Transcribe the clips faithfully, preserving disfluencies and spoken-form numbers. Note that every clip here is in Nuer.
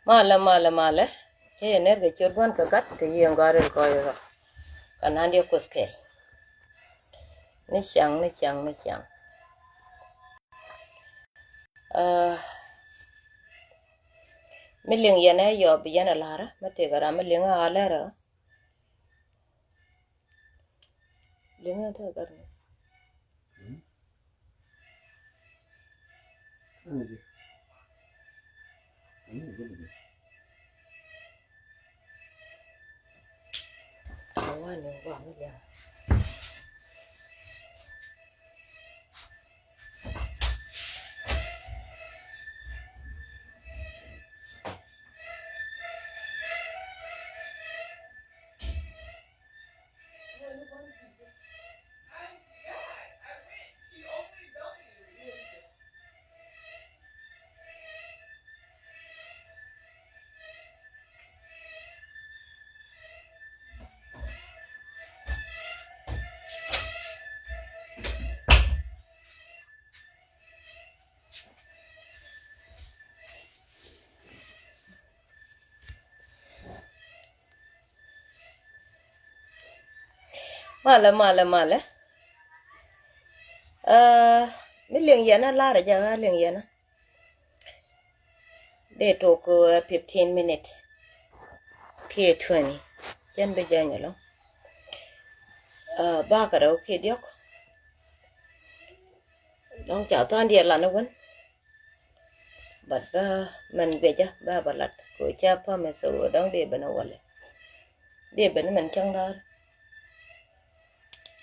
Malɛ, malɛ, malɛ. Cä yɛ ner kɛ ciöt Gua̱n kɛ Gat kɛ Yiëë in Gɔaa Rɛl Kɔc Rɔ. Kɛ na̱n diɛ Kuoth kɛɛl. Ni ciaŋ, ni ciaŋ, ni ciaŋ. Ah, mi liŋ yɛn ɛ yɔp yɛn ɛ la̱rä mi tëëkɛ ram mi liŋ ɛ ɣa̱ lɛrä. Liŋ ɛ tëë gat ni. Malɛ, malɛ, malɛ. Ah, mi liŋ yɛn a lar a jɛ a liŋ yɛn a. Dee tok, uh, fifteen minute kiɛ twenty. Cɛn bi jɛ nyɛ lɔ. Ah, bakɛ rɛw kiɛ diɔk. Dɔ̱ŋ ca tha̱a̱ŋ diɛ lan a wän. But ba mɛn guiɛcä ba ba lat kɛ ɣöö ca promise ɣöö dɔ̱ŋ dee ben a walɛ. Dee ben mɛn cäŋ da̱a̱r.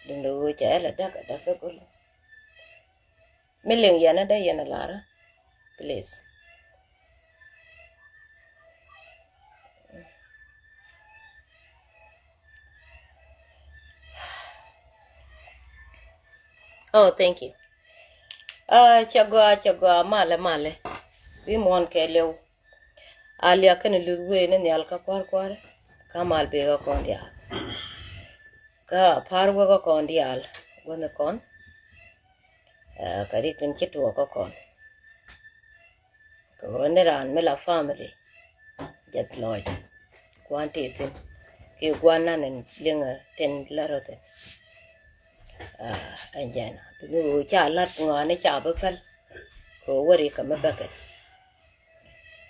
Duundɛ ɣöö ca ɛ la dak a dak kä go̱l. Mi liŋ yɛn a dee yɛn a lar, please. Oh, thank you. Ah, cɛ gɔaa, cɛ gɔaa, malɛ, malɛ. Bi muɔ̱ɔ̱n kɛ liw. A liak kɛn luth wee ni nhial kä kua̱r kua̱r. Kä mal bee kä kɔn diaal. Kä pa̱a̱r wee kä kɔn diaal. Guänh kɔn. Ah, kä rik tin ci tuɔɔk kä kɔn. Kɛ ɣöö ni raan mi la family. Jɛth lɔc gua̱n tëë thi̱n kiɛ gua̱n nan in liŋ tin lät rɔ thi̱n. Ah, ɛn jɛn a duni ɣöö ca la̱t ŋɔaani ca bi päl. Kɛ ɣöö wä rik kɛ mi bäkɛ.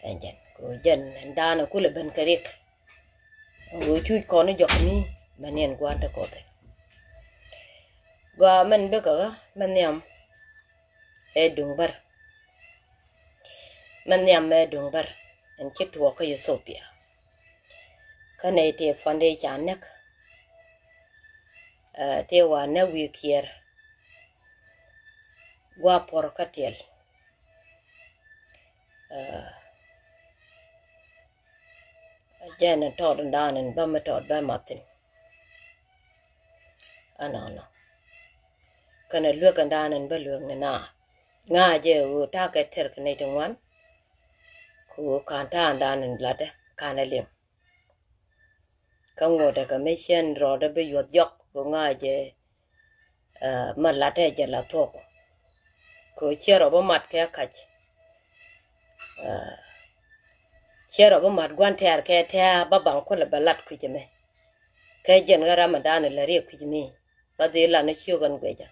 Ɛn jɛn kɛ ɣöö jɛn ɛn daanɛ kulɛ ben kɛ rik. Ɛn ɣöö cuc kɔn i̱ jɔk mi mɛn yɛn gua̱n te kɔth ɛ. Gɔaa mɛn bikɛ ɣä mɛ nhiam. Ɛ duŋ bär. Mɛ nhiam mɛ duŋ bär ɛn ci tuɔɔk kä Ethiopia. Kä nɛy tëë foundation näk. Ɛ, tëë wa näk wi̱i̱ kiɛɛr. Gua̱a̱ puɔ̱r kä tiɛl. Ɛ, jɛn tɔɔt dan in bä mi tɔɔt bä mathin. Ɛnɔnɔ. Kɛnɛ luek ɛn dan in bä luek ni na. Ŋa̱cɛ ɣöö ta̱a̱ kɛ tɛr kɛ nɛy ti ŋuan. Kɛ ɣöö ka̱n ta̱a̱ dan in latdɛ ka̱n ɛ liŋ. Kä ŋuɔ̱tdɛ kɛ mi cien rɔɔdɛ bi yuɔth jɔk kɛ ŋa̱cɛ, ɛ, mɛ latdɛ jɛ la thuɔk. Kɛ ɣöö ciɛ rɔ bi mat kɛ kac. Ɛ, ciɛ rɔ bi mat gua̱n tɛɛr kɛ tɛɛr bä baŋ kulɛ bɛ lat kui̱c ɛmɛ. Kɛ jɛn ɣä ram ɛ dan in lɛ riɛk kui̱c mi. Ba dhil lan i̱ ciök ɛn guecä.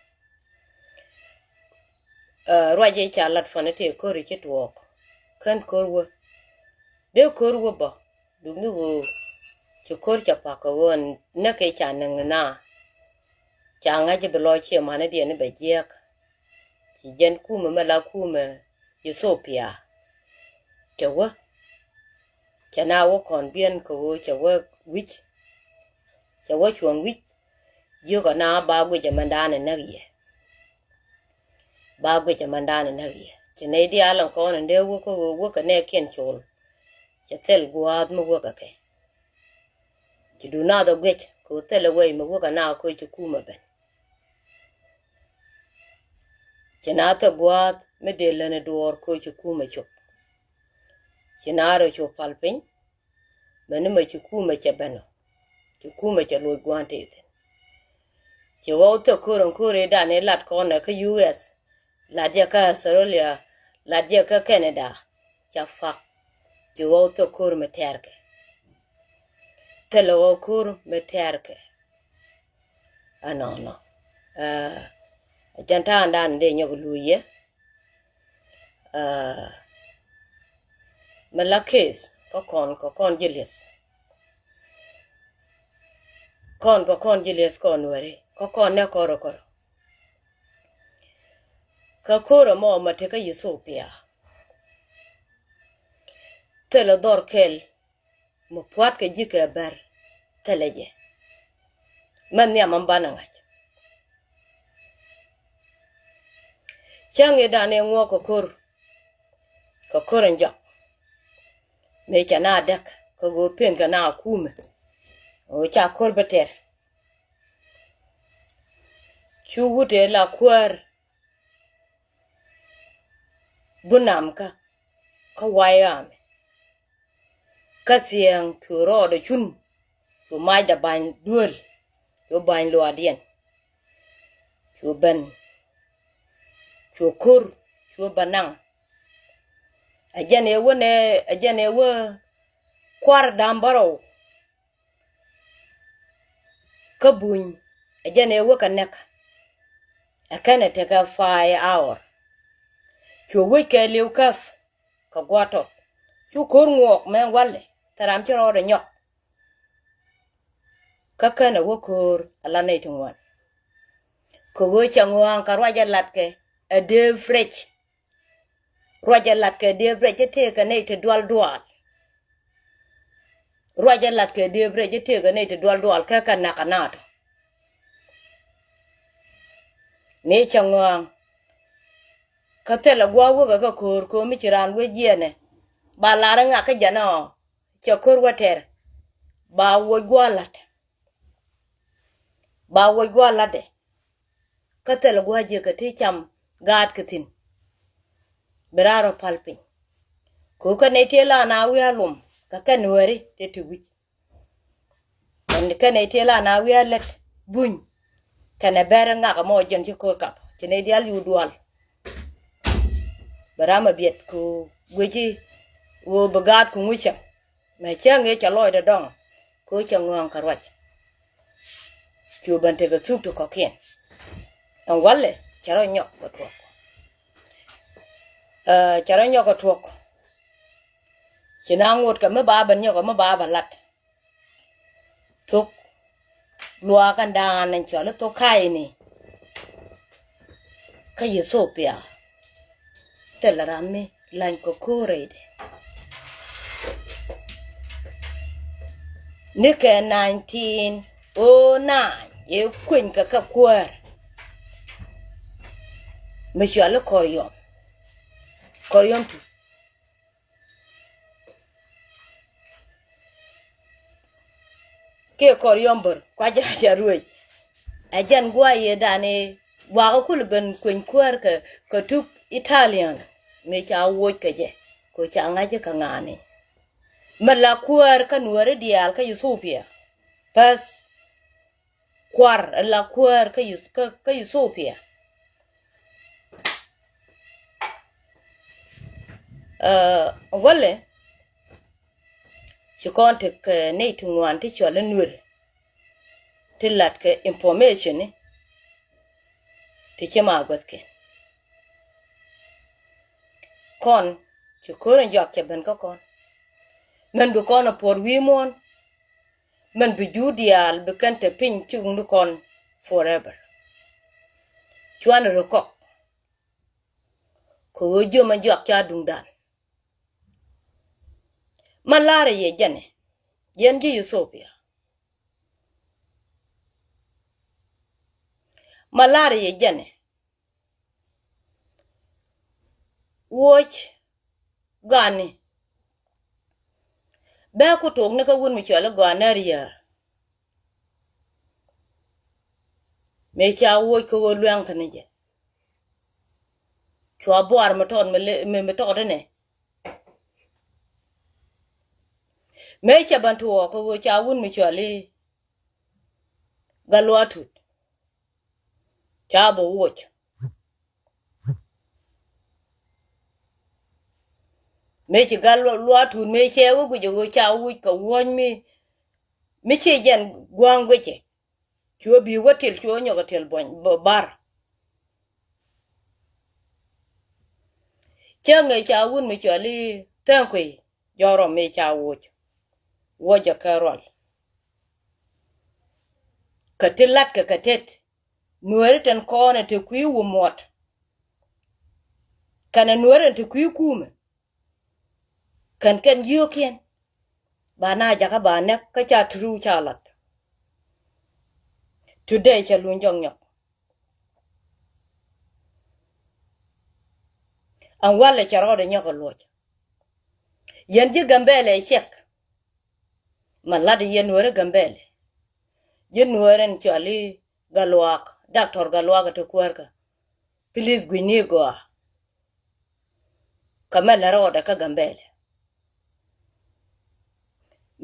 Ɛ, ruac i̱ ca lat fani tëë ko̱r i̱ ci tuɔɔk. Kän ko̱r wä. Dee ko̱r wä bä. Duk ni ɣöö ci ko̱r ca pak kɛ ɣöö näk i̱ ca näk ni na. Ca ŋa̱c i̱ bi lɔc ciɛ mani diɛn i̱ bɛ jiääk. Ci jɛn kumɛ mɛ la kumɛ Ethiopia. Cɛ wä. Cɛ na wä kɔn biɛn kɛ ɣöö cɛ wä wi̱c. Cɛ wä cuɔ̱ŋ wi̱c. Jiök ɛ na ba guic ɛmɛndan ɛ näk yɛ. Ba guic ɛmɛndan ɛ näk yɛ. Ci nɛy diaal ɛn kɔn ɛn dee wä kä ɣöö wä kɛ nɛɛkiɛn col. Cɛ thil gua̱a̱th mi wä kɛ kɛ. Ci duut naath ɛ guic kɛ ɣöö thil ɛ wec mi wä kɛ na kä ci kumɛ ben. Ci na thil gua̱a̱th mi dee län ɛ duɔɔr kä ci kumɛ cop. Ci na rɔ cop pal piny. Mɛni mɛ ci kumɛ cɛ ben ɔ. Ci kumɛ cɛ loc gua̱a̱n tëë thi̱n. Ci ɣɔw thil ko̱r ɛn ko̱r ëëdan ëë lat kɔn ɛ kä U S. Lat jɛ kä Australia. Lat jɛ kä Canada. Ca pak. Ɣɔw thok ko̱r mi tɛ̈rkɛ. Thilɛ ɣɔw ko̱r mi tɛ̈rkɛ. Ɛnɔnɔ. Ɛ, jɛn ta̱a̱ŋdan dee nyɔk luc yɛ. Ɛ, mi la case kä kɔn, kä kɔn ji̱ lieth. Kɔn, kä kɔn ji̱ lieth kɔn weri. Kä kɔn nɛ kɔr kɔr. Kä ko̱r ɛmɔ ma te kä Ethiopia. Thilɛ dhɔr kɛl. Mi pua̱t kɛ ji̱ kɛ bär thilɛ jɛ. Mɛ nhiam ɛn banɛ ŋa̱c. Cäŋ i̱ dan ɛ ŋuɔk kɛ ko̱r. Kɛ ko̱r in jɔk. Mëë cɛ na däk kɛ ɣöö pen kɛ na kumɛ. Ɣöö ca ko̱r bi tɛr. Cu wut ɛ la kuäär. Bunamkä kä way amɛ. Kä thiɛŋ cu rɔɔdɛ cun, cu macdɛ ba̱ny duel, cu ba̱ny luaadiɛn. Cu ben, cu ko̱r, cu bɛ naŋ. Ɛ jɛn ɛ wä nɛ, ɛ jɛn ɛ wä kuar da̱ŋ bärɔw. Kä buny, ɛ jɛn ɛ wä kɛ näk. Ɛ kɛnɛ tekɛ five hour. Cu wec kɛ liw käp kɛ gua̱a̱tɔ. Cu ko̱r ŋuɔk mɛ walɛ, thil ram ci rɔɔdɛ nyɔk. Kä kɛnɛ wä ko̱r ala nɛy ti ŋuan. Kɛ ɣöö cɛ ŋɔaŋ kɛ ruacɛ latkɛ ɛ dee frec. Ruacɛ latkɛ dee frec ci tëëkɛ nɛy ti dual dual. Ruacɛ latkɛ dee frec ci tëëkɛ nɛy ti dual dual kɛ kɛ nak kɛ naatɔ. Mëë cɛ ŋɔaŋ. Kä thilɛ gua̱a̱k wäkɛ kä ko̱r, ko̱r mi ci raan wec jiɛnɛ. Ba lar ŋak kä jɛn ɔ, cɛ ko̱r wä tɛr. Ba woc gua̱a̱k la̱t. Ba woc gua̱a̱k la̱tdɛ. Kä thilɛ gua̱a̱k jiäkä ti cam gaat kɛ thi̱n. Bi raar ɔ pal piny. Ko̱r kɛn ɛ tiee la na wi̱i̱ a lum kɛ kɛn wääri tëë ti wi̱c. Kɛn, kɛn ɛ tiee la na wi̱i̱ a lät buny. Kɛnɛ bɛr ŋak ɛmɔ jɛn ci ko̱r kap. Ci nɛy diaal yu dual. Bɛ ram a biɛt ku guici ɣöö bi gaat ku ŋucä. Mɛ cäŋ ëë cɛ lɔcdɛ dɔŋ. Ko̱ cɛ ŋɔ̱ɔ̱ŋ kɛ ruac. Cu ben tekɛ thuk ti kɔ̱kiɛn. Ɛn walɛ cɛ rɔ nyɔk kɛ tuɔk. Ɛ, cɛ rɔ nyɔk kɛ tuɔk. Ci na ŋot kɛ mi ba ben nyɔk kɛ mi ba bɛ lat. Thok luaak ɛn daan ɛn cɔl i̱ thok ka̱a̱cni. Kä Ethiopia thilɛ ram mi lany kɛ ko̱o̱r rɛydɛ. Ni kɛ nineteen oh nine ëë kueny kɛ kɛ kuäär. Mi cɔal i̱ Kɔryɔm. Kɔryɔm tu. Kiɛ Kɔryɔm bär kua ja̱ ja̱ ruëc. Ɛ jɛn gua̱a̱ yɛ dan i̱ wakä kul ben kueny kuäär kɛ, kɛ tuk Italian. Mëë ca woc kɛ jɛ kɛ ca ŋa̱c kɛ ŋa̱a̱ni. Mɛ la kuäär kä nuääri diaal kä Ethiopia. Bäth. Kuar ɛ la kuäär kä Eth-, kä, kä Ethiopia. Ɛ, walɛ ci kɔn tekɛ nɛy ti ŋuan ti cɔl i̱ nuer ti lat kɛ information ni ti ci ma guäthkɛ. Kɔn ci ko̱r in jɔak cɛ ben kä kɔn. Mɛn bi kɔn ɛ puɔt wi̱i̱ muɔ̱ɔ̱n. Mɛn bi jur diaal bi kɛn te piny cik ni kɔn forever. Cuan rɛ kɔk. Kɛ ɣöö jiöm ɛ jɔak ca duŋdan. Ma la̱rä yɛ jɛnɛ yɛn ji̱ Ethiopia. Ma la̱rä yɛ jɛnɛ. Woc gani. Bɛ ku tok ni kä wun mi cɔal i̱ gɔaa nɛ riäär. Mëë ca woc kä ɣöö luɛŋ kä ni jɛ. Cua buar mi tɔt mi le-, mi, mi tɔt inɛ. Mëë ca ban tuɔɔk kä ɣöö ca wun mi cɔal i̱ Gatluak Tut. Ca bɛ woc. Mëë ci gal luaak tuut mëë cɛ wä guic ɛ ɣöö ca wuc kɛ wuɔ̱ny mi, mi ci jɛn gua̱a̱ŋ guic ɛ. Cuɛ bi̱i̱ wä til, cuɛ wä nyɔk ɛ til buɔ̱ny bar. Cä ŋäc ca wut mi cɔal i̱ Thɛŋ Kui̱, jɔrɔ mëë ca wuc. Wuɔc jɛ kɛ rual. Kɛ ti latkɛ kɛ tet. Nueeri tin kɔn ɛ te kui̱ wu muɔt. Kɛnɛ nueeri tin te kui̱ kumɛ. Kɛn kɛn yio̱o̱kiɛn. Ba na jakä ba nɛk kä ca turu ca lat. Today cɛ luny jɔk nyɔk. Ɛn walɛ cɛ rɔɔdɛ nyɔk ɛ luɔc. Yɛn ji̱ Gambɛlɛ cɛk. Ma lat yɛn nueeri Gambɛlɛ. Ji̱ nueeri in cɔal i̱ Galuak, Doctor Galuak ti kuäärkä. Please gui̱ni gɔaa. Kä mɛ lɛ rɔɔdɛ kä Gambɛlɛ.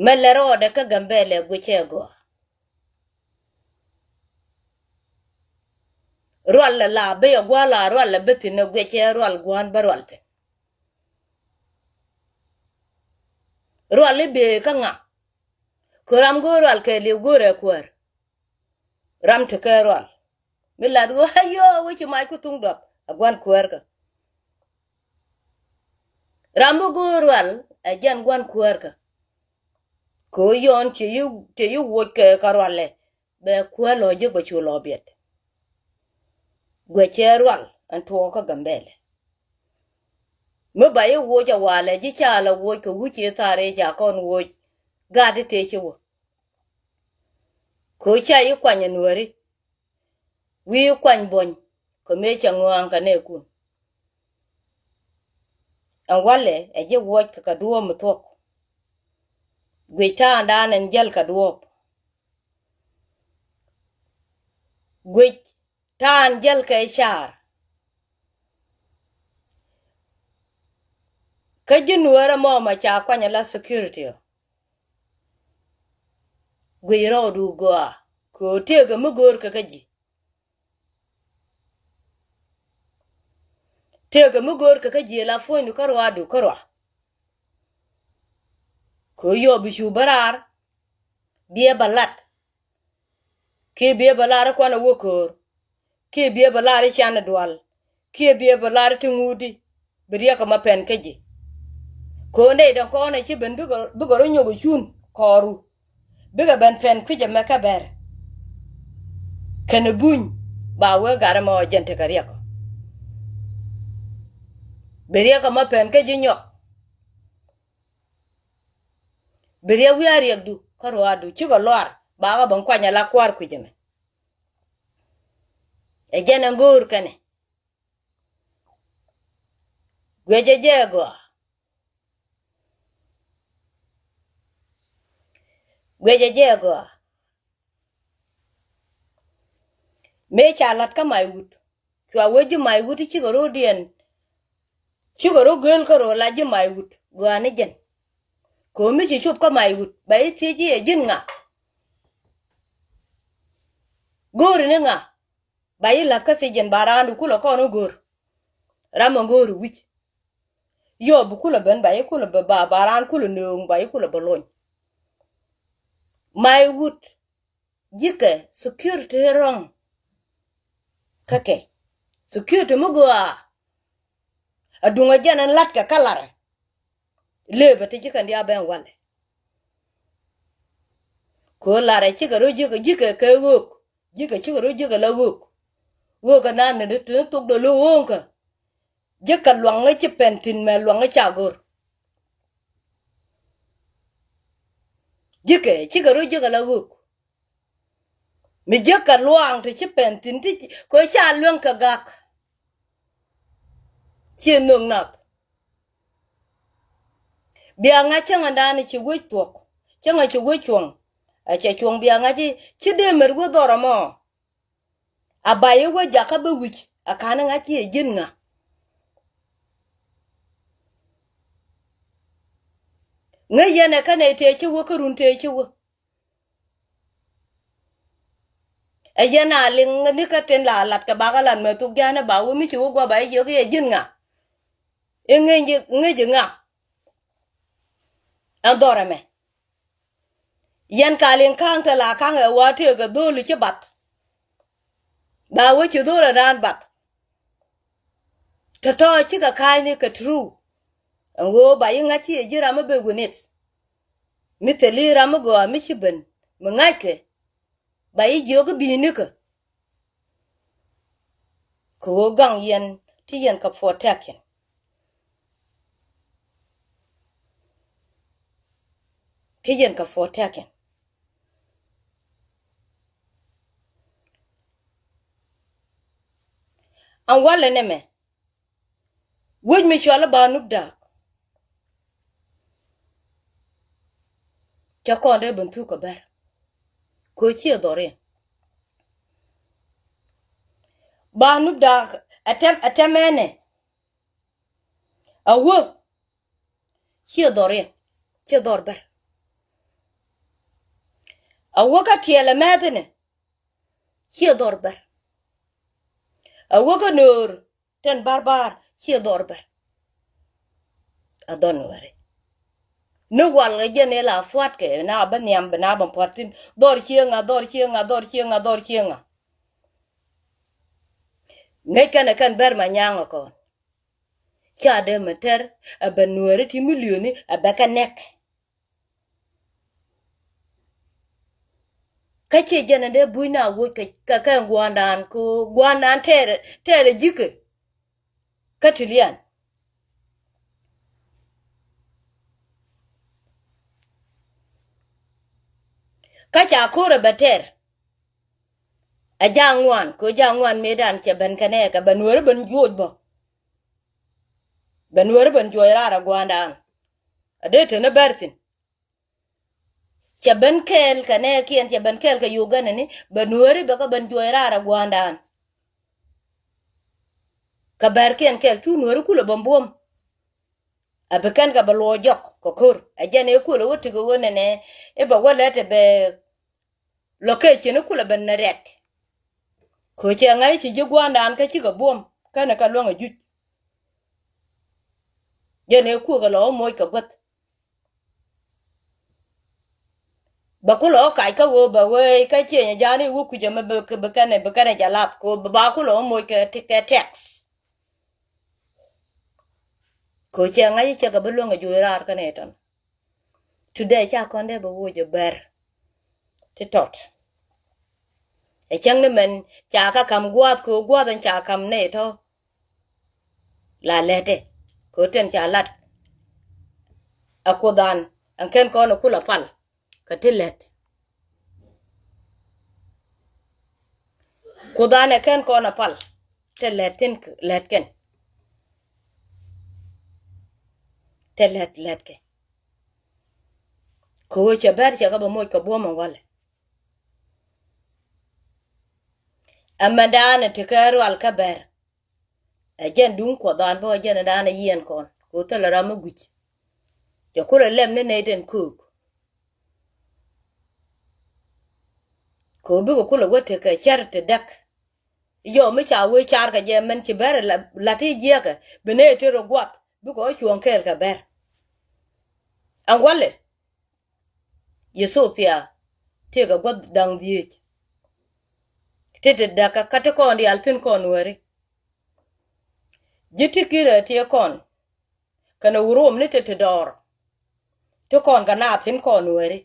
Mɛ lɛ rɔɔdɛ kä Gambɛlɛ guicɛ gɔaa. Rual lɛ la bi yɛ gua̱a̱ la rual lɛ bi thi̱n ɛ guicɛ rual gua̱a̱n bä rual thi̱n. Rual i̱ bee kä ŋa? Kɛ ram go̱o̱r rual kɛ liw go̱o̱rɛ kuäär. Ram tekɛ rual mi lat ɣöö ayö wec ci mac ku thuŋ duɔp ɛ gua̱n kuäärkä. Ram mi go̱o̱r rual ɛ jɛn gua̱n kuäärkä. Kɛ ɣöö yɔn cɛ yi, cɛ yi woc kɛ kɛ rualɛ bɛ kuäär lɔ jek bɛ cu lɔ biɛt. Guɛ cɛ rual ɛn tuɔɔk kä Gambɛlɛ. Mi ba yi woc a walɛ ji̱ ca la woc kɛ wi̱c i̱ thar i̱ ca kɔn woc. Gat i̱ tëë ci wä. Kɛ ɣöö ca yi kuany ɛ nuääri. Wi̱i̱ kuany buɔ̱ny kɛ mëë cɛ ŋɔaŋ kɛ nɛɛkun. Ɛn walɛ ɛ ji̱ wuɔc kɛ kɛ duɔ̱ɔ̱p mi thuɔ̱k. Guic ta̱a̱ŋdan ɛn jäl kɛ duɔ̱ɔ̱p. Guic ta̱a̱ŋ jäl kɛ car. Kä ji̱ nuäärä mɔ ma ca kuany ala security ɔ. Guic rɔɔdu gɔaa kɛ ɣöö tëëkɛ mi go̱o̱r kɛ kä ji̱. Tëëkɛ mi go̱o̱r kɛ kä ji̱ la puɔ̱nydu kä ruaadu kä rua. Kɛ ɣöö yɔ bi cu bä raar biɛ bä lat. Kiɛ biɛ bä lar i̱ kuan ɛ wä köör. Kiɛ biɛ bä lar i̱ can i̱ dual. Kiɛ biɛ bä lar i̱ ti ŋuudi. Bi riɛk kɛ ma pɛn kä ji̱. Köör nɛy dɔ̱ŋ kɔn ɛ ci ben bikɛ, bikɛ rɔ nyɔk ɛ cun kɔɔru. Bikɛ ben pɛn kui̱c ɛmɛ kä bɛr. Kɛn ɛ buny ba wee gat ɛmɛ ɔ jɛn tekɛ riɛk ɔ. Bi riɛk kɛ ma pɛn kä ji̱ nyɔk. Bi riɛk wi̱i̱ a riɛkdu kä ruaadu cikɛ luaar bakɛ ben kuany ala kua̱r kui̱c ɛmɛ. Ɛ jɛn ɛ ŋo̱o̱r kɛnɛ. Guiɛcɛ jɛ ɛ gɔaa. Guiɛcɛ jɛ ɛ gɔaa. Mëë ca la̱t kä mac wut. Cua wee ji̱ mac wut i̱ cikɛ ro̱o̱diɛn. Cikɛ ro̱o̱ gel kä ro̱o̱ la ji̱ mac wut gɔaa ni jɛn. Ko̱o̱mi ci cop kä mac wut ba i̱ thiec i̱ ɛ ji̱n ŋa. Go̱o̱ri ni ŋa. Ba i̱ la̱th kä thiec jɛn ba raandu kulɛ kɔn i̱ go̱o̱r. Ram ɛ go̱o̱ri wi̱c. Yɔ bi kulɛ ben ba i̱ kulɛ bɛ ba, ba raan kulɛ nööŋ ba i̱ kulɛ bɛ lony. Mac wut. Ji̱kɛ security rɔ̱ŋ. Kä kɛ security mi gɔaa. Aduŋ a jɛn ɛn la̱tkɛ kä larɛ. Lëëpɛ ti ji̱ kɛn diaal ben walɛ. Kɛ ɣöö larɛ cikɛ rɔ ji̱kɛ, ji̱kɛ kɛ ɣöök. Ji̱kɛ cikɛ rɔ ji̱kɛ la ɣöök. Ɣöök kɛ naan ni ti ni thok dee lo̱k ɣööŋkä. Ji̱kɛ luaŋä ci pɛn thi̱n mɛ luaŋä ca go̱r. Ji̱kɛ cikɛ rɔ ji̱kɛ la ɣöök. Mi jiäk kɛ luaaŋ ti ci pɛn thi̱n ti ci, kɛ ca luäŋ kɛ gak. Ci nhök nath. Bia ŋa̱c cäŋɛ dan ci wec thuɔ̱k. Cäŋɛ ci wec cuɔ̱ŋ. A cɛ cuɔ̱ŋ bia ŋa̱c ci, ci dee met wec dhɔr ɛmɔ. A ba i̱ wec jakä bi wi̱c a ka̱n i̱ ŋa̱c ci ɛ ji̱n ŋa. Ŋäc yɛn ɛ kɛnɛ tëë ci wä kä run tëë ci wä. Ɛ yɛn a liŋ ni kä tin la lat kɛ bakɛ lat mɛ thuk ja̱a̱n ɛ ba wä mi ci wä guɔ ba i̱ jiök i̱ ɛ ji̱n ŋa. I̱ ŋäc, ŋäc i̱ ŋa. Ɛn dhɔr ɛmɛ. Yɛn kal in ka̱ŋ te la ka̱ŋ ɛ wa tëëkɛ dho̱l ci bath. Ba wä ci dho̱l ɛ raan bath. Tɔ̱tɔ̱ cikɛ ka̱a̱cni kɛ true. Ɛn ɣöö ba yi ŋa̱c ci ɛ ji̱ ram mi ben wi̱nith. Mi thil i̱ ram mi gɔaa mi ci ben mi ŋa̱ckɛ. Ba yi jiök i̱ bi̱i̱ nikä. Kɛ ɣöö gaŋ yɛn ti yɛn kɛ protect yɛn. Ti yɛn kɛ protect yɛn. An walɛ nɛmɛ. Wec mi cɔal i̱ Banup Da̱a̱k. Cɛ kɔn dee ben thuk kɛ bɛr. Kɛ ciɛ dhɔriɛn. Banup Da̱a̱k ɛ tɛm, ɛ tɛmɛnɛ. A wä. Ciɛ dhɔriɛn. Ciɛ dhɔr bɛr. A wä kä tiɛɛl ɛ mɛthinɛ. Ciɛ dhɔr bɛr. A wä kä nöör. Tin barbar ciɛ dhɔr bɛr. A dhɔr nuɛri. Ni wal kɛ jɛn ila fuat kɛ na bä nhiam bä na bä puat thin. Dhɔr ciɛ ŋa, dhɔr ciɛ ŋa, dhɔr ciɛ ŋa, dhɔr ciɛ ŋa. Ŋäc kɛn ɛ kɛn bɛr ma nyaŋ ɛ kɔn. Ca dee mɛ tɛr ɛ bɛ nuɛri ti milioni ɛ bɛ kɛ nɛk. Kä ciɛ jɛn in dee buc na woc kɛ, kɛ, kɛ gua̱a̱ndan, kɛ gua̱a̱ndan tɛɛrɛ, tɛɛrɛ ji̱kɛ kä ti lian. Kä ca ko̱rɛ bɛ tɛɛr. Ɛ ja̱a̱ŋ ŋuan, kɛ ja̱a̱ŋ ŋuan mëëdan cɛ ben kɛ nɛɛkɛ, bɛ nuɛri ben juɔc bä. Bɛ nuɛri ben juɔc raar ɛ gua̱a̱ndan. A dee teni bɛr thi̱n. Cɛ ben kɛɛl kɛ nɛɛkiɛn, cɛ ben kɛɛl kɛ Uganda ni, bɛ nuɛri bɛ kä ben juɔc raar ɛ gua̱a̱ndan. Kɛ bɛrkiɛn kɛɛl cu nuɛri kulɛ ben buɔ̱m. A bi kɛn kɛ bɛ luɔɔ jɔk kɛ ko̱r. Ɛ jɛn ëë kulɛ wä tekɛ ɣöö nɛnɛ i̱ bɛ wä lät ɛ bɛ location i̱ kulɛ ben nɛ rɛt. Kɛ cɛ ŋa̱c ci ji̱ gua̱a̱ndan kä cikɛ buɔ̱m kɛnɛ kɛ luäŋ ɛ juc. Jɛn ëë kuäk ɛ lɔ wä moc kɛ guäth. Bɛ kulɛ wä kac kä ɣöö bɛ wee kä cieny ɛ ja̱a̱n i̱ wä kui̱c ɛmɛ bi kɛnɛ, bi kɛnɛ jɛ lap kɛ ɣöö ba kulɛ wä moc kɛ, kɛ tax. Kɛ cɛ ŋa̱c cɛ kɛ bi luäŋ ɛ juɔc raar kɛnɛ tɔn. Today ca kɔn dee bɛ woc ɛ bɛr ti tɔt. Ɛ cäŋ ni mɛn ca kä ka̱m gua̱a̱th kɛ ɣöö gua̱a̱th ɛn ca ka̱m nɛy tɔ̱. La lɛtɛ kɛ ɣöö tɛn ca lat. Ɛ kuothdan ɛn kɛn kɔn ɛ kulɛ pal. Kä ti lät. Kuothdan ɛ kɛn kɔn a pal. Te lät thi̱n lät kɛn. Te lät lät kɛn. Kɛ ɣöö cɛ bɛr cɛ kɛ bɛ moc kɛ buɔ̱m ɛn walɛ. Ɛmɛndan ɛ tekɛ rual kä bɛr. Ɛ jɛn duŋ kuɔthdan bä ɛ jɛn ɛ dan ɛ yiɛn kɔn kɛ ɣöö thilɛ ram mi gui̱c. Cɛ kulɛ lɛm ni nɛy den köök. Kɛ ɣöö bikɛ kulɛ wä tekɛ cär ti däk. Yɔ mi ca wee car kɛ jɛ mɛn ci bɛr la̱t i̱ jiɛkɛ bi nɛy ti rɔ guath bikɛ ɣä cuɔ̱ɔ̱ŋ kɛɛl kɛ bɛr. Ɛn walɛ. Yithopia tëëkɛ gua̱th da̱ŋ dhieec. Ti ti däkä kä ti kɔn diaal thi̱n kɔn wääri. Ji̱ ti kirɛ ti kɔn kɛnɛ wurom ni ti ti dɔɔr. Ti kɔn kɛ naath thi̱n kɔn wääri.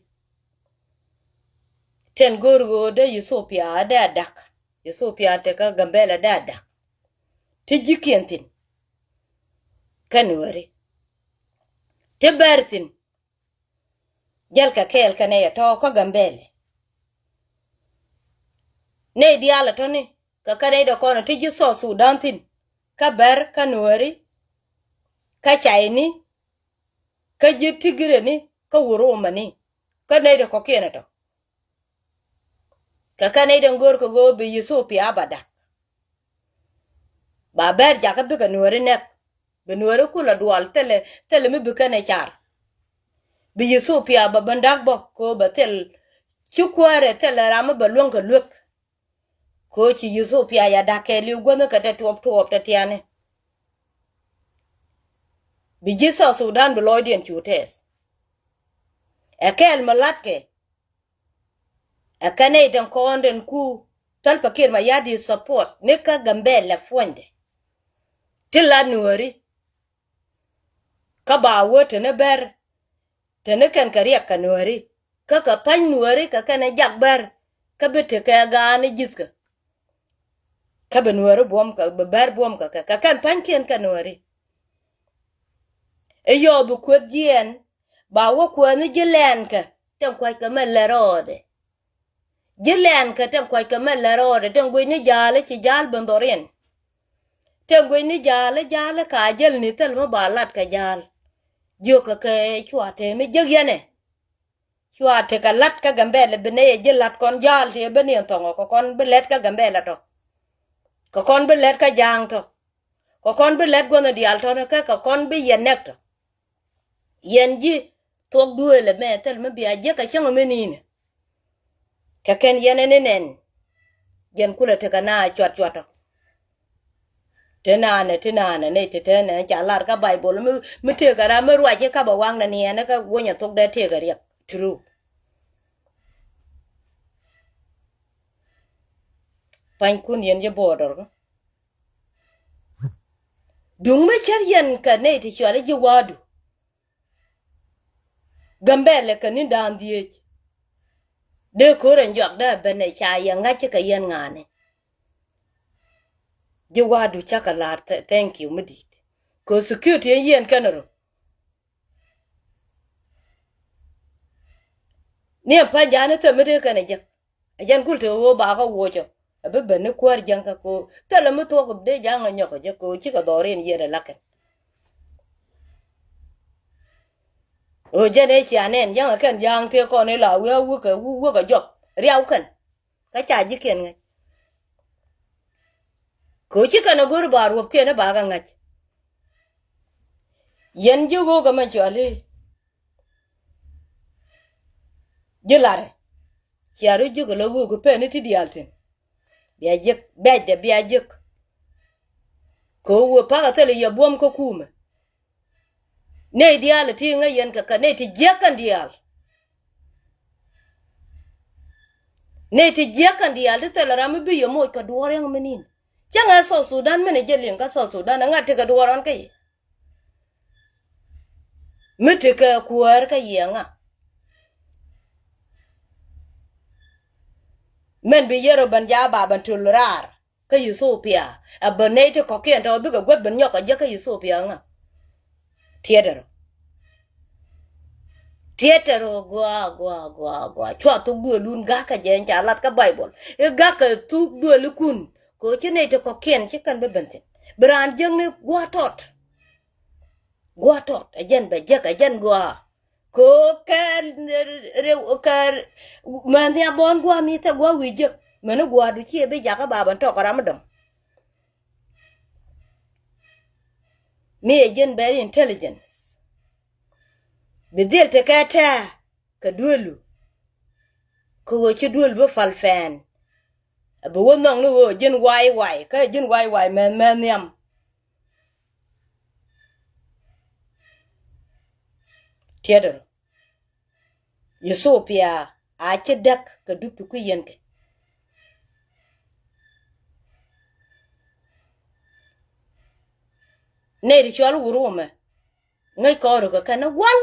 Tɛn go̱o̱r ɣöö dee Yithopia dee a da̱k. Yithopia tekä Gambɛla dee a da̱k. Ti ji̱kiɛn thi̱n kɛn wääri. Ti bɛr thi̱n. Jɛl kɛ kɛɛl kɛ nɛy ɛ tɔ̱ kä Gambɛlɛ. Nɛy diaal ɛ tɔ̱ni kɛ kɛ nɛy dɛ kɔn ɛ ti ji̱ South Sudan thi̱n. Kä Bär kä Nuääri. Kä Cayni. Kä ji̱ Tigireni. Kä Wuromani. Kä nɛy dɛ kɔ̱kiɛn ɛ tɔ̱. Kɛ kɛn i̱ den go̱o̱r kɛ ɣöö bi Yithopia ba da̱k. Ba bɛr jakä bikɛ Nuääri nɛk. Bi Nuääri kulɛ dual thilɛ, thilɛ mi bi kɛn ɛ car. Bi Yithopia ba ben da̱k bä kɛ ɣöö bɛ thil ci kuäärɛ thilɛ ram mi bɛ luäŋ kɛ luek. Kɛ ɣöö ci Yithopia ya da̱k kɛɛliw guäthni kɛ te tuɔp tuɔp te tiani. Bi ji̱ South Sudan bi lɔcdiɛn cu tɛɛth. Ɛ kɛɛl mi latkɛ. Ɛ kɛ nɛy tin kɔn tin ku Salva Kiir Mayardit support ni kä Gambɛla puɔ̱nydɛ. Ti la Nuääri. Kä ba wä te ni bɛr, te ni kɛn kɛ riɛk kɛ Nuääri. Kä kɛ pa̱ny Nuääri kɛ kɛn ɛ jak bɛr. Kä bi tekɛ gaan i̱ ji̱thkɛ. Kä bi Nuääri buɔ̱m kɛ, bi bɛr buɔ̱m kɛ kɛ, kɛ kɛn pa̱nykiɛn kɛ Nuääri. I̱ yɔɔ bi kueth jiɛɛn, ba wä kuɛth ni ji̱ lɛɛnkɛ, tin kua̱ckɛ mɛ lɛ rɔɔdɛ. Ji̱ lɛɛnkɛ tin kua̱ckɛ mɛ lɛ rɔɔdɛ, tin guic ni ja̱a̱l i̱ ci ja̱a̱l ben dhɔriɛn. Tin guic ni ja̱a̱l i̱ ja̱a̱l i̱ ka jäl ni thil mi ba lat kɛ ja̱a̱l. Jiökɛ kɛ cua tëë mi jek yɛnɛ. Cua tekɛ la̱t kä Gambɛla bi nɛy ɛ ji̱ la̱t kɔn ja̱a̱l ti ɛ ben yɛn thɔŋɔ kɛ kɔn bi lɛt kä Gambɛla tɔ. Kɛ kɔn bi lɛt kä ja̱a̱ŋ tɔ. Kɛ kɔn bi lɛt gua̱nh diaal tɔ ni kä kɛ kɔn bi yɛn nɛk tɔ. Yɛn ji̱ thuɔ̱k duëël ɛmɛ thil mi bia jiäk kɛ cäŋ mi ni̱i̱nɛ. Kɛ kɛn yɛn ɛn inɛn. Yɛn kulɛ tekɛ na cuat cuat tɔ. Ti naanɛ, ti naanɛ, nɛy ti te nɛ ca lar kä Baibol mi, mi tëëkɛ ram mi ruac i̱ kap ɛ waŋnɛ niɛɛnɛ kä wonyɛ thok dee tëëkɛ riɛk. True. Panykun yɛn ji̱ border kä. Duŋ mi cär yɛn kɛ nɛy ti cɔal i̱ ji̱ wa̱a̱du. Gambɛla kɛ ni da̱a̱n dhieec. Dee ko̱r ɛn jɔak dee ben ɛ ca yɛ ŋa̱c kɛ yɛn ŋa̱a̱ni. Ji̱ wa̱a̱du cakɛ la̱r, th-, thank you mi di̱i̱t. Kɛ security ɛn yɛn kɛn rɔ. Ni ɛn pa̱ny ja̱a̱ni thäm mi dee kɛn ɛ jek. Ɛ jɛn kul te ɣöö bakä wuɔcɔ. Ɛ bi ben ni kuäär jäŋ kä ko̱o̱k. Thilɛ mi thuɔ̱k dee ja̱a̱ŋ ɛ nyɔk ɛ jɛ ko̱o̱k cikɛ dhɔriɛn yiëër ɛ la̱kɛn. Ɣöö jɛn ëë cia nɛn jäŋ ɛ kɛn ja̱a̱ŋ tëë kɔn ëë la wi̱i̱ a wukɛ, wukɛ jɔk. Riaw kɛn. Kä ca ji̱kiɛn ŋäc. Ko̱o̱k cikɛn ɛ go̱r ba ruɔ̱pkiɛn ɛ bakä ŋäc. Yɛn ji̱ ɣöökä mɛ cuali. Ji̱ larɛ. Cia rɔ jiök ala ɣöök pen i̱ ti diaal thi̱n. Bia jiäk, bɛ̈cdɛ bia jiäk. Kɛ ɣöö wëë pa̱kä thilɛ yɛ buɔ̱m kä kuumɛ. Nɛy diaal ɛ ti ŋäc yɛn kɛ kɛ nɛy ti jiäk kɛn diaal. Nɛy ti jiäk kɛn diaal ti thilɛ ram mi bi yɛ moc kɛ duɔ̱ɔ̱r yäŋ mi ni̱n. Cäŋɛ South Sudan min ɛ jɛ liŋ kä South Sudan ɛ ŋa̱t ti kɛ duɔ̱ɔ̱r ɣɔn kä yɛ. Mi ti kɛ kuäär kä yiëë ŋa. Mɛn bi yɛr ɔ ben ja̱a̱ ba ben töl raar kä Ethiopia. Ɛ ben nɛy ti kɔ̱kiɛn tɔ̱ bikɛ guäth ben nyɔk kɛ jek kä Ethiopia ŋa. Tiɛtɛ rɔ. Tiɛtɛ rɔ gɔaa gɔaa gɔaa gɔaa. Cua thuk duëëlun ga̱kä jɛ ɛn ca lat kä Baibol. I̱ ga̱kä thuk duëëlikun. Kɛ ɣöö ci nɛy ti kɔ̱kiɛn ci kɛn bi ben thi̱n. Bi raan jiäkni gua̱a̱ tɔt. Gua̱a̱ tɔt, ɛ jɛn bɛ jek, ɛ jɛn gɔaa. Kɛ ɣöö kɛ rɛw, kɛ mɛn nhiam bɔn gua̱a̱ mi thɛ gua̱a̱ wi̱i̱ jek. Mɛn i̱ gua̱a̱du ci ɛ bi jakä ba ben tɔk ram mi dɔ̱ŋ. Mi ɛ jɛn very intelligence. Bi dhil tekɛ tɛ̱̈ɛ̱̈ kɛ duëëlu. Kɛ ɣöö ci duëël bi pal pɛn. Ɛ bi wä nhɔk ni ɣöö ji̱n way way, kä ji̱n way way mɛn mɛn nhiam. Tiɛtdɛ rɔ. Ethiopia a ci däk kɛ dup ti kui̱ yɛn kɛ. Nɛy ti cɔl wur wä mɛ. Ŋäc kɔɔr kɛ kɛn ni wal.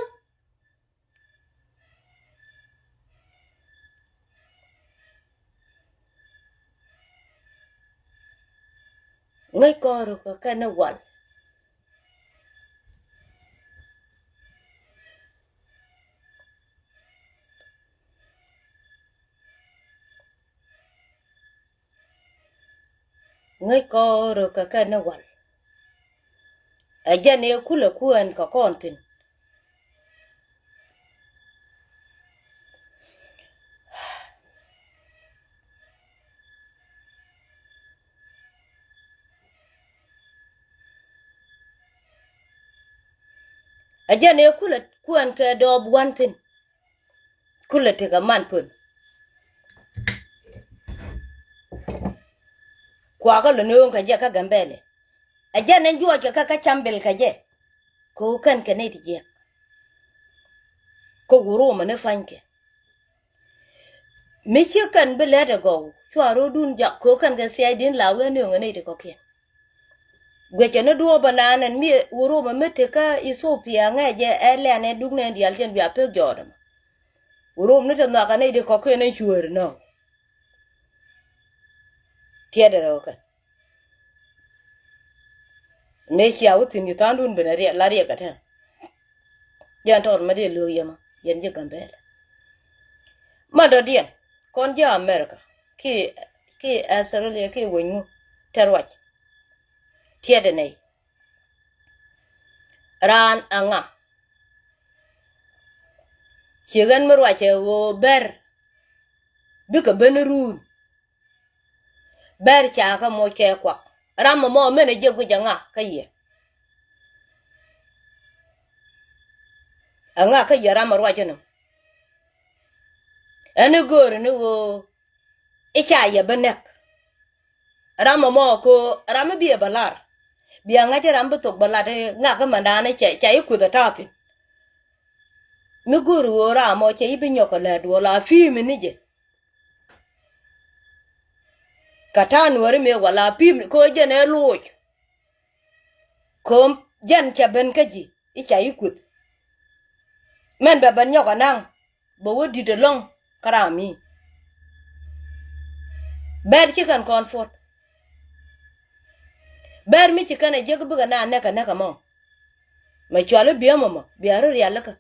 Ŋäc kɔɔr kɛ kɛn ni wal. Ŋäc kɔɔr kɛ kɛn ni wal. Ɛ jɛn ëë kulɛ kuɛn kɛ kɔn thi̱n. Ɛ jɛn ëë kulɛ kuɛn kɛ dɔɔp gua̱n thi̱n. Kulɛ tekɛ man pön. Kuakä lɔ nööŋ kɛ jɛ kä Gambɛlɛ. Ɛ jɛn ɛn juɔc kɛ kä kä cam bil kɛ jɛ. Kɛ ɣöö kɛn kɛ nɛy ti jiɛk. Kä wä rom ni pa̱nykɛ. Mi ci kɛn bi lɛt ɛ gɔw cua ro̱dun jak ko̱ kɛn kɛ thia̱cdin la wee nööŋɛ nɛy ti kɔ̱kiɛn. Guiɛcɛ ni duɔ̱ɔ̱p ɛ naan ɛn mi wä rom ɛ mi tekä Ithiopia ŋɛcɛ ɛ lɛn ɛ duk nɛn diaal cɛn bia pek jɔɔt ɛmɔ. Wä rom ni te nhɔakä nɛy ti kɔ̱kiɛn ɛn cueeri nɔ. Tiɛt ɛ rɛw kɛn. Mëë cia wä thi̱n ci tha̱a̱ŋdun ben la riɛk ɛ tɛn. Jɛn tɔt ma dee lo̱o̱k yɛmɔ yɛn ji̱ Gambɛla. Ma dɔ̱diɛn kɔn ji̱ America ki ki Australia ki weny ŋu tɛ ruac. Tiɛt ɛ nɛy. Raan aŋa. Ci ɣän mi ruacɛ ɣöö bɛr bikɛ ben run. Bɛr ca kä moc kɛ kuak. Ram mɔ mɔ mɛn a jiɛ guic aŋa kä yɛ. Aŋa kä yɛ ram a ruac ɛnɔ. Ɛn i̱ gööri ni ɣöö i̱ ca yɛ bi nɛk. Ram mɔ mɔ ko ram i̱ biɛ bɛ lar. Bia ŋa̱c i̱ ram bi thok bɛ lat i̱ ŋak i̱ mɛndan i̱ ca i̱ kueth a ta̱a̱ thi̱n. Mi go̱o̱ri ɣöö ram mɔ ca i̱ bi nyɔk kɛ lät duɔl a pi̱i̱mi ni jɛ. Kɛ ta̱a̱ nuääri mëë wala pi̱i̱m ko̱ jɛn ɛ loc. Ko̱m jɛn cɛ ben kä ji̱ i̱ ca i̱ kueth. Mɛn bɛ ben nyɔk anaŋ bɛ wä di̱t ɛlɔ̱ŋ kä ram mi. Bɛr ci kɛn kɔn puɔ̱t. Bɛr mi ci kɛn ɛ jek bikɛ na nɛk ɛ nɛk ɛmɔ. Mɛ cuali biämɛ mɔ bia ri rialikä.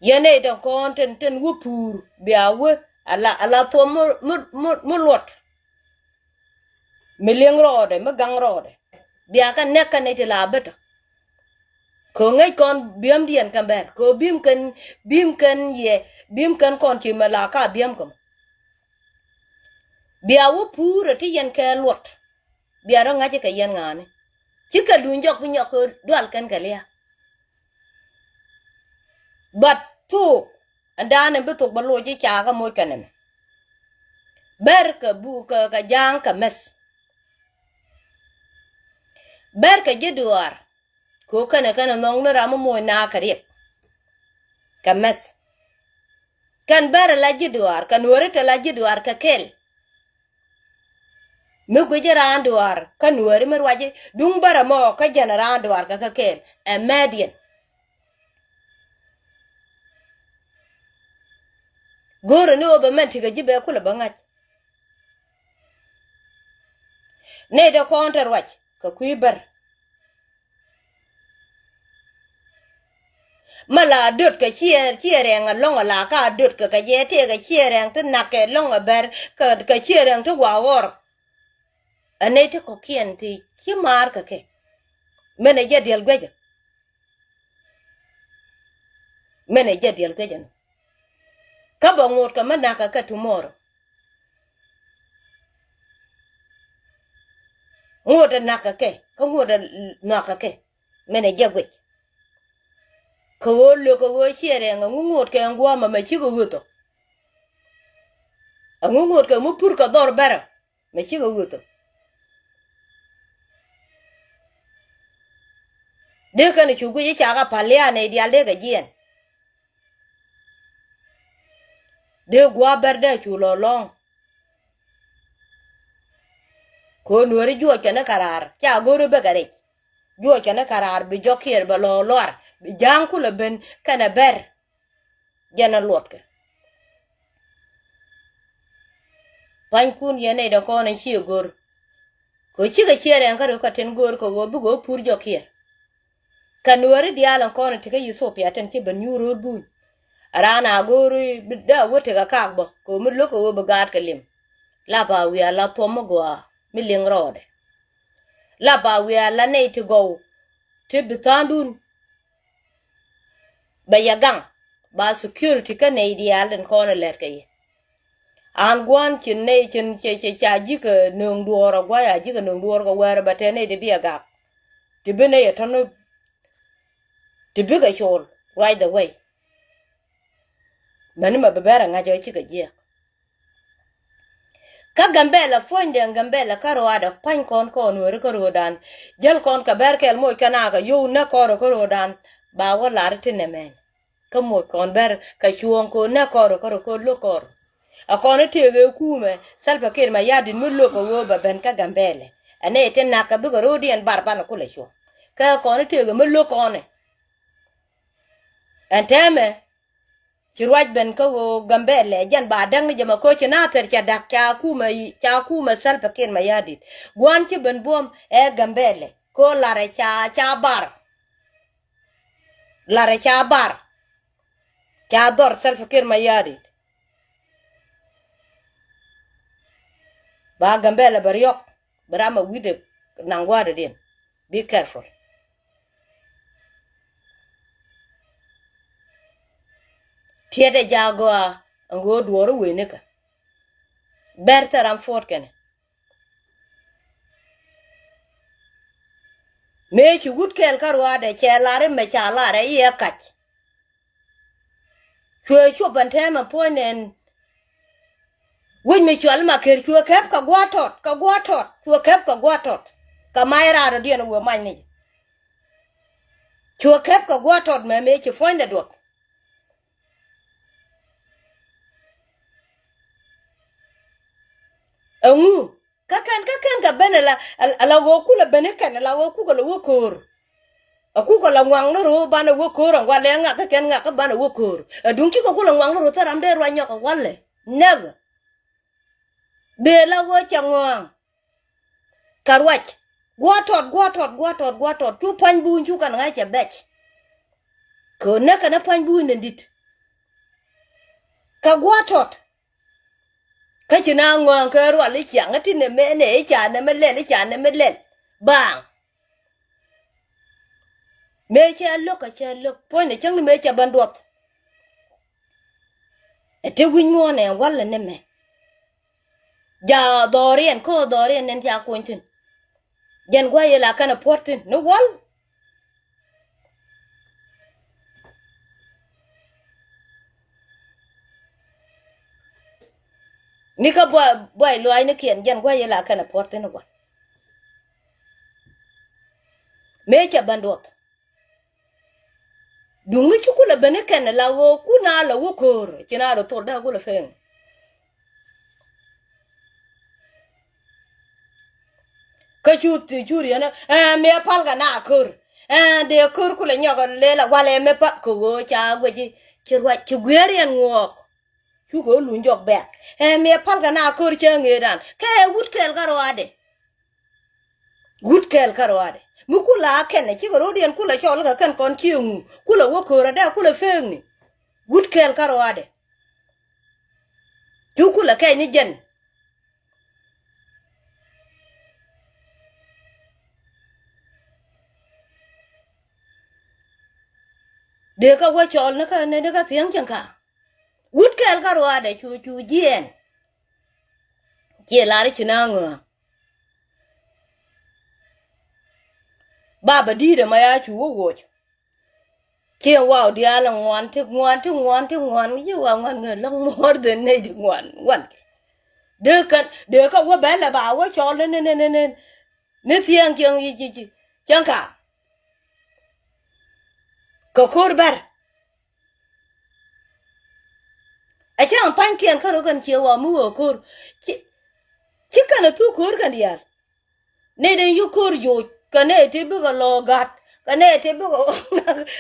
Yɛn nɛy tɛ kɔn tin tin wä puur bia wä ala ala thuɔm mi mi mi mi luɔt. Mi liŋ rɔɔdɛ mi gaŋ rɔɔdɛ bia kɛ nɛk kɛ nɛy ti la bätɔ. Kɛ ŋäc kɔn biämdiɛn kɛn bɛr kɛ bim kɛn bim kɛn yɛ bim kɛn kɔn ci mɛ la ka biäm kɛ mɔ. Bia wä puurɛ ti yɛn kɛ luɔt. Bia rɔ ŋa̱c kɛ yɛn ŋa̱a̱ni ci kɛ luny jɔk bi nyɔk kɛ dual kɛn kɛ lia̱a̱. But thok ɛn da̱a̱n ɛn bi thok bä loc i̱ ca kä moc kɛn ɛmɛ. Bɛr kɛ bu kɛ kɛ ja̱a̱ŋ kɛ mɛth. Bɛr kɛ ji̱ duaar. Kɛ ɣöö kɛnɛ kɛnɛ nhɔŋ ni ram mi moc naath kɛ riɛk kɛ mɛth. Kɛn bɛr ala ji̱ duaar kɛ nuääri te la ji̱ duaar kɛ kɛl. Mi guic i̱ raan duaar kä nuääri mi ruac i̱ duŋ bɛr ɛmɔ kä jɛn raan duaar kɛ kɛ kɛl ɛ mɛɛdiɛn. Go̱o̱rɛ ni ɣöö bɛ mɛn ti̱kɛ ji̱ bɛ kulɛ bä ŋa̱c. Nɛy dee kɔn te ruac kɛ kui̱ bär. Mä la döt kɛ ciɛ ciɛ rɛŋ ɛlɔ̱ŋ ɛ la ka döt kɛ kɛ jɛ tëëkɛ ciɛ rɛŋ ti nak kɛ ɛlɔ̱ŋ ɛ bär kɛ kɛ ciɛ rɛŋ ti wa ɣɔr. Ɛ nɛy ti kɔ̱kiɛn ti ci maar kɛ kɛ. Mɛn ɛ jɛ diɛl guecä. Mɛn ɛ jɛ diɛl guecä ni kä bɛ ŋot kɛ mä nakä kɛ tomorrow. Ŋot ɛ nakä kɛ kä ŋot ɛ nakä kɛ. Mɛn ɛ jɛ guec. Kɛ ɣöö lök kɛ ɣöö ciɛ rɛŋ ɛŋu ŋot kɛ ɛŋ gua̱a̱mɛ mɛ cikɛ ɣöthɔ. Ɛŋu ŋot kɛ mi pur kɛ dhɔr bärä. Mɛ cikɛ ɣöthä. Dee kɛn cu guic i̱ cakɛ pal lia̱a̱ nɛy diaal dee kɛ jiɛn. Dee gua̱a̱ bär dee cu lɔ lɔ̱ŋ. Kɛ ɣöö nuääri juɔc kɛn i̱ kɛ raar ca go̱o̱ri bekɛ rɛc. Juɔc kɛn i̱ kɛ raar bi jɔk kiɛɛr bɛ lɔ luar bi ja̱a̱ŋ kulɛ ben kɛnɛ bär. Jɛn a luɔtkɛ. Pua̱nykun yɛn nɛy dee kɔn in ciɛ go̱r. Kɛ cikɛ ciɛ rɛŋ kä rökä tin go̱r kɛ ɣöö bikɛ ɣöö pur jɔk kiɛɛr. Kɛ nuääri diaal in kɔn in tikä Ithiopia tin ci ben nyuur ro̱o̱r buny. Raan a go̱r bi dee a wä tekɛ kaak bä kɛ ɣöö mi lo̱k kɛ ɣöö bi gaatkɛ lim. Lap a wiaa la thuɔ̱m mi gɔaa mi liŋ rɔɔdɛ. Lap a wiaa la nɛy ti gɔw ti bi tha̱a̱ŋdun. Bɛ yɛ gaŋ ba security kä nɛy diaal tin kɔn ɛ lɛt kɛ yɛ. An gua̱n cin nɛy cin cɛ cɛ ca ji̱ kɛ nööŋ duɔɔr ɛ gua̱c a ji̱ kɛ nööŋ duɔɔr kɛ wäär ɛ bɛ tɛn nɛy ti bi ɛ gak. Ti bi nɛy ɛ tɔ̱n ti bikɛ col right away. Mäni mɛ bɛ bɛr ɛ ŋa̱c ɛ cikɛ jiɛk. Kä Gambɛla puɔ̱nydɛ Gambɛla kä ruaadɛ pa̱ny kɔn kɔn weri kä ro̱o̱dan. Jäl kɔn kɛ bɛr kɛl moc kɛn akɛ yow näk kɔn rɔ kä ro̱o̱dan. Ba wä lar ti nɛmɛn. Kä moc kɔn bɛr kɛ cuɔ̱ɔ̱ŋ kɛ ɣöö nɛ kɔr kɛ rɔ kɛ ɣöö lo̱k kɔr. Ɛ kɔn i̱ tëëk ëë kumɛ Salva Kiir Mayardit mi lo̱k kɛ ɣöö bɛ ben kä Gambɛlɛ. Ɛn ɛ ti nak kɛ bikɛ ro̱o̱diɛn bar banɛ kulɛ cuɔ̱ŋ. Kä ɛ kɔn i̱ tëëk ɛ mi lo̱k kɔn ɛ. Ɛn tɛmɛ ci ruac ben kä ɣöö Gambɛlɛ jɛn ba däk ni jɛ mɛ ko̱ ci Nathir ca da̱k ca kumɛ, ca kumɛ Salva Kiir Mayardit. Gua̱n ci ben buɔ̱m ɛ Gambɛlɛ ko̱ larɛ ca, ca bar. Larɛ ca bar. Ca dhɔr Salva Kiir Mayardit. Ba Gambɛlɛ bɛ riɔk bɛ ram a wi̱dɛ naŋ gua̱a̱dɛdiɛn. Be careful. Tiɛtɛ ja gɔaa ɛn ɣöö duɔɔri wee nikä. Bɛr thil ram puɔ̱t kɛnɛ. Mëë ci wut kɛɛl kä ruaadɛ cɛ lar imɛ ca lar ɛ i̱ ɛ kac. Cuɛ cop ɛn tɛmɛ puɔ̱ny nɛn. Wec mi cual ma ker cuɛ kɛp kɛ gua̱a̱ tɔt, kɛ gua̱a̱ tɔt, cuɛ kɛp kɛ gua̱a̱ tɔt. Kɛ mac raar ɔ diɛn wee mac ni. Cuɛ kɛp kɛ gua̱a̱ tɔt mɛ mëë ci puɔ̱nydɛ duɔth. Ɛŋu? Kä kɛn, kä kɛn kɛ ben ala, ala, ala ɣöö kulɛ ben ikɛn, ala ɣöö kukɛ lɛ wä ko̱o̱r. A kukɛ lɛ ŋuaŋ ni ro̱o̱ banɛ wä ko̱o̱r ɛn walɛ ŋak kä kɛn ŋak kä banɛ wä ko̱o̱r. Ɛ duŋ cikɛ kulɛ ŋuaŋ ni ro̱o̱ thil ram dee ruac nyɔk ɛ walɛ. Never. Dee la ɣöö cɛ ŋɔaŋ. Kɛ ruac. Gua̱a̱ tɔt, gua̱a̱ tɔt, gua̱a̱ tɔt, gua̱a̱ tɔt. Cu pa̱ny buny cu kɛn ŋa̱c cɛ bɛc. Kɛ näk kɛn pa̱ny buny ni dit. Kɛ gua̱a̱ tɔt. Kä ci na ŋɔaŋ kɛ rual i̱ ciaŋ i̱ ti nɛ mɛ nɛ i̱ ca nɛ mɛ lɛl i̱ ca nɛ mɛ lɛl. Baaŋ. Mëë cɛ lo̱k kä cɛ lo̱k puɔ̱nydɛ cäŋ ni mëë cɛ ben duɔth. Ɛ te wi̱c ŋuɔ̱ɔ̱nɛ walɛ ni mɛ. Ja dhɔriɛn kä dhɔriɛn nɛn ca kuɔny thi̱n. Jɛn gua̱c yɛ la kɛn ɛ puɔ̱t thi̱n ni wal. Ni kä buay, buay luaacnikiɛn jɛn gua̱c yɛ la kɛn ɛ puɔ̱t thi̱n ni wal. Mëë cɛ ben duɔth. Duŋni ci kulɛ ben ikɛn la ɣöö kun a la wä ko̱o̱r ci na rɔ thol dee kulɛ pek. Kä cu thi cu riɛn ɛ mëë pal kɛ na ko̱o̱r. Ɛ dee ko̱o̱r kulɛ nyɔk lel a walɛ mëë pal kɛ ɣöö ca guic ci ruac ci guiɛɛr yɛn ŋuɔɔk. Cukɛ wä luny jɔk bɛ̈k ɛ mëë pal kɛ na ko̱o̱r cä ŋëëdan kɛ wut kɛɛl kä ruaadɛ. Wut kɛɛl kä ruaadɛ mi kulɛ a kɛn ɛ cikɛ ro̱diɛn kulɛ cɔl kɛ kɛn kɔn ci ŋu kulɛ wä ko̱o̱r adɛ kulɛ pek ni. Wut kɛɛl kä ruaadɛ. Cu kulɛ kɛc ni jɛn. Dee kä wä cɔl ni kä ni kä thiäŋ cieŋ ka. Wut kɛɛl kä ruaadɛ cu cu jiɛɛn. Ciɛ lar i̱ ci na ŋöä. Baba di̱i̱t ɛmɔ ya cu wä woc. Ciɛ waw diaal ɛ ŋuan ti ŋuan ti ŋuan ti ŋuan ci wa ŋuan ŋä läŋ more than nɛy ti ŋuan ŋuan. Dee kɛn dee kä wä bɛl ɛ ba wä cɔl ni ni ni ni ni thiɛŋ cieŋ ci ci ci cieŋ ka. Kɛ ko̱r bɛr. Ɛ cäŋ pa̱nykiɛn kärɔ̱ kɛn ciɛ wa mi wä ko̱r. Ci ci kɛn ɛ thuk ko̱r kɛn diaal. Nɛy den yi ko̱r joc kɛ nɛy ti bikɛ lɔ gat kɛ nɛy ti bikɛ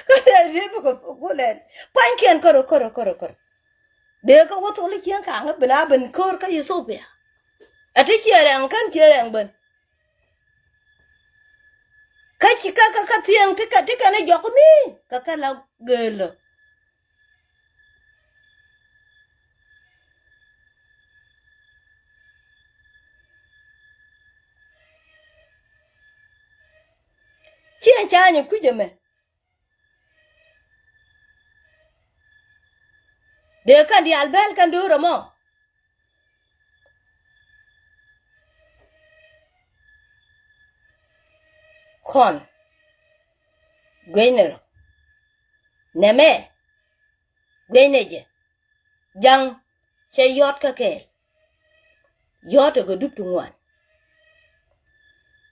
kɛ nɛy ti bikɛ kulɛn. Pa̱nykiɛn kärɔ̱ kärɔ̱ kärɔ̱ kärɔ̱. Dee kä wä thok li cieŋ ka̱ŋ ɛ ben a ben ko̱r kä Ethiopia. Ɛ ti ciɛ rɛŋ kän ciɛ rɛŋ ben. Kä ci kä kä kä thiɛŋ ti kä ti kɛn ɛ jɔk mi kä kä la gëëlä. Ciɛ ca̱ny ɛ kui̱c ɛmɛ. Dee kɛn diaal bɛl kɛn do̱r ɛmɔ. Kɔn guencnɛ rɔ nɛmɛ guencnɛ jɛ. Ja̱ŋ cɛ yɔt kä kɛɛl. Yɔt ɛ kɛ dup ti ŋuan.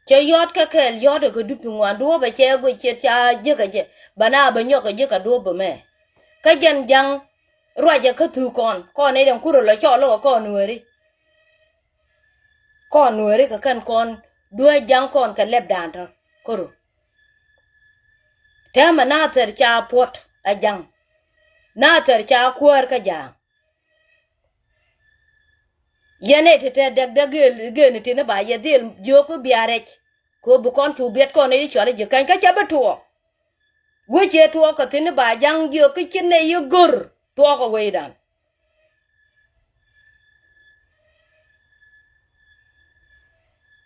Cɛ yɔt kä kɛɛl yɔt ɛ kɛ dup ti ŋuan duɔ̱ɔ̱pɛ cɛ guic cɛ ca jiäkä jɛ bana bɛ nyɔk kɛ jiäkä duɔ̱ɔ̱pɛ mɛ. Kä jɛn ja̱ŋ ruacɛ kä thuk kɔn, kɔn nɛy dɛn kurɛ lɔ cɔl i̱ kɛ kɔn Nuääri. Kɔn Nuääri kɛ kɛn kɔn duee ja̱ŋ kɔn kɛ lɛpdan tɔ̱ kärö. Täämɛ Nathir ca puɔt ɛ ja̱ŋ. Nathir ca kuäär kä ja̱a̱ŋ. Yɛn ɛ ti te dɛk dɛk gëël gëël ni ti ni ba yɛ dhil jiök i̱ bia rɛc. Kɛ ɣöö bi kɔn cu biɛt kɔn i̱ cɔal i̱ ji̱ käny kä cä bi tuɔɔk. Wec ëë tuɔɔk kɛ thi̱n i̱ ba ja̱ŋ jiök i̱ ci nɛy i̱ gör tuɔɔk ɛ wecdan.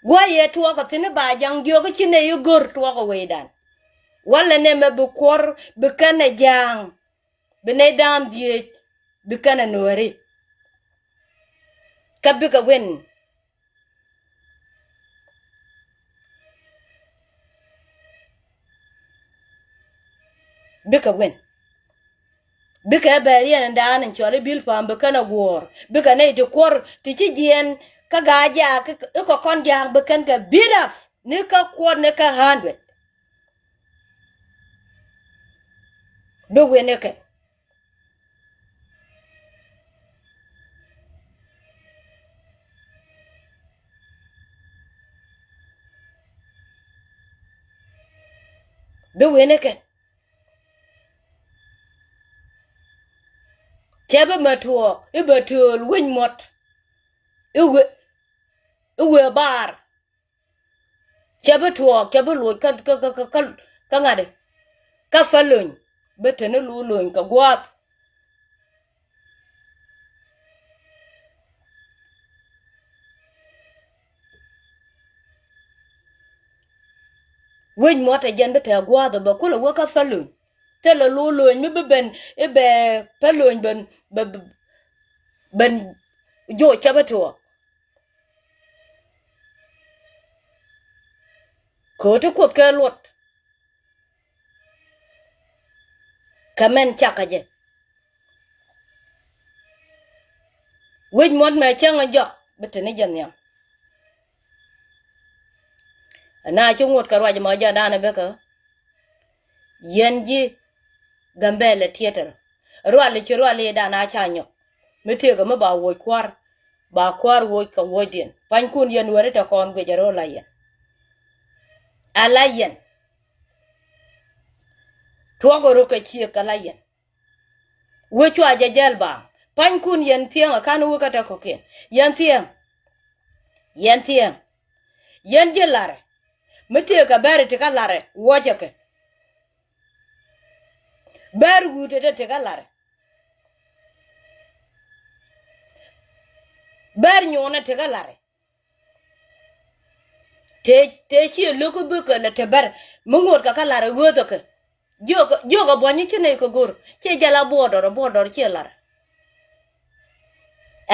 Gua̱c ëë tuɔɔk kɛ thi̱n i̱ ba ja̱ŋ jiök i̱ ci nɛy i̱ gör tuɔɔk ɛ wecdan. Walɛ nɛmɛ bi kuɔr bi kɛn ɛ ja̱a̱ŋ, bi nɛy da̱a̱n dhieec, bi kɛn ɛ Nuääri. Kä bikɛ win. Bikɛ win. Bikɛ bɛɛr yɛn in daan in cɔal i̱ bil pa̱a̱m bi kɛn a guɔ̱ɔ̱r. Bikɛ nɛy ti kuɔr ti ci jiɛɛn kä gaa jaak i̱ kɛ kɔn jaak bi kɛn kɛ beat up ni kä kuɔt ni kä hundred. Bi win ikɛ. Bi win ikɛ. Cɛ bi mɛ tuɔɔk i̱ bɛ tööl wec muɔt. I̱ wee, i̱ wee bar. Cɛ bi tuɔɔk, cɛ bi luɔc kä, kä, kä, kä, kä, kä ŋa̱t i̱ kä Pälöny. Bi te ni lu luɔny kɛ gua̱a̱th. Wec muɔt ɛ jɛn bi te gua̱a̱th ɛ bɛ kulɛ wä kä Pälöny. Thilɛ lu luɔny mi bi ben i̱ bɛ Pälöny ben, ben, ben joc cɛ bi tuɔɔk. Kööti Kuoth kɛ luɔt. Kɛ mɛn cakɛ jɛ. Wec muɔt mɛ cäŋ ɛ jɔk bi te ni jɛ nhiam. Ɛn a ci ŋot kɛ ruac mɔ jɛ danɛ bikɛ. Yɛn ji̱ Gambɛlɛ tiɛtɛr. Ruali ci ruali dan a ca nyɔk. Mi tëëkɛ mi ba wuɔc kua̱r. Ba kua̱r wuɔc kɛ wuɔcdiɛn. Pua̱nykun yɛn weri te kɔn guic a ro̱l a yɛn. A la yɛn. Tuɔk ruk kɛ ciek a la yɛn. Wee cua jɛ jɛl baaŋ. Pua̱nykun yɛn thiäŋ a kan wee kä te kɔ̱kiɛn. Yɛn thiäŋ. Yɛn thiäŋ. Yɛn ji̱ larɛ. Mi tëëkɛ bɛri ti kä larɛ wuɔcɛ kɛ. Bɛr wuut te te ti kä larɛ. Bɛr nyuɔnɛ ti kä larɛ. Te, te ciɛ lo̱k i̱ bikɛ lɛ te bɛr mi ŋuɔ̱t kɛ kä larɛ ɣööthɛ kɛ. Jiökɛ, jiökɛ buɔ̱ny i̱ ci nɛy kɛ go̱r ciɛ jɛ la buɔɔdɔr, buɔɔdɔr ciɛ larɛ.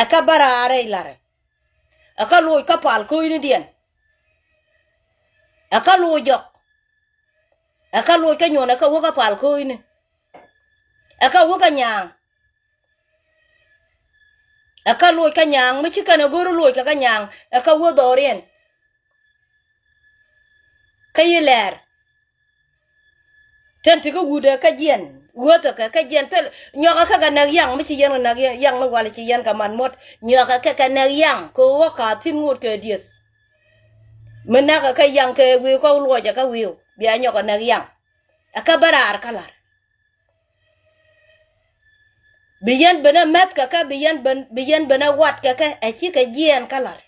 Ɛ kä bɛr a rɛy larɛ. Ɛ kä loc kä pal ko̱o̱ynidiɛn. Ɛ kä loc jɔk. Ɛ kä loc kä nyuɔn ɛ kä wä kä pal ko̱o̱yni. Ɛ kä wä kä nyaaŋ. Ɛ kä loc kä nyaaŋ mi ci kɛn ɛ go̱r loc kɛ kä nyaaŋ ɛ kä wä dhɔriɛn. Kä yi lɛɛr. Tɛn ti kä wut ɛ kä jiɛn ɣöthɛ kɛ kä jiɛn thil nyɔkɛ kɛ kɛ nɛk yaŋ mi ci yɛn kɛ nɛk yaŋ ni wal ci yɛn kɛ man muɔt nyɔkɛ kɛ kɛ nɛk yaŋ kɛ ɣöö ka thi̱n ŋot kɛ dieth. Mi näkɛ kɛ yaŋ kɛ wi̱i̱ kä luɔcɛ kä wi̱i̱ bia nyɔkɛ nɛk yaŋ. Ɛ kä bä raar kä la̱r. Bi yɛn ben ɛ mɛth kɛ kɛ bi yɛn ben, bi yɛn ben ɛ wat kɛ kɛ ɛ cikɛ jiɛɛn kä la̱r.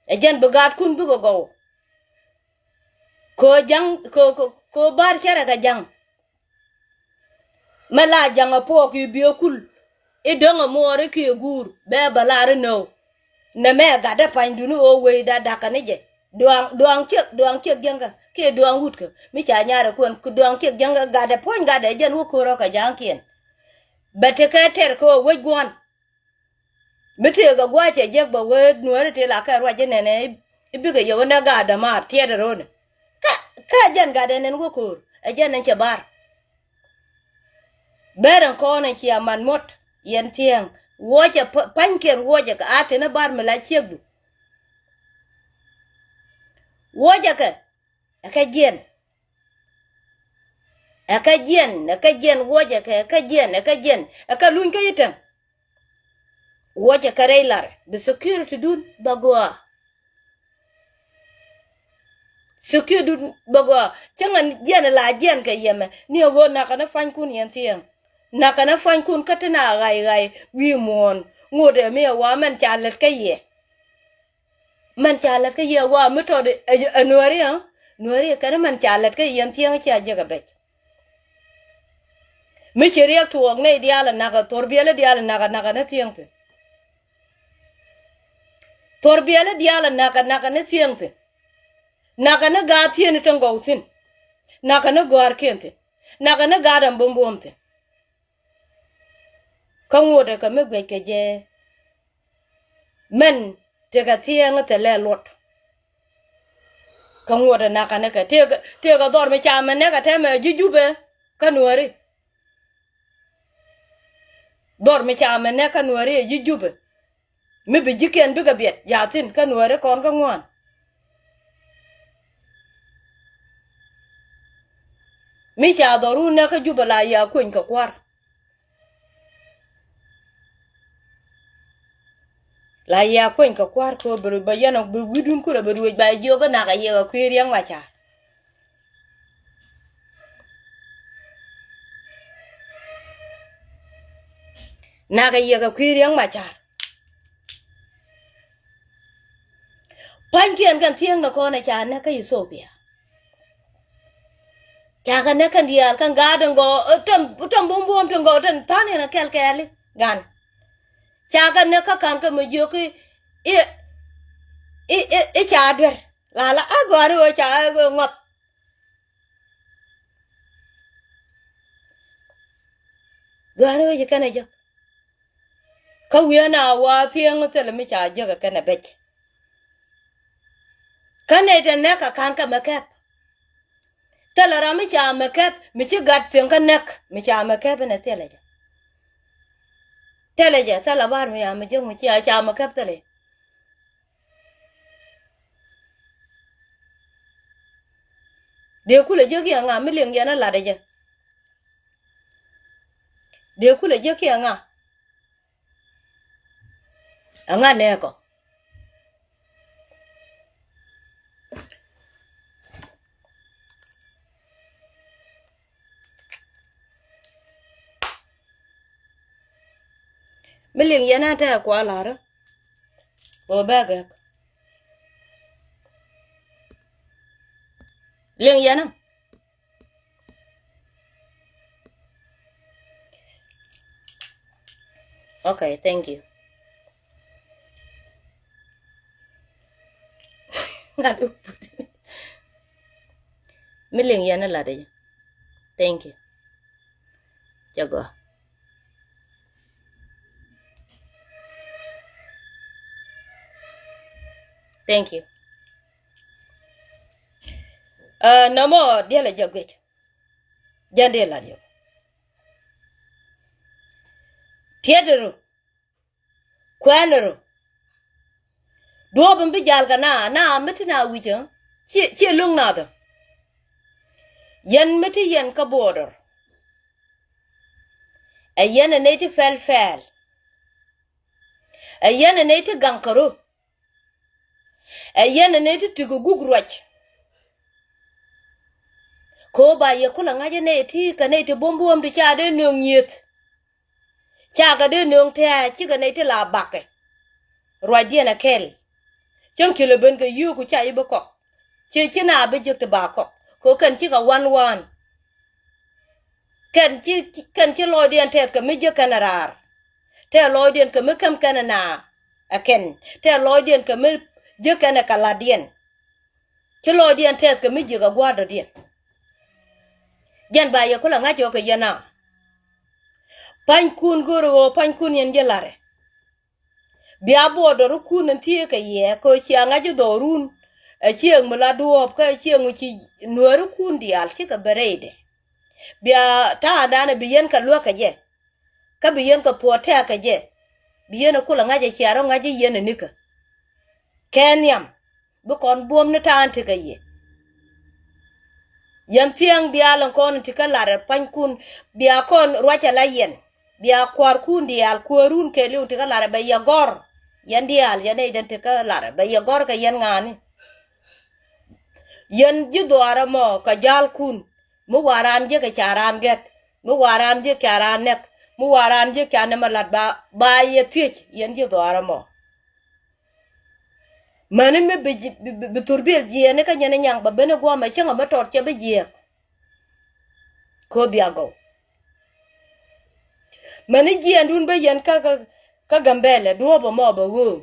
Ɛ jɛn bi gaatkun bikɛ gɔw. Kɛ ɣöö ja̱ŋ kɛ, kɛ, kɛ ɣöö ba̱a̱r cärɛ kɛ ja̱ŋ. Mɛ la ja̱ŋ ɛ puɔɔk i̱ biɛ kul i̱ däŋ ɛ muɔɔr i̱ kiɛ guur bɛ bɛ lar i̱ nöö. Nɛmɛ gatdä panydun i̱ ɣöö wecda da̱kä ni jɛ. Duaŋ, duaŋ ciek, duaŋ ciek jiäŋkä kiɛ duaŋ wutkä mi ca nyarɛ kuɛn kɛ duaŋ ciek jiäŋkä gatdɛ puɔ̱ny gatdɛ jɛn wä ko̱rä kɛ ja̱a̱ŋkiɛn. Bɛ tekɛ tɛr kɛ ɣöö wec gua̱n. Mi tëëkɛ gua̱a̱cɛ jek bɛ wee nuääri tëë la kɛ ruac inɛnɛ i̱ bikɛ yɛ wä nɛ gaat dämaar tiɛɛt ɛ ro̱o̱nɛ. Kä, kä ɛ jɛn gat ɛn ɛn wä ko̱o̱r ɛ jɛn ɛn cɛ bar. Ber ɛn kɔn ɛn cia man muɔ̱t yɛn thiɛɛŋ wuɔcɛ pa̱nykiɛn wuɔcɛ kɛ a tënɛ bar mi la ciekdu. Wuɔcɛ kɛ ɛ kɛ jiɛn. Ɛ kä jiɛn, ɛ kä jiɛn wuɔcɛ kɛ, ɛ kä jiɛn, ɛ kä jiɛn, ɛ kä luny kä i̱ tɛm. Wuɔcɛ kɛ rɛy lar bi security dun bä gɔaa. Security dun bä gɔaa. Cäŋ ɛn jiɛn la jiɛn kɛ yɛmɛ ni ɛ ɣöö nakä ni pua̱nykun yɛn thiɛŋ. Nakä ni pua̱nykun kä ti na ɣay ɣay wi̱i̱ muɔ̱ɔ̱n ŋot ɛ mi ɛ wa mɛn ca lät kä yɛ. Mɛn ca lät kä yɛ wa mi tɔt ɛ, ɛ, ɛ nuääri ɛ nuääri ɛ kɛn mɛn ca lät kä yɛn thiɛŋ cia jek ɛ bɛc. Mi ci riɛk tuɔɔk nɛy diaal ɛ nakä, thuɔr biɛli diaal ɛ nakä, nakä ni thiɛŋ thi̱n. Thuɔr biɛli diaal ɛ nakä, nakä ni thiɛŋ thi̱n. Nakä ni gaat thieen tin gɔw thi̱n. Nakä ni gɔ̱a̱rkiɛn thi̱n. Nakä ni gaat ɛn buɔ̱m buɔ̱m thi̱n. Kä ŋuɔ̱t ɛ kɛ mi guic kɛ jɛ. Mɛn tekɛ thiɛɛŋ thilɛ luɔt. Kä ŋuɔ̱t ɛ nakä ni kɛ tëëkɛ, tëëkɛ dhɔr mi ca mɛ nɛk ɛ tɛmɛ ji̱ Jubɛ kä nuääri. Dhɔr mi ca mɛ nɛk kä nuääri ɛ ji̱ Jubɛ. Mi bi ji̱kiɛn bikɛ biɛt ya̱thi̱n kä nuääri kɔn kä ŋuan. Mi ca dhɔrun nɛk kä Jubɛ la yɛ kueny kɛ kua̱r. La yɛ kueny kɛ kua̱r kɛ ɣöö bi bɛ yɛn ɔ bi wi̱dun kulɛ bi ruëëc ba jiök kä nakä yɛ kɛ kui̱ Riɛk Macar. Nakä yɛ kɛ kui̱ Riɛk Macar. Pa̱nykiɛn kɛn thiäŋ ni kɔn ɛ ca näk kä Ithiopia. Ca kɛ näk kɛn diaal kɛn gaat in gɔɔ, ɛ, tɛm, tɛm buɔ̱m buɔ̱m tin gɔɔ tin tha̱a̱n in ɛ kɛl kɛɛli gan. Ca kɛ näk kä ka̱n kä mi jiök i̱, i̱, i̱, i̱, i̱ ca duer. La la a gɔ̱a̱ri ɣöö ca ɛ ŋɔth. Gɔ̱a̱ri ɣöö ci kɛn ɛ jek. Kä wi̱i̱ ɛn a wa thiëŋ thilɛ mi ca jek ɛ kɛn ɛ bɛc. Kä nɛy te nɛk a ka̱n kä mɛ kɛp. Thilɛ ram mi ca mɛ kɛp mi ci gat thiëŋ kä nɛk mi ca mɛ kɛp inɛ thilɛ jɛ. Thilɛ jɛ thilɛ bar mi ca mɛ jek mi ci a ca mɛ kɛp thilɛ. Dee kulɛ jek kiɛ ŋa mi liŋ yɛn a lat ɛ jɛ. Dee kulɛ jek kiɛ ŋa. Ɛŋa nɛɛkɔ. Mi liŋ yɛn a tɛɛ kua la̱rä. Ɣöö bɛ gɛk. Liŋ yɛn a. Okay, thank you. Mi liŋ yɛn a lat i̱. Thank you. Cɛ gɔaa. Thank you. Ɛ, nɔmɔ diɛl ɛ jɛ guic. Jɛn dee lat yɔ. Tiɛt ru. Kuɛn ru. Duɔ̱ɔ̱p in bi jal kɛ na, na mi ti na wi̱cä. Ciɛ, ciɛ luŋ nath ɔ. Yɛn mi ti yɛn kä border. Ɛ yɛn ɛ nɛy ti pɛl pɛl. Ɛ yɛn ɛ nɛy ti gaŋ kɛ ru. Ɛ yɛn ɛ nɛy ti tik ɛ guk ruac. Kɛ ɣöö ba yɛ kulɛ ŋa̱c ɛ nɛy ti kɛ nɛy ti buɔ̱m buɔ̱m ti ca dee nööŋ nyieth. Ca kɛ dee nööŋ tɛ̱̈ɛ̱̈ cikɛ nɛy ti la bakɛ. Ruacdiɛn ɛ kɛl. Cäŋ ci lɛ ben kɛ yio̱o̱ku ca ji̱ bi kɔk. Ci, ci na bi jek ti ba kɔk. Kɛ ɣöö kɛn cikɛ wan wan. Kɛn ci, kɛn ci lɔcdiɛn tɛth kɛ mi jek kɛn ɛ raar. Tɛɛ lɔcdiɛn kɛ mi käm kɛn ɛ na ɛ kɛn. Tɛɛ lɔcdiɛn kɛ mi jek kɛn ɛ kɛ la̱tdiɛn. Ci lɔcdiɛn tɛth kɛ mi jiäk ɛ gua̱a̱r dɔ̱diɛn. Jɛn ba yɛ kulɛ ŋa̱c ɣɔ̱ kɛ yɛn a. Pa̱nykun go̱o̱rɛ ɣöö pa̱nykun yɛn ji̱ la̱rɛ. Bia borderkun ɛn thieekɛ yɛ kɛ ɣöö cia ŋa̱c i̱ dhɔrun. Ɛ cieŋ mi la duɔ̱ɔ̱p kä ɛ cieŋ mi ci nuäärikun diaal cikɛ bɛ rɛydɛ. Bia ta̱a̱ŋdan ɛ bi yɛn kɛ luäk kɛ jɛ. Kä bi yɛn kɛ puɔ̱t tɛ̈ɛ̈k kɛ jɛ. Bi yɛn ɛ kulɛ ŋa̱c ɛ cia rɔ ŋa̱c i̱ yɛn ɛ nikä. Kɛ nhiam. Bi kɔn buɔ̱m ni ta̱a̱n tekɛ yɛ. Yɛn thiäŋ diaal in kɔn in ti kä lar ɛ pua̱nykun, bia kɔn ruacɛ la yɛn. Bia kua̱rkun diaal, kuäärun kɛɛliw in ti kä lar ɛ bɛ yɛ gɔ̱r. Yɛn diaal, yɛn nɛy tin ti kä lar ɛ bɛ yɛ gɔ̱r kɛ yɛn ŋa̱a̱ni. Yɛn ji̱ dhɔaarä mɔ kɛ ja̱a̱lkun. Mi wa̱a̱ raan jiäk kɛ ca raan gɛt. Mi wa̱a̱ raan jiäk ca raan nɛk. Mi wa̱a̱ raan jiäk ca nɛmɛ la̱t ba, ba yɛ thiec, yɛn ji̱ dhɔaarä mɔ. Mäni mi bi, bi, bi, bi thurbil jiɛɛni kä nyɛn nyaŋ bɛ ben i̱ guɔ̱mɛ cäŋ ɛmɛ tɔt cɛ bi jiɛɛk. Kɛ ɣöö bia gɔw. Mäni jiɛɛndun bä yɛn kä, kä, kä Gambɛlɛ duɔ̱ɔ̱p ɛmɔ bɛ ɣöö.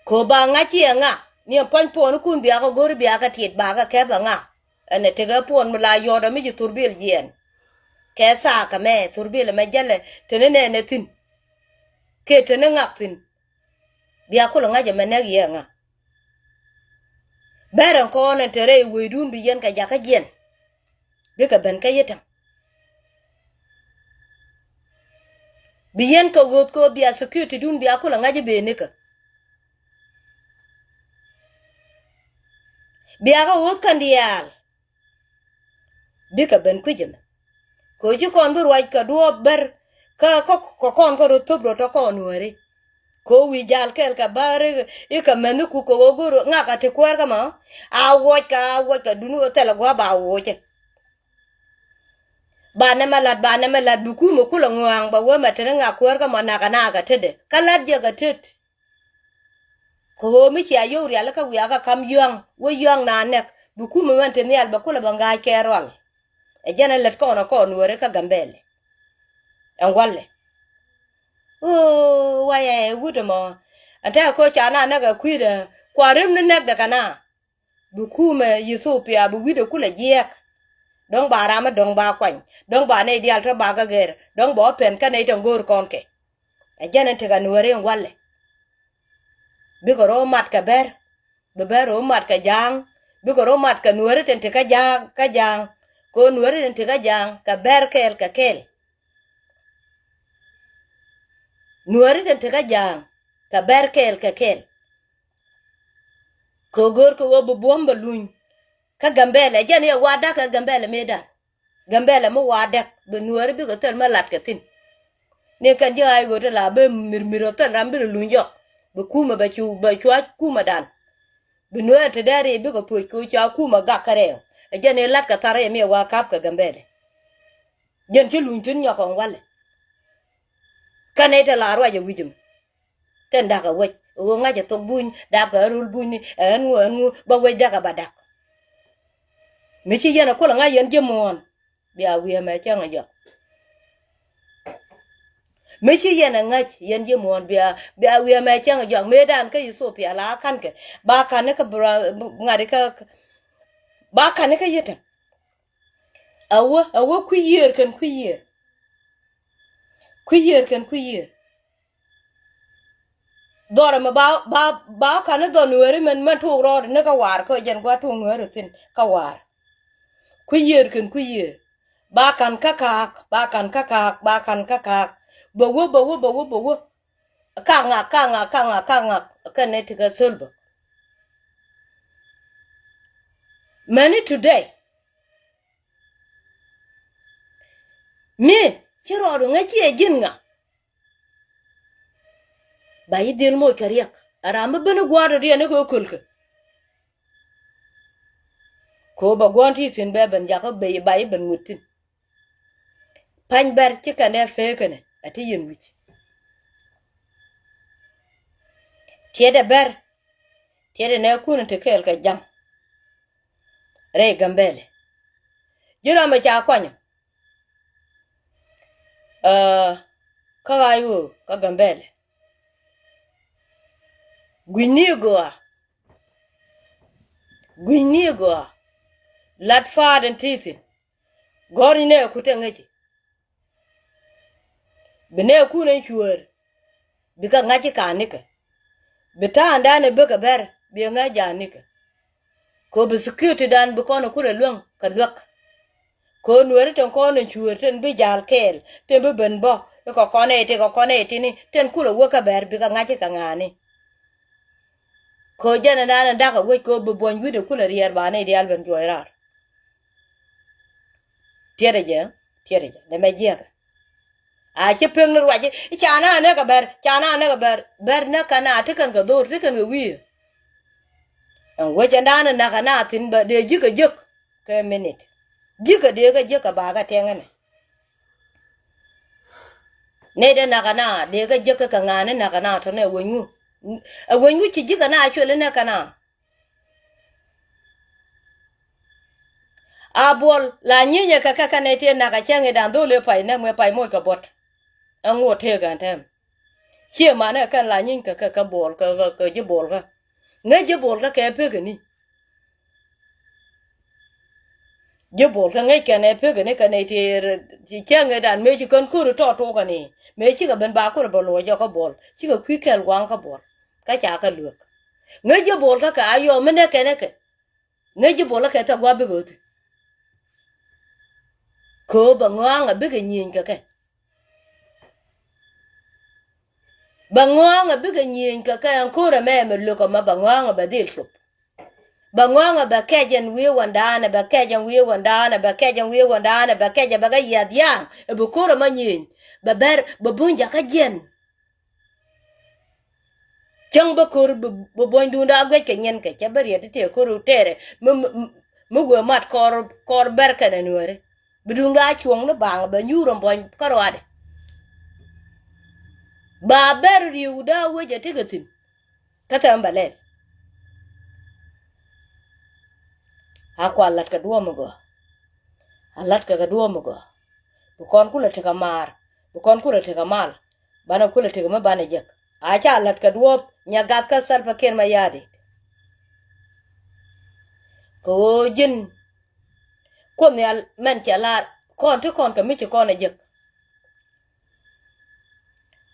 Kɛ ɣöö ba ŋa̱c ciɛ ŋa ni ɛn pua̱ny puɔ̱ɔ̱nikun bia kɛ go̱r bia kɛ tiɛt ba kɛ kɛp ɛ ŋa. Ɛn ɛ tekɛ puɔ̱ɔ̱n mi la yɔɔt ɛ mi ci thurbil jiɛɛn. Kɛ thaak ɛmɛ thurbil ɛmɛ jälɛ teni nɛɛnɛ thi̱n. Kɛ teni ŋak thi̱n. Bia kulɛ ŋa̱c ɛmɛ nɛk yɛ ŋa. Bɛr ɛn kɔn ɛn te rɛy wecdun bi yɛn kɛ jakä jiɛn. Bikɛ ben kä yi̱täŋ. Bi yɛn kɛ ɣöth kɛ ɣöö bia security dun bia kulɛ ŋa̱c i̱ ben ikä. Bia kɛ ɣöth kɛn diaal. Bikɛ ben kui̱c ɛmɛ. Kɛ ɣöö ci kɔn bi ruac kɛ duɔ̱ɔ̱p ber kä, kä, kä kɔn kä rɔ thöp rɔ tɔ kɔn wääri. Kɛ ɣöö wi̱i̱ ja̱l kɛɛl kɛ bäär i̱, i̱ kɛ mɛnh i̱ kuk kɛ ɣöö go̱r ŋak a ti kuäär kä mɔ. A wuɔc kɛ, a wuɔc kɛ duni ɣöö thilɛ gua̱a̱p a wuɔcɛ. Ba nɛmɛ la̱t, ba nɛmɛ la̱t bi kumɛ kulɛ ŋɔa̱a̱ŋ bɛ wee mɛ teni ŋak kuäär kä mɔ nak a nak a tetdɛ. Kä la̱t jɛ kɛ tet. Kɛ ɣöö mi cia yio̱w rialikä wiakä kam yɔ̱a̱ŋ wä yɔ̱a̱ŋ na nɛk bi kumɛ mɛn te nhial bɛ kulɛ bɛ ŋa̱a̱c kɛ rual. Ɛ jɛn ɛ lät kɔn ɛ kɔn wääri kä Gambɛlɛ. Ɛn walɛ. Ɣöö wayɛ wut ɛmɔ. Ɛn tekɛ ko̱ ca na nɛk ɛ kui̱dɛ kua rim ni nɛkdɛ kɛ na. Bi kumɛ Yithopia bi wi̱cdɛ kulɛ jiɛɛk. Dɔ̱ŋ ba ram mi dɔ̱ŋ ba kuany dɔ̱ŋ ba nɛy diaal tɔ ba kä gɛr dɔ̱ŋ ba wä pɛn kä nɛy tɔ̱ŋ go̱o̱r kɔn kɛ. Ɛ jɛn ɛn tekɛ nuääri ɛn walɛ. Bikɛ rɔ mat kɛ bɛr. Bi bɛr rɔ mat kɛ ja̱a̱ŋ. Bikɛ rɔ mat kɛ nuääri tin ti kä ja̱a̱ŋ kä ja̱a̱ŋ. Kɛ ɣöö nuääri tin ti kä ja̱a̱ŋ kɛ bɛr kɛɛl kɛ kɛɛl. Nuääri tin ti kä ja̱a̱ŋ kɛ bɛr kɛɛl kɛ kɛɛl. Kɛ ɣöö gör kɛ ɣöö bi buɔ̱m bɛ luny. Kä Gambɛlɛ jɛn iɛ wa da̱k kɛ Gambɛlɛ mëëdan. Gambɛlɛ mi wa däk bi nuääri bikɛ thil mi lat kɛ thi̱n. Ni kɛn ji̱ ɣaac ɣöö ti la bi mirmir ɔ thil ram bi luny jɔk. Bi kumɛ bɛ cu bɛ cua kumɛdan. Bi nuäär te dee ri bikɛ puɔ̱c kɛ ca kumɛ gak kä rɛɛŋ. Ɛ jɛn i̱ la̱t kɛ thar i̱ mi wa ka̱p kɛ Gambɛlɛ. Jɛn ci luny thi̱n nyɔk kɔŋ walɛ. Kɛn i̱ te la ruac ɛ wi̱cim. Tɛn da̱k ɛ wec ɣöö ŋa̱c ɛ thok buny dap kɛ ɣän rul bunyni ɛ ɣän ŋu ɛ ɣän ŋu bä wec da̱k ɛ ba da̱k. Mi ci yɛn ɛ kulɛ ŋa̱c yɛn ji̱ muɔ̱ɔ̱n. Bia wi̱i̱ ɛmɛ cäŋ ɛ jɔak. Mi ci yɛn ɛ ŋäc yɛn ji̱ muɔ̱ɔ̱n bia, bia wi̱i̱ ɛmɛ cäŋ ɛ jɔak mëëdan kä Yithopia la ka̱nkɛ. Ba ka̱n ni kä ŋa̱t ikä. Ba ka̱n ni kä yi̱täŋ. Ɛ wä ɛ wä kui̱ yiëër kɛn kui̱ yiëër. Kui̱ yiëër kɛn kui̱ yiëër. Dhɔr ɛmɛ ba, ba, ba ka̱n ni dhɔr nueeri mɛn mɛn tuuk rɔɔd ni kä waar kä jɛn gua̱ tuuk nueeri thi̱n kä waar. Kui̱ yiëër kɛn kui̱ yiëër. Ba ka̱n kä ka̱a̱k, ba ka̱n kä ka̱a̱k, ba ka̱n kä ka̱a̱k. Bɛ wä, bɛ wä, bɛ wä, bɛ wä. Ka̱a̱k ŋa̱k, ka̱a̱k ŋa̱k, ka̱a̱k ŋa̱k, ka̱a̱k ŋa̱k. Kɛn ni ti kɛ thöl bä. Many today. Mi ci rɔɔdu ŋäc ci ɛ ji̱n ŋa. Ba yi dhil moc kɛ riɛk a ram mi ben i̱ gua̱a̱r riɛn i̱ kɛ köl kɛ. Ko̱ ba gua̱a̱n ti thi̱n bɛ ben jakä bey ba yi ben ŋuet thi̱n. Pa̱ny bɛr ci kɛn ɛ fee kɛnɛ a ti yɛn wi̱c. Tiɛt ɛ bɛr. Tiɛt ɛ nɛ kun ti kɛɛl kɛ ja̱ŋ. Rɛy Gambɛlɛ. Ji̱ ram ɛ ca kuanyä. Kä ɣaac ɣöö kä Gambɛlɛ. Gui̱ny ni gɔaa. Gui̱ny ni gɔaa. Lat faat in ti thi̱n. Gɔ̱r ni nɛ kut ɛ ŋäci. Bi nɛ kun in cuäär. Bikɛ ŋa̱c i̱ ka̱n nikɛ. Bi ta̱a̱ŋdan i̱ bikɛ bɛr bi ŋäc ja̱a̱n nikɛ. Kɛ ɣöö bi security dan bi kɔn i̱ kulɛ luäŋ kɛ luäk. Kɛ ɣöö nueeri tin kɔn in cuëër tin bi ja̱a̱l kɛɛl tin bi ben bä i̱ kɛ kɔn ɛ ti kɛ kɔn ɛ tini tin kulɛ wä kä bɛr bikɛ ŋa̱c i̱ kɛ ŋa̱a̱ni. Kɛ ɣöö jɛn ɛn da̱a̱n ɛn da̱k ɛ wec kɛ ɣöö bi buɔ̱ny wi̱cdɛ kulɛ riɛɛr ba nɛy diaal ben juɔc raar. Tiɛtdɛ jɛ, tiɛtdɛ jɛ, nɛmɛ jiäkɛ. A ci pek ni ruac i̱ ca na näk ɛ bɛr, ca na näk ɛ bɛr, bɛr näk kɛn a ti kɛn kɛ dho̱r, ti kɛn kɛ wi̱i̱. Ɛn wec ɛn da̱a̱n ɛ näk kɛn a thi̱n bä dee ji̱ kɛ jek kɛ minit. Ji̱ kɛ dee kɛ jek kɛ ba kɛ tɛŋ ɛnɛ. Nɛy dee näk kɛn a dee kɛ jek kɛ kɛ ŋa̱a̱n ni näk kɛn a tɔ̱nɛ ɛ wec ŋu. Ɛ wec ŋu ci ji̱ kɛn a cuɛl i̱ näk kɛn a. A buɔl la nyinyɛ kɛ kɛ kɛn ɛ tëë nak a cäŋ i̱ da̱ŋ dho̱l ëë pay nɛmɛ pay moc kɛ buɔt. Ɛŋu ɛ tëëk ɛn tɛm. Ciɛ manɛ kɛn la nyiny kɛ kɛ kɛ buɔl kɛ kɛ kɛ ji̱ buɔl kä. Ŋäc ji̱ buɔl kä kɛ pekɛ ni. Ji̱ buɔl kä ŋäc kɛn ɛ pekɛ ni kɛn ɛ tëë cäŋ i̱ da̱ŋ mëë ci kän ko̱r i̱ tɔɔt tuɔɔk kɛn i̱ mëë cikɛ ben ba ko̱r i̱ bɛ luɔc jɔk kä buɔl cikɛ kui̱ kɛl waŋ kä buɔl. Kä ca kɛ luek. Ŋäc ji̱ buɔl kä kɛ a yɔm mi nɛ kɛn ɛ kɛ. Ŋäc ji̱ buɔlä kɛ thɛk gua̱a̱ bikɛ ɣöthi. Kɛ ɣöö bɛ ŋɔ̱a̱ŋ a bikɛ nyieny kɛ kɛ. Bɛ ŋɔ̱a̱ŋ a bikɛ nyieny kɛ kɛ ɛn ko̱r ɛmɛ ɛmɛ lo̱k ɛmɛ bɛ ŋɔ̱a̱ŋ a bɛ dhil cop. Bɛ ŋɔ̱a̱ŋ a bɛ kɛc ɛn wi̱i̱ wändaanɛ bɛ kɛc ɛn wi̱i̱ wändaanɛ bɛ kɛc ɛn wi̱i̱ wändaanɛ bɛ kɛc ɛ bɛ kɛ yiath ya̱a̱ŋ ɛ bi ko̱r ɛmɛ nyieny. Bɛ bɛr bɛ buny jakä jiɛn. Cäŋ bä ko̱r bi buɔ̱nyduun da̱a̱ guic kɛ nyin kɛ cɛ bä riet ti tëë ko̱r tɛɛrɛ mi mi wëë mat kɔr kɔr bɛr kɛnɛ nuääri. Bi duun da̱a̱ cuɔ̱ŋ ni baŋ bɛ nyuur ɔm buɔ̱ny kä ruaadɛ. Ba bɛr ri̱w da̱a̱ wecɛ tekɛ thi̱n. Kä tɛm bɛ lɛl. A kua la̱t kɛ duɔ̱ɔ̱m mi gɔaa. A la̱t kɛ kɛ duɔ̱ɔ̱m mi gɔaa. Bi kɔn kulɛ tekɛ maar bi kɔn kulɛ tekɛ mal. Banɛ kulɛ tekɛ mi banɛ jek. A ca la̱t kɛ duɔ̱ɔ̱p nyɛ gath kä Salva Kiir Mayardit. Kɛ ɣöö ji̱n Kuoth Nhial mɛn cɛ lar kɔn ti kɔn kɛ mi ci kɔn ɛ jek.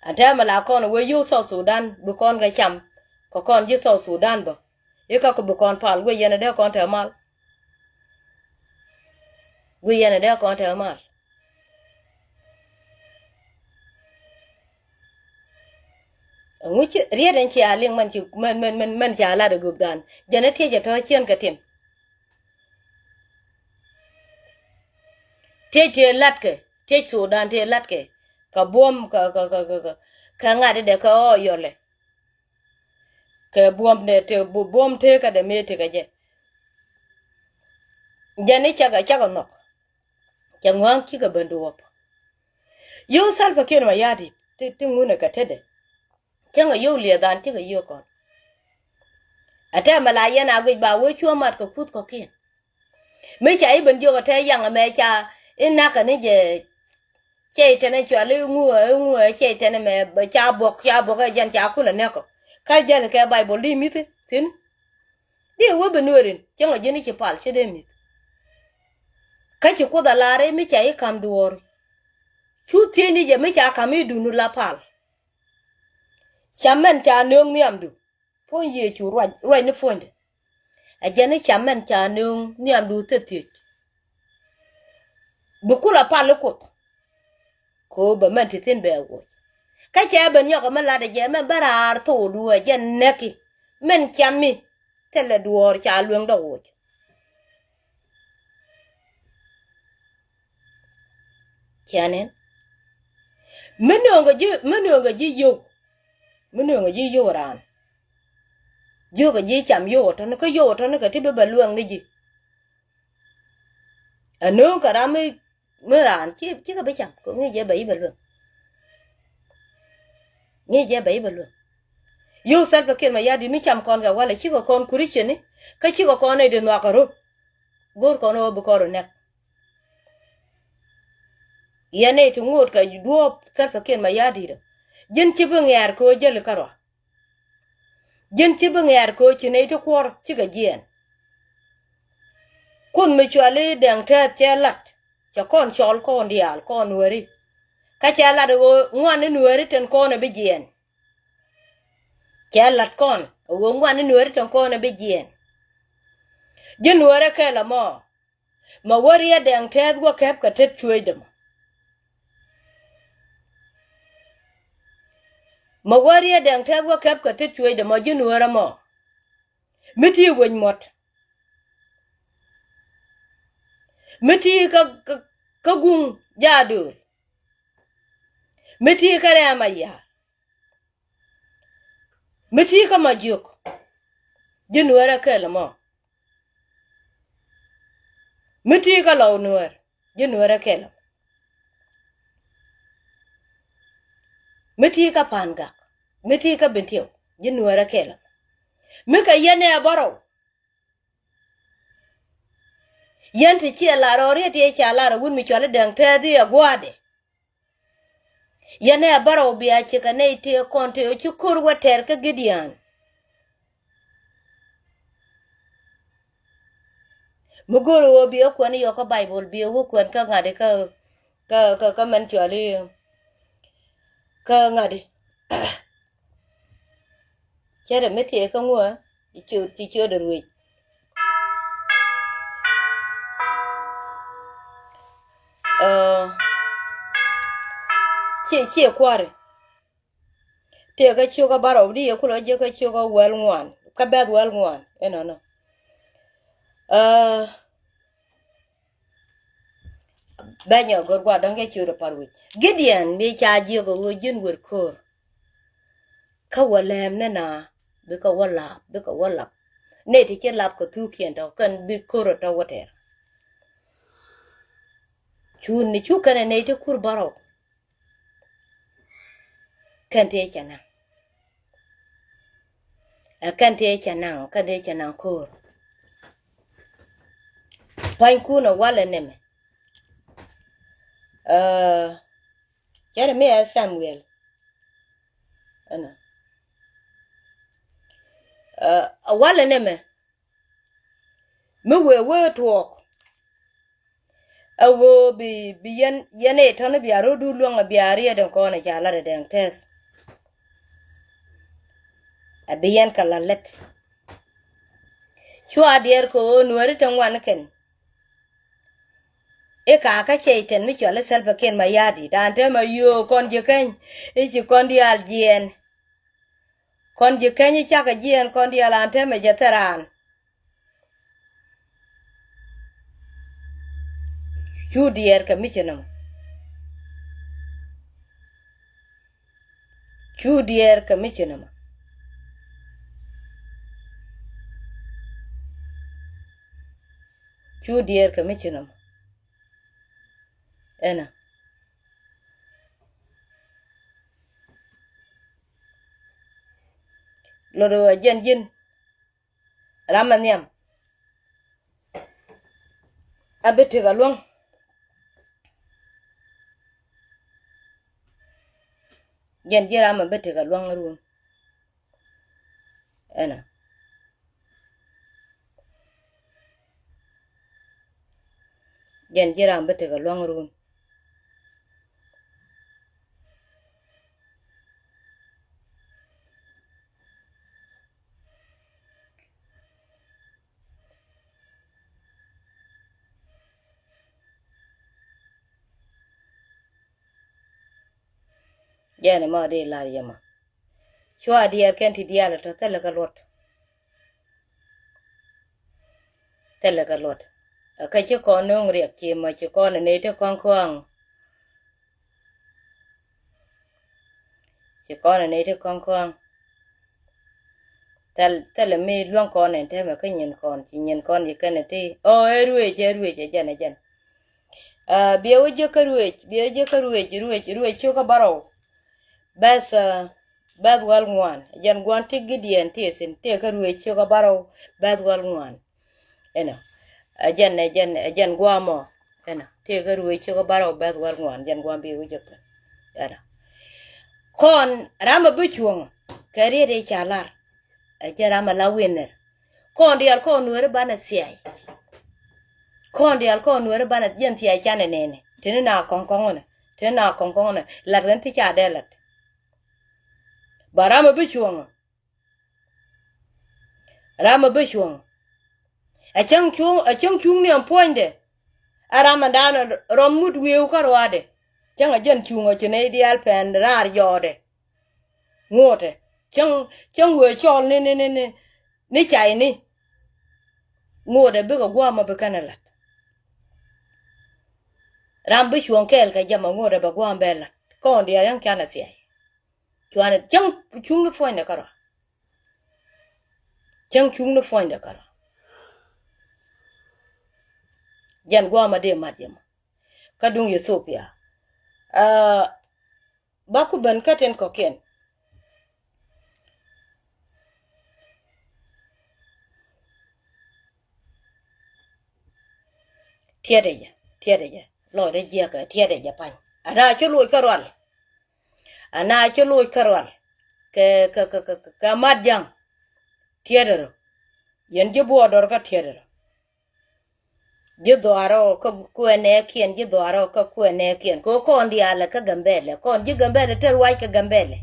Ɛn tɛmɛ la kɔn wee yio̱w South Sudan bi kɔn kɛ cam kɛ kɔn ji̱ South Sudan bä. I̱ kä ku bi kɔn pal wee yɛn ɛ dee kɔn te mal. Guic yɛn ɛ dee kɔn te mal. Ɛŋu ci riet ɛn cia liŋ mɛn ci mɛn mɛn mɛn mɛn ca lat ɛ gök dan jɛn ɛ tiec ɛ tɔ̱ ciɛn kɛ tim. Tiec tëë latkɛ tiec Sudan tëë latkɛ kɛ buɔ̱m kɛ kɛ kɛ kɛ kɛ ŋa̱t idɛ kɛ ɣɔɔ yɔlɛ. Kɛ buɔ̱m dɛ te buɔ̱m tëë kä dɛ mëë tekɛ jɛ. Jɛn i̱ cakɛ cakɛ nhɔk. Cɛ ŋɔ̱a̱ŋ cikɛ ben duɔ̱ɔ̱p. Yio̱w Salva Kiir Mayardit ti ti ŋunɛ kɛ tetdɛ. Cäŋɛ yio̱w liɛɛthan cikɛ yio̱w kɔn. Ɛ tɛmɛ la yɛn a guic ba wee cuɔ̱ɔ̱ŋ mat kɛ kuth kɔ̱kiɛn. Mi ca i̱ ben jiök ɛ tɛɛ yaŋ ɛmɛ ca i̱ nakä ni jɛ. Cɛy tɛn ɛ cual i̱ ŋuɛ i̱ ŋuɛ cɛy tɛn ɛmɛ ca buɔk ca buɔk ɛ jɛn ca kulɛ nɛk ɔ. Kä jäl kɛ Baibol di mi̱thi thi̱n. Di wä bi nueerin cäŋ ɔ ji̱n i̱ ci pal cä dee mi̱th. Kä ci Kuoth a lar i̱ mi ca i̱ ka̱m duɔ̱ɔ̱r. Cu thiecni jɛ mi ca ka̱m i̱ dun la pal. Ca mɛn ca nööŋ nhiamdu. Puɔ̱ny Yecu ruac ruac ni puɔ̱nydɛ. Ɛ jɛn i̱ ca mɛn ca nööŋ nhiamdu thil thiec. Bi kul a pal i̱ Kuoth. Kɛ ɣöö bɛ mɛn ti thi̱n bɛ woc. Kä cɛ ben nyɔk ɛmɛ lat ɛ jɛ mɛn bä raar thokdu ɛ jɛn nɛki mɛn cami. Thilɛ duɔ̱ɔ̱r ca lueŋdä woc. Ciɛ nɛn mi nööŋkɛ ji̱ mi nööŋkɛ ji̱ yio̱w. Mi nööŋkɛ ji̱ yio̱w raan. Jiökɛ ji̱ cam yio̱w ɔ tɔ̱ni kä yio̱w ɔ tɔ̱ni kɛ ti bi bɛ luäŋ ni ji̱. Ɛ nööŋ kɛ ram mi mi raan ci cikɛ bi cam kɛ ŋi̱i̱c jɛ bɛ i̱ bɛ luäŋ. Ŋi̱i̱c jɛ bɛ i̱ bɛ luäŋ. Yio̱w Salva Kiir Mayardit mi cam kɔn kɛ walɛ cikɛ kɔn Christian ni kä cikɛ kɔn nɛy di nhɔakä ro̱. Go̱o̱r kɔn ɣöö bi kɔn rɔ nɛk. Yɛn nɛy ti ŋo̱o̱t kɛ duɔ̱ɔ̱p Salva Kiir Mayardit ɔ ji̱n ci bi ŋɛ̈r kɛ ɣöö jäli kärɔa. Ji̱n ci bi ŋɛ̈r kɛ ɣöö ci nɛy ti kuɔr cikɛ jiɛɛn. Kuoth mi cuali Dɛŋ Tɛth cɛ lat cɛ kɔn cɔl kɔn diaal kɔn nuääri. Kä cɛ lat ɣöö ŋuan ni nuääri tin kɔn ɛ bi jiɛɛn. Cɛ lat kɔn ɣöö ŋuan ni nuääri tin kɔn ɛ bi jiɛɛn. Ji̱ nuäärä kɛl ɛmɔ. Mɛ wä riet Dɛŋ Tɛth wä kɛp kɛ tet cuëëcdɛ mɔ. Mɛ wä riet Dɛŋ Tɛth wä kɛp kɛ tet cuëëcdɛ mɔ ji̱ nuäärä mɔ. Mi ti wec muɔt. Mi ti kä, kä, kä guŋ jaadöör. Mi ti kä rɛm a yaar. Mi ti kä ma jiök. Ji̱ nueer a kɛl mɔ. Mi ti kä lɔw nueer. Ji̱ nueer a kɛl. Mi ti kä pan gak. Mi ti kä bintiw. Ji̱ nueer a kɛl. Mi kɛ yɛn ɛ bärɔw. Yɛn ti ciɛ lar ɔ riet yɛ ca lar ɔ wut mi cɔl i̱ dɛŋ tɛth i̱ ɛ gua̱a̱dɛ. Yɛn ɛ bärɔw bia cikɛ nɛy tëë kɔn tëë ci ko̱r wä tɛr kä Gideon. Mi go̱o̱r ɣöö bi ɛ kuɛn yɔk kä Baibol bi ɛ wä kuɛn kä ŋa̱di kä, kä, kä, kä mɛn cuali kä ŋa̱di. Cɛ rɛ mi tëë kä ŋuä ti ciö, ti ciö dɛ ruec. Ɛ, ciɛ, ciɛ kua̱ri. Tëë kä ciök a bärɔw di yɛ kulɔ jiɛ kä ciök a wäl ŋuan kä bɛ̈th wäl ŋuan inɔnɔ. Ɛ, bɛ nyɔ gör gua̱ dɔ̱ŋ kɛ ciök dɛ pa̱r wi̱c Gideon mi ca jiök a ɣöö ji̱n wër ko̱r. Kä wä lɛm ni na bikɛ wä lap bikɛ wä lap. Nɛy ti ci lap kɛ thukiɛn tɔ kɛn bi ko̱r tɔ wä tɛr. Cun ni cu kɛn ɛ nɛy ti kur bärɔw. Kɛn tëë cɛ naŋ. Ɛ kɛn tëë cɛ naŋ, kɛn tëë cɛ naŋ ko̱r. Pua̱nykun ɛ walɛ nɛmɛ. Ɛ, cɛ rɛ mi ɛ Samuel. Ɛnɔ. Ɛ, ɛ walɛ nɛmɛ. Mi wee wee tuɔɔk. Ɛ ɣöö bi, bi yɛn, yɛn ɛ tɔ̱ni bia ro̱du luäŋ ɛ bia riet ɛn kɔn ɛ ca lat ɛ dɛŋ tɛth. Ɛ bi yɛn kɛ la lät. Cua diɛɛr kɛ ɣöö nuääri te ŋuan kɛn. I̱ kakä cɛy-tan mi cɔal i̱ Salva Kiir Mayardit an tɛmɛ yio̱o̱ kɔn ji̱ keny i̱ ci kɔn diaal jiɛɛn. Kɔn ji̱ keny i̱ cakɛ jiɛɛn kɔn diaal an tɛmɛ jɛ thil raan. Cu diɛɛr kɛ mi ci nɔmɔ. Cu diɛɛr kɛ mi ci nɔmɔ. Cu diɛɛr kɛ mi ci nɔmɔ. Ɛnɔ. Lot ɣöö jɛn ji̱n ram ɛ nhiam. A bi tek a luäŋ. Jɛn ji̱ ram a bi tek a luäŋ run. Ɛnɔ. Jɛn ji̱ ram bi tek a luäŋ run. Jɛn ɛmɔ di lar yɛ mɔ. Cua diɛɛr kɛn ti diaal tɔ thilɛ kɛ luɔt. Thilɛ kɛ luɔt. Ɛ kä ci kɔn no̱o̱ŋ riɛk ci mɔ ci kɔn ɛ nɛy ti kɔ̱ŋ kɔ̱a̱ŋ. Ci kɔn ɛ nɛy ti kɔ̱ŋ kɔ̱a̱ŋ. Thil, thilɛ mi luäŋ kɔn ɛn tɛmɛ kä nyin kɔn ci nyin kɔn ci kɛn ɛ ti. Ɔ ɛ ruëëc ɛ ruëëc ɛ jɛn ɛ jɛn. Aa, biɛ wä jiäkä ruëëc, biɛ wä jiäkä ruëëc, ruëëc, ruëëc ciök kä bärɔw. Bɛth, aa, bɛth wäl ŋuan. Jɛn gua̱n ti Gideon ti thi̱n, tëë kä ruëëc ciök kä bärɔw, bɛth wäl ŋuan. Ɛnɔ. Ɛ jɛn, ɛ jɛn, ɛ jɛn gua̱a̱ mɔ. Ɛnɔ. Tëë kä ruëëc ciök kä bärɔw, bɛth wäl ŋuan, jɛn gua̱n biɛ wä jiäkä. Ɛnɔ. Kɔn ram ɛ bi cuɔ̱ŋ kɛ riet i̱ ca lar. Ɛ jɛn ram ɛ la wi̱nɛr. Kɔn diaal kɔn nueeri banɛ thia̱a̱c. Kɔn diaal kɔn nueeri banɛ jɛn thia̱a̱c canɛ nɛnɛ. Teni na kɔŋ kɔŋ nɛ. Teni na kɔŋ kɔŋ nɛ. Lat ɣän ti ca dee lat. Ba ram ɛ bi cuɔ̱ŋ. Ram ɛ bi cuɔ̱ŋ. Ɛ cäŋ cuŋ, ɛ cäŋ cuŋ ni ɛn puɔ̱nydɛ. Ɛ ram ɛn daanɛ rɔm ŋut wi̱i̱w kä ruaadɛ. Cäŋ ɛ jɛn cuŋ ɛ ci nɛy diaal pɛn raar jɔɔdɛ. Ŋuɔ̱tɛ. Cäŋ, cäŋ wëë cɔɔl ni, ni, ni, ni, ni cayni. Ŋotdɛ bikɛ gua̱a̱m ɔ bi kɛn ɛ la̱t. Ram bi cuɔ̱ŋ kɛɛl kɛ jɛ mɔ ŋotdɛ bɛ gua̱a̱m bɛ la̱t. Kɔn diaal yäŋ canɛ thiay. Cuanɛ cäŋ cuŋni puɔ̱nydɛ kärɔa. Cäŋ cuŋni puɔ̱nydɛ kärɔa. Jɛn gua̱a̱m ɔ dee mat jɛ mɔ. Kä duŋ Ethiopia. Aa, ba ku ben kä tin kɔ̱kiɛn. Tiɛtdɛ jɛ, tiɛtdɛ jɛ. Lɔcdɛ jiɛkɛ, tiɛtdɛ jɛ pa̱ny. Ana ci loc kä rual. Ana ci loc kä rual. Kɛ, kɛ, kɛ, kɛ, kɛ mat ja̱ŋ. Tiɛtdɛ rɔ. Yɛn ji̱ buɔɔdɔr kä tiɛtdɛ rɔ. Ji̱ dhɔaarɔ kä kuɛnɛkiɛn, ji̱ dhɔaarɔ kä kuɛnɛkiɛn. Kɛ kɔn diaalɛ kä Gambɛlɛ, kɔn ji̱ Gambɛlɛ te ruac kɛ Gambɛlɛ.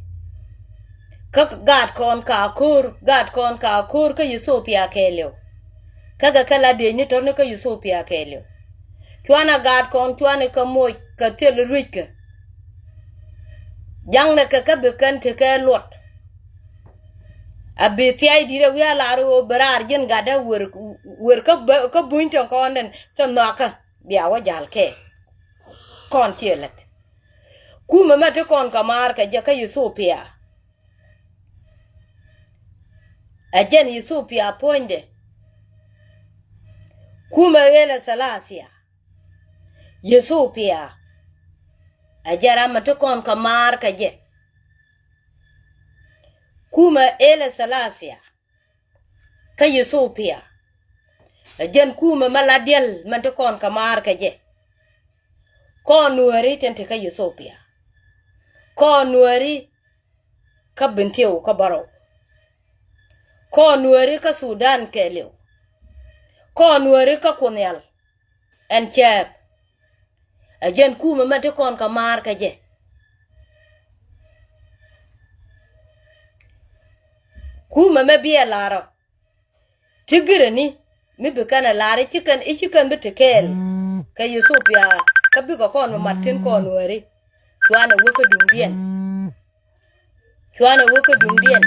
Kä gaat kɔn ka ko̱r, gaat kɔn ka ko̱r kä Ethiopia kɛɛliw. Kä kɛ kɛ la dëëcni tɔ̱ni kä Ethiopia kɛɛliw. Cuanɛ gaat kɔn cuanɛ kɛ moc kɛ thil ruickɛ. Ja̱ŋnɛ kɛ kä bi kɛn tekɛ luɔt. A bi thia̱y di̱t ɛ wi̱i̱ a lar ɣöö bi raar ji̱n gatdä wer, wer kä bä-, kä buny tin kɔn den cɛ nhɔakä bia wä ja̱l kɛ. Kɔn ciɛ lät. Kumɛ mɛ ti kɔn kɛ maar kɛ jɛ kä Ethiopia. Ɛ jɛn Ethiopia puɔ̱nydɛ. Kumɛ Haile Selassie. Ethiopia. Ɛ jɛn ram mɛ ti kɔn kɛ maar kɛ jɛ. Kumɛ Haile Selassie. Kä Ethiopia. Ɛ jɛn kumɛ mɛ la diɛl mɛn ti kɔn kɛ maar kɛ jɛ. Kɔn Nuääri tin te kä Ethiopia. Kɔn Nuääri kä Bentiu kä Bärɔw. Kɔn Nuääri kä Sudan kɛɛliw. Kɔn Nuääri kä Kuɔth Nhial. Ɛn cɛɛth. Ɛ jɛn kumɛ mɛ ti kɔn kɛ maar kɛ jɛ. Kumɛ mɛ biɛ larɔ. Ti girɛ ni mi bi kɛn ɛ lar i̱ ci kɛn, i̱ ci kɛn bi ti kɛɛl kɛ Ethiopia. Kä bikɛ kɔn mi mat tin kɔn Nuääri. Cuanɛ wä kä duŋdiɛn. Cuanɛ wä kä duŋdiɛn.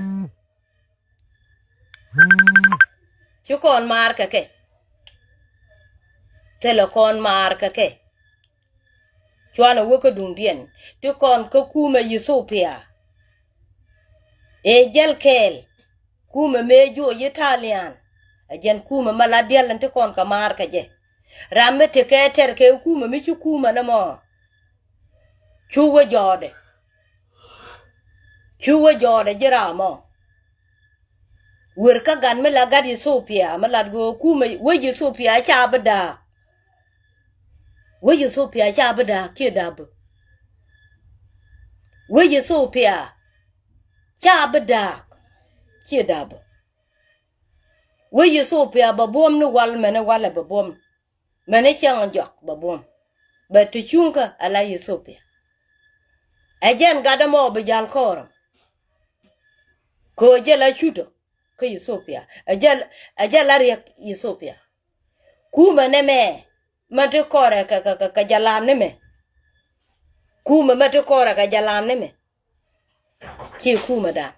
Ci kɔn maar kɛ kɛ. Thilɛ kɔn maar kɛ kɛ. Cuanɛ wä kä duŋdiɛn ti kɔn kä kumɛ Ethiopia. Ëë jäl kɛɛl kumɛ mëë joc Italian. Ɛ jɛn kumɛ mɛ la diɛl in ti kɔn kɛ maar kɛ jɛ. Ram mi tekɛ tɛr kɛ kumɛ mi ci kumɛ ni mɔ. Cu wä jɔɔdɛ. Cu wä jɔɔdɛ ji̱ ram mɔ. Wer kä gat mi la gat Ethiopia mi lat ɣöö kumɛ wec Ethiopia ca bi da̱a̱k. Wec Ethiopia ca bi da̱a̱k ciɛ da̱a̱k bä. Wec Ethiopia ca bi da̱a̱k ciɛ da̱a̱k bä. Wec Ethiopia bɛ buɔ̱m ni wal mɛn ni walɛ bɛ buɔ̱m. Mɛn ni cäŋ jɔak bɛ buɔ̱m. Bɛ ti cuŋkä ala Ethiopia. Ɛ jɛn gatdä mɔ bi ja̱l kɔɔrä. Kɛ ɣöö jɛ la cutɔ kä Ethiopia. Ɛ jɛ, ɛ jɛ la riɛk Ethiopia. Kumɛ nɛmɛ mɛ ti kɔɔrɛ kɛ, kɛ, kɛ, kɛ jalam ni mɛ. Kumɛ mɛ ti kɔɔrɛ kɛ jalam ni mɛ. Ci kumɛ dan.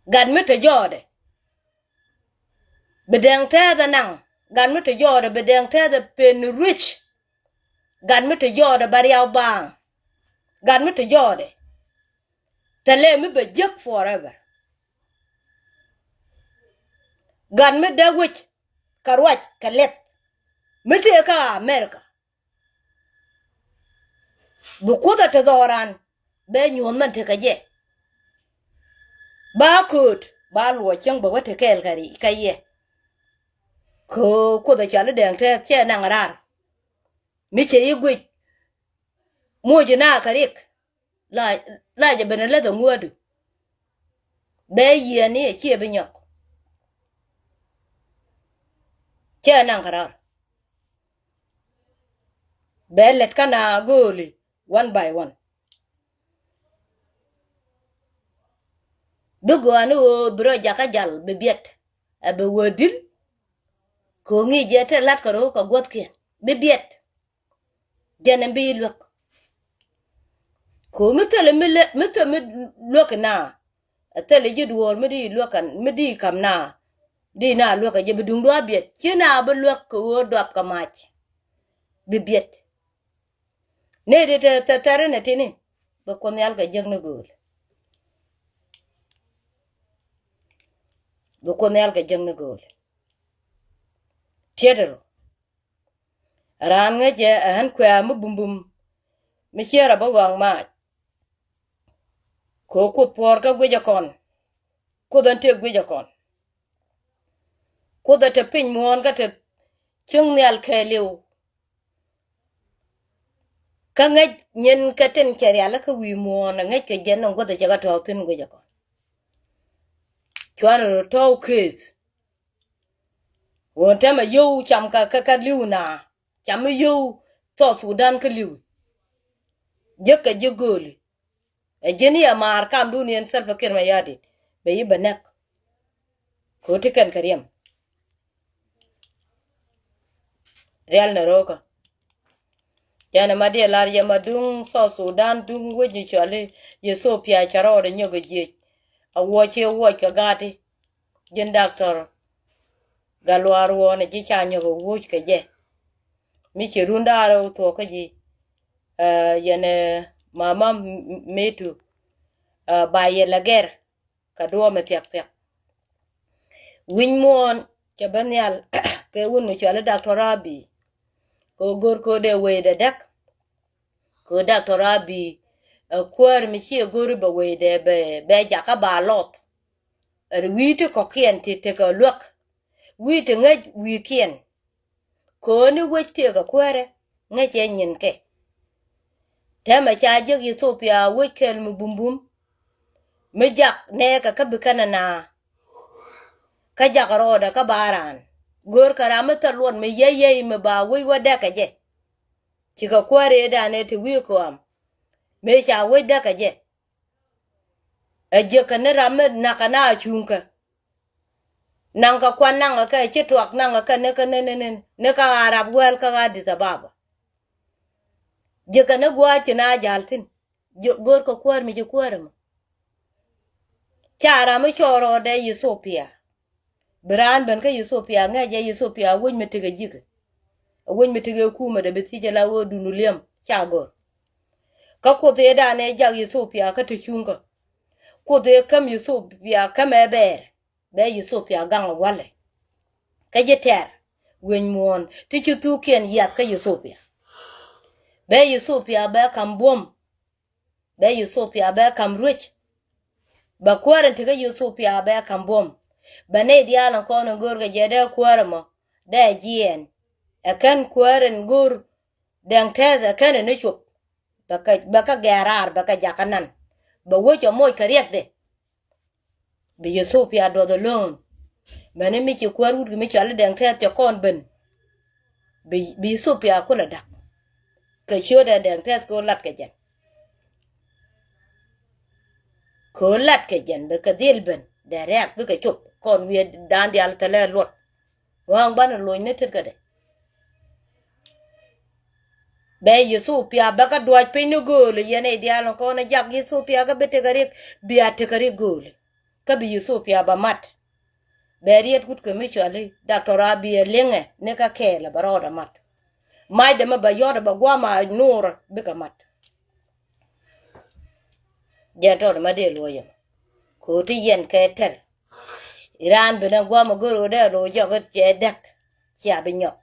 Gat mi te jɔɔdɛ. Bi dɛŋ tɛɛth ɛ naŋ. Gat mi te jɔɔdɛ bi dɛŋ tɛɛth ɛ pen ruec. Gat mi te jɔɔdɛ bɛ riaw baaŋ. Gat mi te jɔɔdɛ. Thilɛ mi bɛ jiäk forever. Gat mi dee wec kɛ ruac kɛ lɛp. Mi tëë kä America. Bi Kuoth a te dhɔran bɛ nyuɔ̱th mɛn tekɛ jɛ. Ba kööt ba luɔc cäŋ bɛ wä te kɛɛl kɛ ri kä yɛ. Kɛ Kuoth a cɔal i̱ Dɛŋ Tɛth cɛ naŋ raar. Mi cɛ yi guic. Muc ina kɛ rik. La, la jɛ ben läth a ŋuädu. Bɛ yiɛn ni a ciɛ bi nyɔk. Cɛ naŋ kɛ raar. Bɛ lɛt kä na gööli one by one. Bi gɔaa ni ɣöö bi rɔ jakä jal bi biɛt. Ɛ bi wee dil. Kɛ ɣöö ŋi̱i̱c jɛ te la̱t kɛ ro̱o̱ kɛ guɔ̱thkiɛn bi biɛt. Jɛn ɛn bi luäk. Kɛ ɣöö mi thilɛ mi lɛ, mi thilɛ mi luäk ina. Ɛ thilɛ ji̱ duɔ̱ɔ̱r mi di luäk kɛn, mi di kam na. Di na luäk kɛ jɛ bi duŋdu a biɛt. Ci na bi luäk kɛ ɣöö duap kɛ mac. Bi biɛt. Nɛ di te thɛr inɛ tini. Bi Kuoth Nhial kɛ jek ni gööl. Bi Kuoth Nhial kɛ jek ni gööl. Tiet rɔ. Raan ŋäcɛ ɛ ɣän kuɛ̈ɛ̈ mi bumbum mi ciɛ rɔ bä ɣɔ̱a̱ŋ maac. Kɛ Kuoth puɔ̱ɔ̱r kä guic ɛ kɔn. Kuoth ɛn tëë guic ɛ kɔn. Kuoth ɛ te piny muɔ̱ɔ̱n kä te cieŋ nhial kɛɛliw. Kä ŋäc nyin kɛ tin cɛ rial kä wi̱i̱ muɔ̱ɔ̱n ɛ ŋäc kɛ jɛn ni guäth ɛ cɛ kɛ tɔ̱ɔ̱k thi̱n guic ɛ kɔn. Cuanɛ rɔ tɔ̱ɔ̱k keeth. Ɣöö tɛmɛ yio̱w cam kä kä kä li̱w na cam mi yio̱w South Sudan kä li̱w. Jek kɛ ji̱ gööli. Ɛ ji̱n i̱ ɛ maar kamdun yɛn Salva Kiir Mayardit bɛ yi bɛ näk. Kɛ ɣöö ti kɛn kɛ riɛm. Rial ni ro̱o̱kä. Jɛn ɛma diɛ lar yɛ ma duŋ South Sudan duŋ wec ni cɔali Ethiopia cɛ rɔɔdɛ nyɔk ɛ jiec. A wuɔc ci wuɔc kɛ gaati. Ji̱n Doctor Gatluak Ruɔ̱ɔ̱n ɛ ji̱ ca nyɔk ɛ wuɔc kɛ jɛ. Mi ci run da̱a̱r ɛ thuɔk kä ji̱. Yɛn ɛ mama mitu ba yɛ lɛ gɛr. Kɛ duɔ̱ɔ̱mɛ thiakthiak. Wi̱ny muɔ̱ɔ̱n cɛ ben nhial kɛ wun mi cɔali Doctor Abiy. Kɛ go̱r kɛ dee wecdɛ däk. Kɛ Doctor Abiy ɛ kuäär mi ciɛ go̱ri bɛ wecdɛ bɛ bɛ jakä ba lɔth. Ɛ wi̱i̱ ti kɔ̱kiɛn ti tekɛ luäk. Wi̱i̱ ti ŋäc wi̱i̱kiɛn. Kööni wec tëëkɛ kuäärä ŋäcɛ nyinkɛ. Täämɛ ca jek Ethiopia wec kɛl mi bumbum. Mi jak nɛɛkɛ kä bi kɛn ɛ naa. Kä jak rɔɔdɛ kä ba raan. Görkɛ ram mi thil luɔt mi yɛy yɛy mi ba wec wä däkɛ jɛ. Cikɛ kuäärä ëëdan ëë te wi̱i̱ kɔam. Mëë ca wec däkɛ jɛ. Ɛ jiäkä ni ram mi nakä na a cuŋkä. Naŋkɛ kuan naŋkɛ kɛ ci tuak naŋkɛ kɛ ni kä ni ni ni ni kä Arab wäl kä Addis Ababa. Jiäkä ni gua̱a̱c ci na ja̱l thi̱n. Jiäk go̱rkɛ kuäär mi ci kuäär ɛmɔ. Ca ram mi cɔɔr rɔɔdɛ Ethiopia. Bi raan ben kä Ethiopia ŋäcɛ Ethiopia wec mi tekɛ ji̱k. Ɛ wec mi tekɛ kumɛ dee bi thiec ala ɣöö dun li̱em ca gör. Kä Kuoth ëëdan ɛ jak Ethiopia kä te cuŋkä. Kuoth ëë käm Ethiopia kämɛ bɛɛr. Bɛ Ethiopia gaŋ ɛ walɛ. Kä ji̱ tɛr wi̱ny muɔ̱ɔ̱n ti ci thukiɛn yiath kä Ethiopia. Bɛ Ethiopia bɛ ka̱m buɔ̱m. Bɛ Ethiopia bɛ ka̱m ruec. Bɛ kuäär in te kä Ethiopia bɛ ka̱m buɔ̱m. Bɛ nɛy diaal in kɔn in go̱o̱r kɛ jɛ dee kuäär ɛmɔ dee jiɛɛn. Ɛ kɛn kuäär in go̱o̱r dɛŋ tɛth ɛ kɛn in ni cop. Bɛ kä bɛ kä gɛɛr raar bɛ kä jakä nan. Bɛ wec ɛ moc kɛ riɛkdɛ. Bi Ethiopia duɔth alone. Mɛni mi ci kuäär wut ki mi cɔal i̱ dɛŋ tɛth cɛ kɔn ben. Bi bi Ethiopia kulɛ da̱k. Kɛ ciötdɛ dɛŋ tɛth kɛ ɣöö lat kɛ jɛn. Kɛ ɣöö lat kɛ jɛn bɛ kɛ dhil ben dɛ rɛ̈ɛ̈k bikɛ cop kɔn wiee da̱a̱n diaal thilɛ luɔt. Ɣɔ̱a̱ŋ banɛ lony ni tetkädɛ. Bɛ Ethiopia bɛ kä duac piny ni gööl yɛn ɛ diaal ni kɔn ɛ jak Ethiopia kä bi tekɛ rik bia tekɛ rik gööl. Kä bi Ethiopia bɛ mat. Bɛ riet kut kɛ mi cɔali Doctor Abiy ɛ liŋɛ ni kä kɛɛl ɛ bɛ rɔɔdɛ mat. Macdɛ mɛ bɛ yɔt ɛ bɛ guam a nuur bikɛ mat. Jɛn tɔt ma dee luɔyɛ mɛ. Ko̱ti yɛn kɛ tɛr. Iran bi na guam a gör wä dee loc jɔk cɛ däk. Cia bi nyɔk.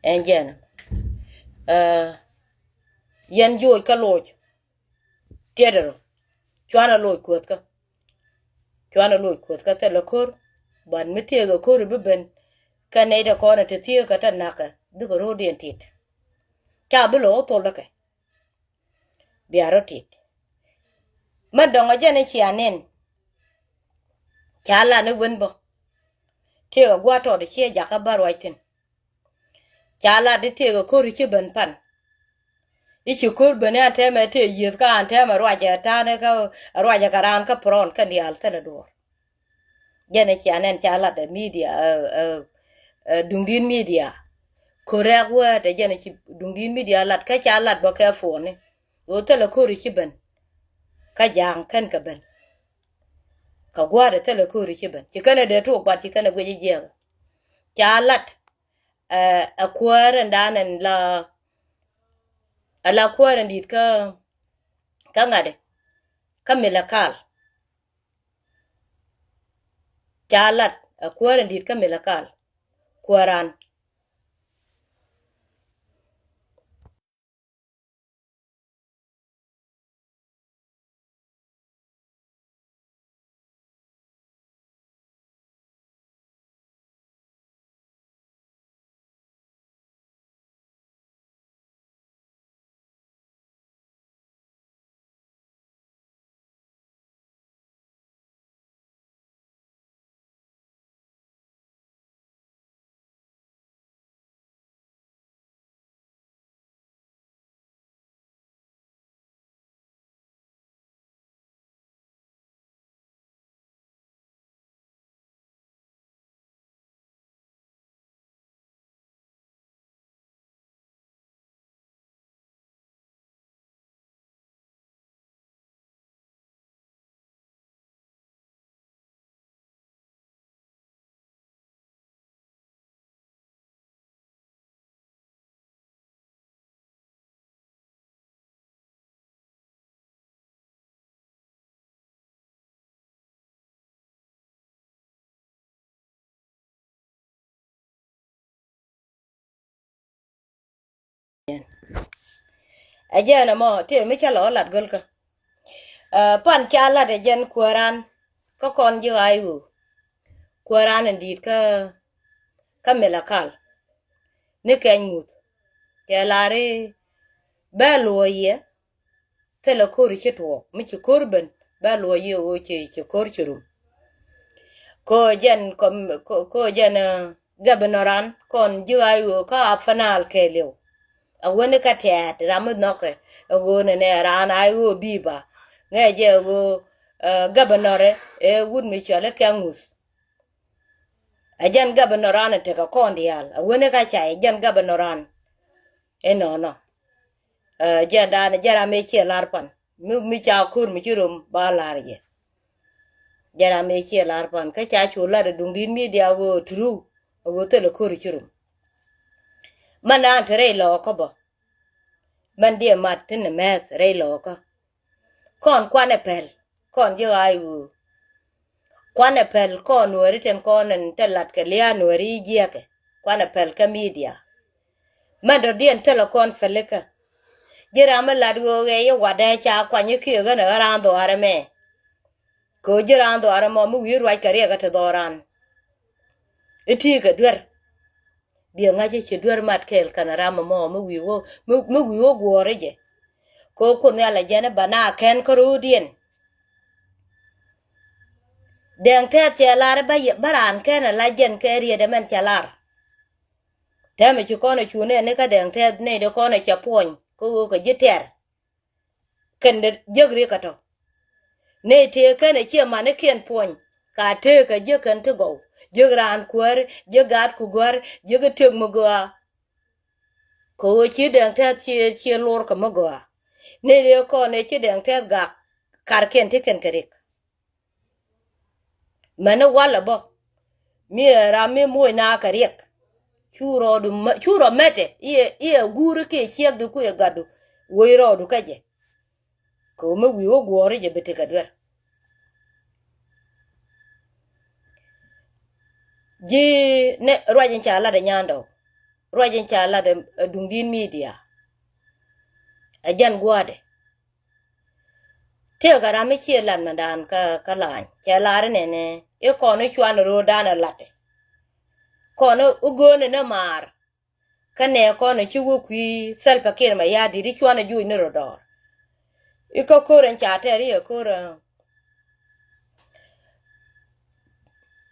Ɛn jɛn. Yɛn joc kä loc. Tiɛt rɔ. Cuanɛ loc kuäthkä. Cuanɛ loc kuäthkä thilɛ ko̱r. Ban mi tiɛɛk ɛ ko̱r i̱ bi ben. Kɛ nɛy dee kɔn ɛ te thieekä te nakä bikɛ ro̱o̱diɛn tit. Ca bi lo̱k ɛ thol däkɛ. Bia rɔ tit. Mɛ dɔ̱ŋ ɛ jɛn i̱ cia nɛn. Ca lat ni wen bä. Tëëkɛ gua̱a̱th tɔɔt i̱ ciɛ jakä bä ruac thi̱n. Ca lat i̱ tëëkɛ ko̱r i̱ ci ben pan. I̱ ci ko̱r ben i̱ an tɛmɛ tëë yiëth kä an tɛmɛ ruacɛ ta̱a̱n i̱ kä ruacɛ kɛ raan kä prɔn kɛn diaal thilɛ duɔ̱ɔ̱r. Jɛn ɛ cia nɛn ca lat ɛ midia ɛ ɛ ɛ duŋdi̱t midia. Ko̱rɛk wäätɛ jɛn ɛ ci duŋdi̱t midia lat kä ca lat bä kɛ puɔ̱ni. Ɣöö thilɛ ko̱ri ci ben. Kä ja̱a̱ŋ kɛn kɛ ben. Kɛ gua̱a̱thdɛ thilɛ ko̱ri ci ben. Ci kɛn ɛ dee tuɔɔk bat ci kɛn ɛ guic jiɛɛk. Ca lat, ɛ, ɛ kuäär ɛn dan ɛn la, ɛ la kuäär ɛn di̱t kä, kä ŋa̱t ɛ, kä Malakal. Ca lat ɛ kuäär in di̱t kä Malakal, kuääran. Ɛ jɛn ɛmɔ tëë mi cä lɔ lat gölkä. Ɛ, pan ca lat ɛ jɛn kuääran kä kɔn ji̱ ɣaac ɣöö kuääran in di̱i̱t kä, kä Malakal ni kɛny ŋuth. Cɛ lar i̱ bɛ luɔ̱c yɛ thilɛ ko̱r ci tuɔɔk mi ci ko̱r ben bɛ luɔ̱c yɛ ɣöö ci, ci ko̱r ci rum. Ko jɛn kɔm, ko, ko jɛn, ɛ, gabinɔran kɔn ji̱ ɣaac ɣöö kä Upper Nile kɛɛliw. A wäni kä tɛ̈t ram mi nhɔkɛ ɛ ɣöö nɛnɛ raan a ɣöö bi̱i̱ ba ŋɛɛ jɛ ɣöö, ɛ, gabinɔrɛ ɛ wut mi cɔl i̱ kɛ ŋuth. Ɛ jɛn gabinɔran ɛ tekɛ kɔn diaal a wäni kä ca ɛ jɛn gabinɔran. Inɔnɔ, ɛ, jɛn daanɛ jɛn ram mi ciɛ lar pan mi, mi ca ko̱r mi ci rom ba lar jɛ. Jɛn ram mi ciɛ lar pan kä ca cu lat ɛ duŋdi̱t midia ɣöö true ɛ ɣöö thilɛ ko̱r ci rom. Mɛn an te rɛy lɔɔkä bä. Mɛn diɛ mat thi̱n ɛ mɛth rɛy lɔɔkä. Kɔn kuanɛ pɛl kɔn ji̱ ɣaac ɣöö kuanɛ pɛl kɔn nuääri tin kɔn in te lat kɛ lia̱a̱ nuääri i̱ jiɛkɛ. Kuanɛ pɛl kä midia. Mɛn dɔ̱diɛn thilɛ kɔn pɛlikä. Ji̱ ram mi lat ɣöö ɣɛɛ i̱ watdɛ ca kuany i̱ kiɛ ɣän ɛ ɣän raan dhɔaarɛ mɛ. Kɛ ɣöö ji̱ raan dhɔaarɛ mɔ mi wi̱i̱ ruac kɛ riɛk ɛ te dhɔran. I̱ ti̱i̱ kɛ duer. Biɛ ŋa̱c i̱ ci duer mat kɛɛl kɛnɛ ram ɛmɔ mi wi̱i̱ wä, mi, mi wi̱i̱ wä guɔ̱ɔ̱r i̱ jɛ. Kɛ ɣöö Kuoth Nhial ɛ jɛn i̱ bä na kɛn kä ro̱o̱diɛn. Dɛŋ tɛth cɛ lar i̱ bä yɛ, bä raan kɛn ɛ la jɛn kɛ riet ɛmɛn cɛ lar. Tɛmɛ ci kɔn ɛ cu nɛn ni kä dɛŋ tɛth nɛy di kɔn ɛ cɛ puɔny kä ɣöö kɛ ji̱ tɛr. Kɛn dee jiäk ri kä tɔ. Nɛy tëë kɛn ɛ ciɛ manikiɛn puɔ̱ny ka tëëk kɛ jiäk kɛn ti gɔw. Jiäk raan kuäär, jiäk gaat ku gɔ̱a̱r, jiäk tek mi gɔaa. Kɛ ɣöö ci dɛŋ tɛth ciɛ, ciɛ lor kɛ mi gɔaa. Nɛy dee kɔn ɛ ci dɛŋ tɛth gak karkiɛn ti kɛn kɛ rik. Mɛni walɛ bä mi ɛ ram mi moc na kɛ riɛk. Cu rɔɔdu mɛ, cu rɔ mɛtɛ iɛ, iɛ guuri kiɛ ciɛkdu kuɛ gatdu. Wec rɔɔdu kä jɛ. Kɛ ɣöö mi wi̱i̱ wä guɔ̱ɔ̱ri jɛ bi tekɛ duer. Ji̱ nɛ ruac in ca lat ɛ nyandɔ. Ruac in ca lat ɛ, ɛ duŋdi̱t midia. Ɛ jɛn gua̱a̱dɛ. Tëëkɛ ram mi ciɛ lat mɛndan kä, kä lany cɛ lar inɛnɛ i̱ kɔn i̱ cuan ro̱o̱dan ɛ latɛ. Kɔn i̱ gööni ni maar. Kä nɛ kɔn i̱ ci wä kui̱ Salva Kiir Mayardit i̱ cuan i̱ juuc ni rɔ dɔɔr. I̱ kä ko̱r in ca tɛr i̱ ɛ ko̱r,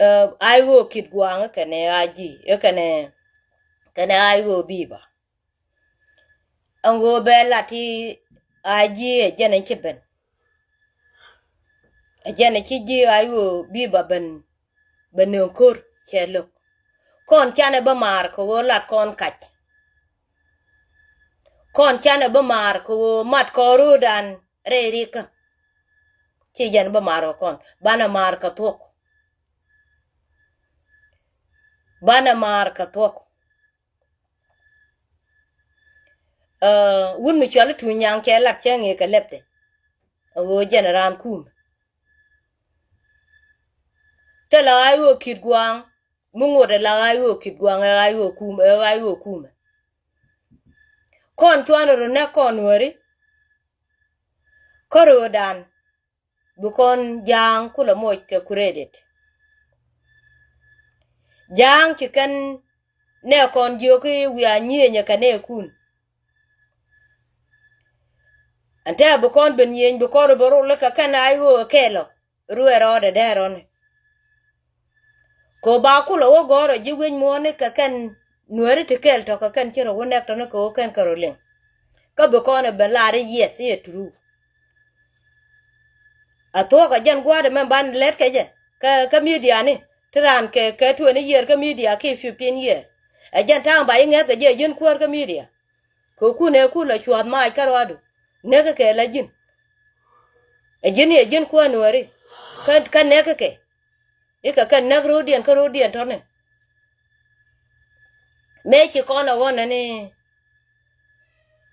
ɛ, ay ɣöö kit gua̱a̱ŋ i̱ kɛnɛ a ji̱ i̱ kɛnɛ, kɛnɛ ay ɣöö bi̱i̱ ba. Ɛn ɣöö bɛ lat i̱ a ji̱ ɛ jɛn ɛ ci ben. Ɛ jɛn ɛ ci ji̱ a ɣöö bi̱i̱ ba ben, ben ni ko̱r cɛ lo̱k. Kɔn canɛ bä maar kɛ ɣöö lat kɔn kac. Kɔn canɛ bä maar kɛ ɣöö mat kɔn ro̱o̱dan rɛy rikä. Ci jɛn bä maar kɛ kɔn. Banɛ maar kɛ thuɔ̱k. Banɛ maar kɛ thuɔ̱k. Wun mi cɔal i̱ Tuny Nyaŋ cɛ lat cɛ ŋëë kɛ lɛpdɛ. A ɣöö jɛn raan kum. Thilɛ ɣa̱c ɣöö Kit Gua̱a̱ŋ. Mi ŋot ɛ la ɣa̱c ɣöö Kit Gua̱a̱ŋ ɛ ɣa̱c ɣöö kum ɛ ɣa̱c ɣöö kumɛ. Kɔn cuanɛ rɔ nɛk kɔn Nuääri. Kä röödan. Bi kɔn Ja̱a̱ŋ kulɛ moc kɛ credit. Ja̱a̱ŋ ci kɛn nɛ kɔn jiök i̱ wiaa nyieenyɛ kɛ nɛɛkun. Ɛn tɛɛ bi kɔn ben nyieny bi kɔn rɔ bɛ rol i̱ kɛ kɛn a i̱ ɣöö kɛɛlɔ ruɛɛr rɔɔdɛ dɛɛr rɔni. Kɛ ɣöö ba kulɛ wä gɔ̱rä ji̱ wi̱c muɔ̱ɔ̱ni kɛ kɛn Nuääri ti kɛɛl tɔ̱ kɛ kɛn ci rɔ wä nɛk tɔ̱ni kɛ ɣöö kɛn kɛ rɔ liŋ. Kä bi kɔn ɛ ben lar i̱ yes i̱ ɛ true. A thuɔ̱k ɛ jɛn gua̱a̱tdɛ mɛn banɛ lɛt kɛ jɛ kä kä midiani ti raan kɛ kɛ twenty year kä midia ki fifteen year. Ɛ jɛn ta̱a̱ŋ ba ji̱ ŋɛ̈th kɛ jɛ ɛ ji̱n kuäär kä midia. Kɛ kun ɛ kun la cua̱th maac kä ruaadu. Näk kɛ la ji̱n. Ɛ ji̱n i̱ ɛ ji̱n kuäär Nuääri kä kä näk kɛ. I̱ kɛ kɛn näk ro̱o̱diɛn kä ro̱o̱diɛn tɔ̱ni. Mëë ci kɔn ɛ ɣɔn ɛni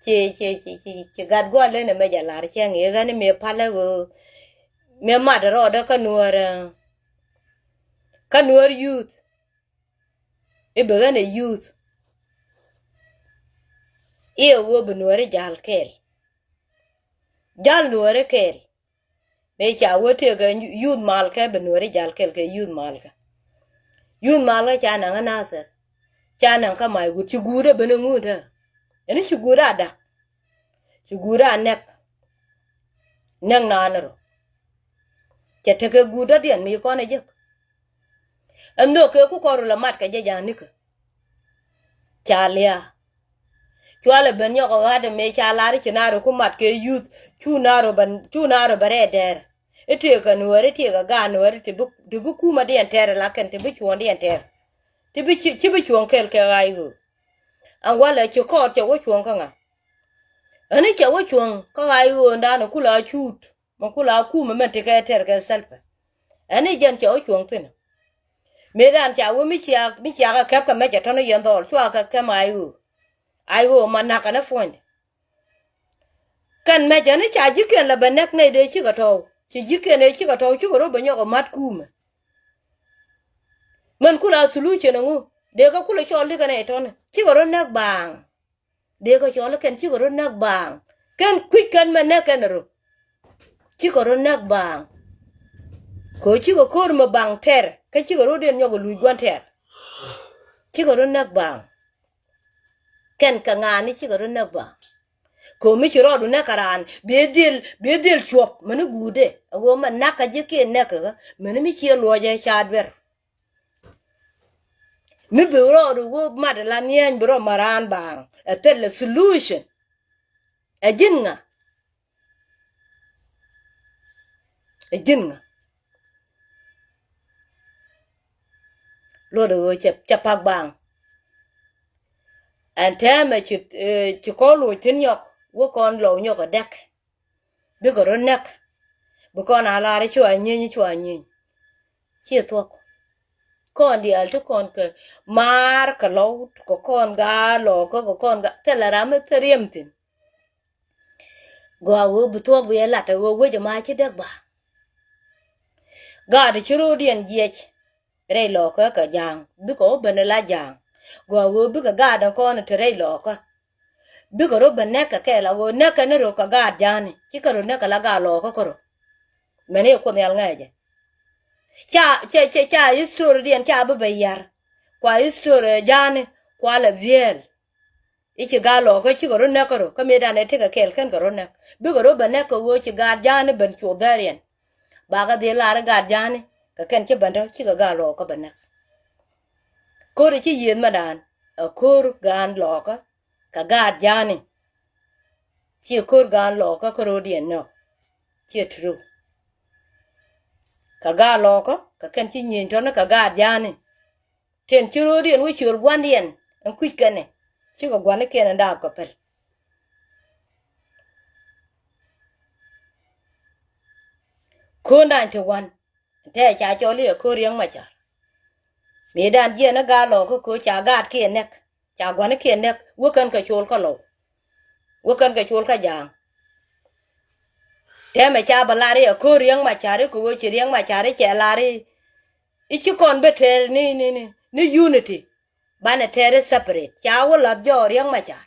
ci ci ci ci ci gat gua̱l len ɛmɛ jɛ lar cäŋ i̱ ɣän i̱ mëë palä ɣöö mëë mat rɔɔdä kä Nuäär kä Nuäär youth. I̱ bi ɣän ɛ youth i̱ ɛ ɣöö bi Nuääri jal kɛɛl. Jal Nuääri kɛɛl. Mëë ca wä tëëkɛ youth malkɛ bi Nuääri jal kɛɛl kɛ youth malkɛ. Youth malkɛ ca naŋ kä Nasir. Ca naŋ kä mac wut ci guut ɛ ben ɛ ŋuut ɛ. Ɛn ci guut a dak. Ci guut a nɛk. Nɛk naan rɔ. Cɛ tekɛ guut dɔ̱diɛn mi kɔn ɛ jek. Ɛn nhök kɛ ku kɔr la mat kɛ jɛ ja̱a̱n nikä. Ca lia̱a̱. Cualɛ ben nyɔk ɛ ɣa̱t ɛmɛ ca lar i̱ ci naar ku mat kɛ youth cu naar ɔ bɛ cu naar ɔ bɛ rɛɛ dɛɛr. I̱ tëëkɛ Nuääri tëëkɛ gaat Nuääri ti bi ti bi kumä diɛn tɛɛr ɛ la kɛn ti bi cuɔ̱ɔ̱ŋ diɛn tɛɛr. Ti bi ci ci bi cuɔ̱ɔ̱ŋ kɛl kɛ ɣa̱c ɣöö. Ɛn walɛ ci kɔɔr cɛ wä cuɔ̱ɔ̱ŋ kä ŋa. Ɛn i̱ cɛ wä cuɔ̱ɔ̱ŋ kä ɣa̱c ɣööndan ɛ kula cuut. Mɛ kula kumɛ mɛn ti kɛ tɛr kɛ Salva. Ɛn i̱ jɛn cɛ wä cuɔ̱ŋ thi̱n. Mëëdan ca wä mi ciak mi ciak ɛ kɛp kɛ mɛcɛ tɔ̱nä yɛn dhɔɔl cua kɛ kɛm a i̱ ɣöö. A i̱ ɣöö ma nakä ni puɔ̱nydɛ. Kɛn mɛcɛ ni ca ji̱kiɛn lɛ bɛ nɛk nɛy dee cikɛ tɔ̱w ci ji̱kiɛn dee cikɛ tɔ̱w cikɛ rɔ bɛ nyɔk ɛ ma̱t kumɛ. Mɛn kula solution ɛŋu dee kä kulɛ cɔl di kɛn ɛ tɔ̱nä cikɛ rɔ nɛk baaŋ. Dee kɛ cɔl kɛn cikɛ rɔ näk baaŋ. Kɛn kui̱c kɛn mɛ näk kɛn rɔ. Cikɛ rɔ näk baaŋ. Kɛ cikɛ ko̱r mɛ baŋ tɛr kä cikɛ rɔ den nyɔk luc gua̱n tɛr. Cikɛ rɔ näk baaŋ. Kɛn kɛ ŋa̱a̱ni cikɛ rɔ näk baaŋ. Kɛ mi ci rɔɔdu näk kɛ raan biɛ dhil biɛ dhil cuɔp mɛni guutdɛ a ɣöö mɛ näk kɛ ji̱ kiɛ näk kɛ ɣä mɛni mi ciɛ luɔcɛ ca duer. Mi bi rɔɔdu wä mat la nhiany bi rɔ ma raan baaŋ ɛ thil ɛ solution. Ɛ ji̱n ŋa? Ɛ ji̱n ŋa? Luɔt ɛ ɣöö cɛ cɛ pak baaŋ. Ɛn tɛmɛ ci ci kɔn loc thi̱n nyɔk wä kɔn lɔw nyɔk ɛ dɛk. Bikɛ rɔ näk. Bi kɔn a lar i̱ cua nyieny i̱ cua nyieny. Ci thuɔ̱k. Kɔn diaal ti kɔn kɛ maar kɛ lɔw kɛ kɔn gaat lɔɔkä kɛ kɔn gaat thilɛ ram mi thil riɛm thi̱n. Gɔaa ɣöö bi thuɔ̱k bi ɛ lat ɛ ɣöö wec ɛma ci däk ba. Gaat ci ro̱o̱diɛn jiɛc rɛy lɔɔkä kɛ ja̱a̱ŋ bikɛ wä ben ɛ la ja̱a̱ŋ. Gɔaa ɣöö bikɛ gaat ɛn kɔn ɛ te rɛy lɔɔkä. Bikɛ rɔ bɛ näk kɛ kɛɛl a ɣöö näk kɛn rɔ kɛ gaat ja̱a̱ni cikɛ rɔ näk kɛ la gaat lɔɔkä kärɔ. Mɛn i̱ kuoth nhial ŋäcɛ. Ca ca ca ca history diɛn ca bi bɛ yar kua history ja̱a̱ni kua lɛ viɛɛl. I̱ ci gaat lɔɔkä cikɛ rɔ näk kärɔ kä mëëdan ɛ tekɛ kɛɛl kɛn kɛ rɔ näk bikɛ rɔ bɛ näk kɛ ɣöö ci gaat ja̱a̱ni ben cuɔth dhäriɛn. Bakɛ dhil lar i̱ gaat ja̱a̱ni kɛ kɛn ci bɛn tɔ̱ cikɛ gaat lɔɔkä bɛ näk. Ko̱r i̱ ci yiëëth mɛndan ɛ ko̱r gaan lɔɔkä. Kɛ gaat ja̱a̱ni. Ciɛ ko̱r gaan lɔɔkä kä ro̱o̱diɛn nɔ. Ciɛ true. Kɛ gaat lɔɔkä kɛ kɛn ci nyieny tɔ̱ni kɛ gaat ja̱a̱ni. Tin ci ro̱o̱diɛn wä ciöl gua̱ndiɛn ɛn kui̱c kɛnɛ cikɛ gua̱nikiɛn ɛn daap kɛ päl. Köö ninety one. Tɛ ca cɔl i̱ ɛ köö Riɛk Macar. Mëëdan jiɛn i̱ gaa lɔɔkä köö ca gaatkiɛn näk. Ca gua̱nikiɛn näk wä kɛn kɛ col kä Lɔw. Wä kɛn kɛ col kä Ja̱a̱ŋ. Tɛmɛ ca bɛ lar i̱ ɛ köö Riɛk Macar i̱ kɛ ɣöö ci Riɛk Macar i̱ cɛ lar i̱ i̱ ci kɔn bä tɛr ni ni ni ni unity. Banɛ tɛr i̱ separate ca wä lath jɔɔk Riɛk Macar.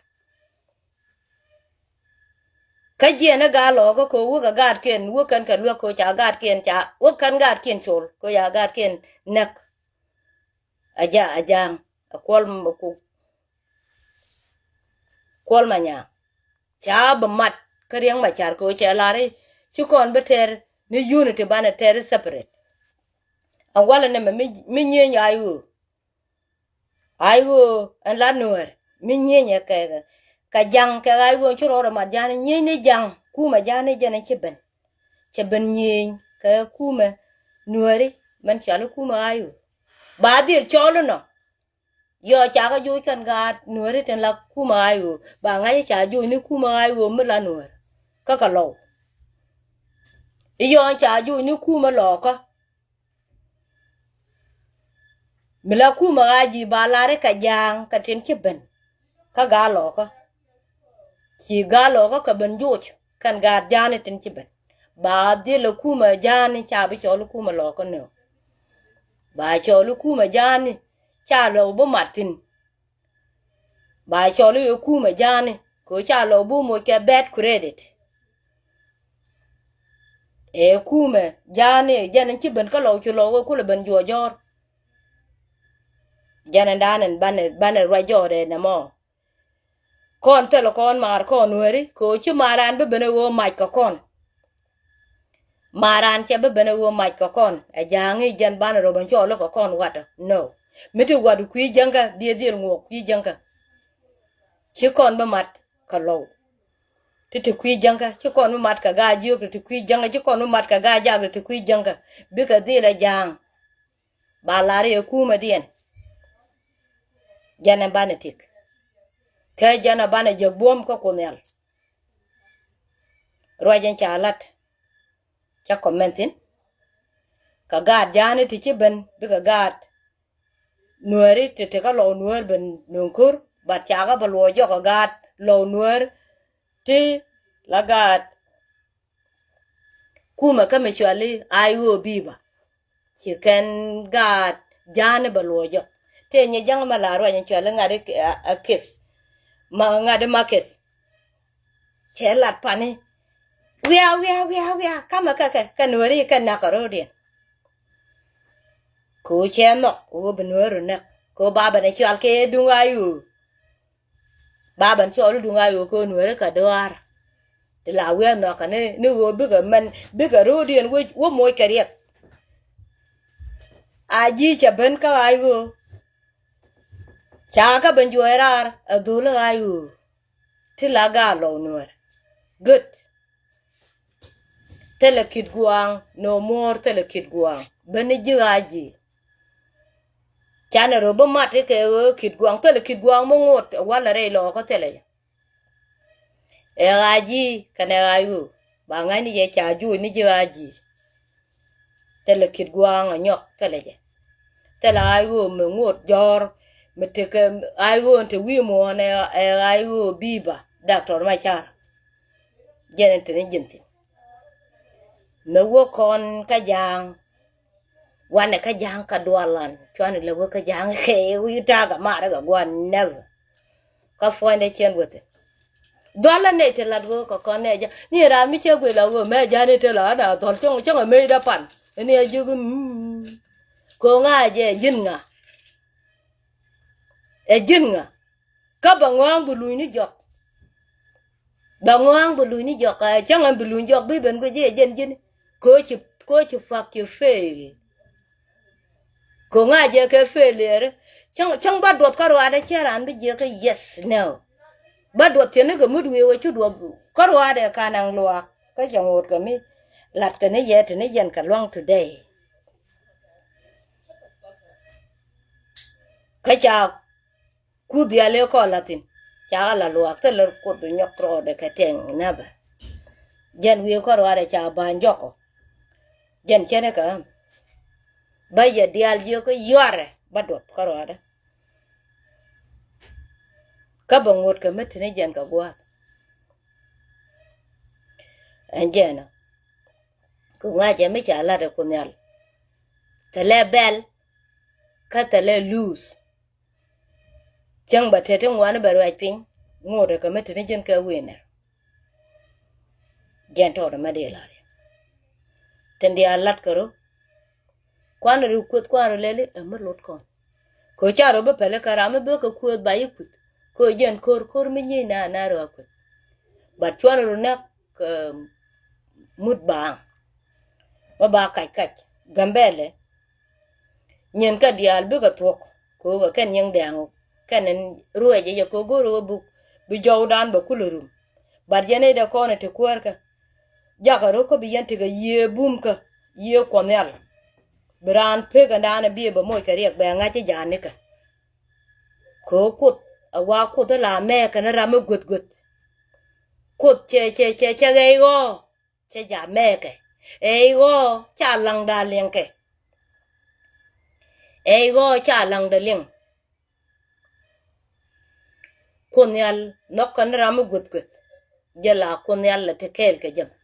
Kä jiɛn i̱ gaa lɔɔkä kɛ ɣöö wä kɛ gaatkiɛn wä kɛn kɛ luäk kɛ ɣöö ca gaatkiɛn ca wä kɛn gaatkiɛn col kɛ ɣöö ca gaatkiɛn näk. A Ja̱a̱ŋ a Kuɔl Kuɔl Manyaŋ. Ca bɛ mat kä Riɛk Macar kɛ ɣöö cɛ lar i̱ ci kɔn bä tɛr ni unity banɛ tɛr i̱ separate. Ɛn walɛ nɛmɛ mi nyieny a i̱ ɣöö a i̱ ɣöö ɛn la Nuäär mi nyieny ɛ kɛ kɛ Ja̱a̱ŋ kɛ a i̱ ɣöö ci rɔɔdɛ mat Ja̱a̱ŋ ni nyieny ni Ja̱a̱ŋ kumɛ Ja̱a̱ŋ ni jɛn i̱ ci ben. Cɛ ben nyieny kɛ kumɛ Nuääri mɛn cɔal i̱ kumɛ a i̱ ɣöö ba dhil cɔl inɔ. Yɔ ca kɛ joc kɛn gaat Nuääri tin la kumɛ a i̱ ɣöö ba ŋa̱c i̱ ca joc ni kumɛ a i̱ ɣöö mi la Nuäär kä kɛ Lɔw. I̱ yɔ̱ɔ̱ŋ ca joc ni kumɛ Lɔɔkä. Mi la kumɛ ɣaa ji̱ ba lar i̱ kɛ Ja̱a̱ŋ kɛ tin ci ben kä gaa Lɔɔkä. Ci gaa Lɔɔkä kɛ ben joc kɛn gaat Ja̱a̱ŋ i̱ tin ci ben ba dhil ɛ kumɛ Ja̱a̱ŋ i̱ ca bi cɔl i̱ kumɛ Lɔɔkä nöö. Ba cɔl i̱ kumɛ Ja̱a̱ŋ i̱ ca Lɔw bi mat thi̱n. Ba cɔl i̱ ɛ kumɛ Ja̱a̱ŋ i̱ kɛ ɣöö ca Lɔw bi moc kɛ bad credit. Ɛ kumɛ Ja̱a̱ŋ i̱ jɛn in ci ben kä Lɔw ci Lɔw ɛ kulɛ ben juɔc jɔ̱ɔ̱r. Jɛn in da̱a̱n in banɛ banɛ ruac jɔɔr ɛ nɛmɔ. Kɔn thilɛ kɔn maar kɔn Nuääri kɛ ɣöö ci maar an bi ben ɛ ɣöö mac kɛ kɔn. Maar an cɛ bi ben ɛ ɣöö mac kɛ kɔn ɛ Ja̱a̱ŋ i̱ jɛn banɛ rɔ ben cɔl i̱ kɛ kɔn watdä nöö. Mi ti wat kui̱ jäŋkä dhiee dhil ŋuɔk kui̱ jäŋkä. Ci kɔn bi mat kɛ Lɔw. Ti ti kui̱ jäŋkä ci kɔn mi mat kɛ gaa jiök ti ti kui̱ jäŋkä ci kɔn mi mat kɛ gaa jak ti ti kui̱ jäŋkä. Bikɛ dhil ɛ Ja̱a̱ŋ. Ba lar i̱ ɛ kumɛ diɛn. Jɛn ɛ banɛ tik. Kɛ jɛn ɛ banɛ jɛ buɔ̱m kä Kuoth Nhial. Ruac in ca lat. Ca kɔmɛn thi̱n. Kɛ gaat Ja̱a̱ŋ i̱ ti ci ben bikɛ gaat Nuääri ti ti kä Lɔw Nuäär ben nöŋ ko̱r. Bat ca kɛ bɛ luɔc jɔk kɛ gaat Lɔw Nuäär ti la gaat kumɛ kä mi cuali a i̱ ɣöö bi̱i̱ bä. Ci kɛn gaat Ja̱a̱ŋ i̱ bɛ luɔc jɔk. Tëë nyi jäŋ mɛ la ruac in cuali ŋa̱t i̱ a kith. Ma ŋa̱t i̱ ma kith. Cɛ lat pani. Wiaa wiaa wiaa wiaa kamɛ kɛ kɛ kɛ Nuääri kɛ näk kɛ ro̱o̱diɛn. Kɛ ɣöö cɛ nhɔk kɛ ɣöö bi Nuääri näk kɛ ɣöö ba ben ɛ cual kɛ duŋ a i̱ ɣöö. Ba ben cɔl i̱ duŋ a ɣöö kɛ Nuääri kɛ dɔaar. Ti la wiaa nhɔk kɛ ni ni ɣöö bikɛ mɛn bikɛ ro̱o̱diɛn wec wä moc kɛ Riɛk. A ji̱ cɛ ben kä a i̱ ɣöö. Ca kä ben juɔc raar a dho̱l i̱ a i̱ ɣöö. Ti la gaa Lɔw Nuäär. Göt. Thilɛ Kit Gua̱a̱ŋ no more thilɛ Kit Gua̱a̱ŋ ben ni ji̱ ɣaa ji̱. Canɛ rɔ bi mat ikɛ ɣöö Kit Gua̱a̱ŋ thilɛ Kit Gua̱a̱ŋ mi ŋot ɛ walɛ rɛy Lɔɔkä thilɛ jɛ. Ɛ ɣaa ji̱ kɛnɛ ɣaa ɣöö ba ŋa̱cni jɛ ca juuc ni ji̱ ɣaa ji̱. Thilɛ Kit Gua̱a̱ŋ ɛ nyɔk thilɛ jɛ. Thilɛ ɣaa ɣöö mi ŋot jɔ̱ɔ̱r mi tekɛ ɣaa ɣöö te wi̱i̱ muɔ̱ɔ̱n ɛ ɣaa ɣöö bi̱i̱ ba Doctor Macar. Jɛn in te ni ji̱n thi̱n. Mɛ wä kɔn kä Ja̱a̱ŋ. Wanɛ kä Ja̱a̱ŋ kä dualan cuanɛ lɛ wä kä Ja̱a̱ŋ kɛ wi̱i̱ ta̱a̱ kɛ marɛ kɛ gua̱n nɛk. Kä puɔ̱nydɛ cɛn wä thi̱n. Dhualä nɛy te lat ɣöö kɛ kɔn nɛ jɛ ni raan mi cɛ guic la ɣöö mɛ ja̱a̱n in te la ɣän a dhuɔl cäŋ cäŋ a mecdä pan. Ni a jiök mm. Ko̱ŋa jɛ ji̱n ŋa. Ɛ ji̱n ŋa. Kä bɛ ŋɔ̱a̱ŋ bi luny ni jɔk. Bɛ ŋɔ̱a̱ŋ bi luny ni jɔk ɛ cäŋ ɛn bi luny jɔk bi ben guic i̱ ɛ jɛn ji̱n. Ko̱ ci ko̱ ci fuck ci fail. Ko̱ ŋa̱ jɛ kɛ failure. Cäŋ cäŋ bä duɔth kä ruaadɛ cɛ raan bi jiɛ kä yes no. Bä duɔth cɛ ni kɛ mut wi̱i̱ wä cu duɔth kä ruaadɛ kan aŋ luaak kä cɛ ŋo̱o̱t kɛ mi. Lat kɛ ni yɛ te ni yɛn kɛ luaŋ today. Kä ca Kuth diaal ëë kɔn la̱th thi̱n. Cakɛ la luaak thilɛ Kuoth nyɔk rɔɔdɛ kɛ tɛŋ nɛpɛ. Jɛn wi̱i̱ kɔn ruaadɛ ca ba̱a̱ny jɔkɔ. Jɛn cɛnɛ kɛ ɣän. Bä yɛ diaal jiök kä yuarɛ bä duɔth kä ruaadä. Kä bɛ ŋot kɛ mi tini jɛn kɛ gua̱a̱th. Ɛn jɛn ɔ. Kɛ ŋa̱cɛ mi ca lat ɛ Kuoth Nhial. Thilɛ bɛl kä thilɛ luuth. Cäŋ bɛ teti ŋuani bɛ ruac piny. Ŋot ɛ kɛ mi tini jɛn kɛ wi̱i̱ nɛr. Jɛn tɔɔt ɛmɛ dee lar yɛ. Tin diaal lat kɛ rɔ. Kuan ri kueth kuan ri lɛli ɛmɛ lot kɔn. Kɛ ca rɔ bä pɛli kɛ ram mi bä kɛ kueth ba yi kueth. Kɛ jɛn kor kor mi nyi na na rɔ kueth. But cuan ri nɛk mut baaŋ. Mɛ ba kac kac Gambɛlɛ. Nyin kä diaal bikɛ thuɔ̱k kɛ ɣöö kɛ kɛn nyiŋ dɛ̈ɛ̈ŋ ɔ kɛn in ruɛc ɛ yɛ kɛ go̱o̱r ɣöö buk bi jɔwdan bɛ kulɛ rum. But yɛn i̱ dee kɔn ɛ ti kuäärkä. Jakä rɔ kä bi yɛn tekɛ yiëë bumkä yiëë Kuɔth Nhial. Bi raan pek ɛn daanɛ biɛ bɛ moc kɛ riɛk bɛ ŋa̱c i̱ ja̱a̱n nikɛ. Kɛ ɣöö Kuoth ɛ wa Kuoth i̱ la mɛɛkɛ ni ram i̱ guäth guäth. Kuoth cɛ cɛ cɛ cɛ ɣɛy ɣɔɔ. Cɛ ja̱ mɛɛkɛ. Ɛ i̱ ɣɔɔ ca laŋda liɛŋkɛ. Ɛ i̱ ɣɔɔ ca laŋda liɛŋ. Kuoth Nhial nhɔk kɛn ram mi guäth guäth. Jɛ la Kuoth Nhial lɛ ti kɛɛl kɛ jɛ mɛ.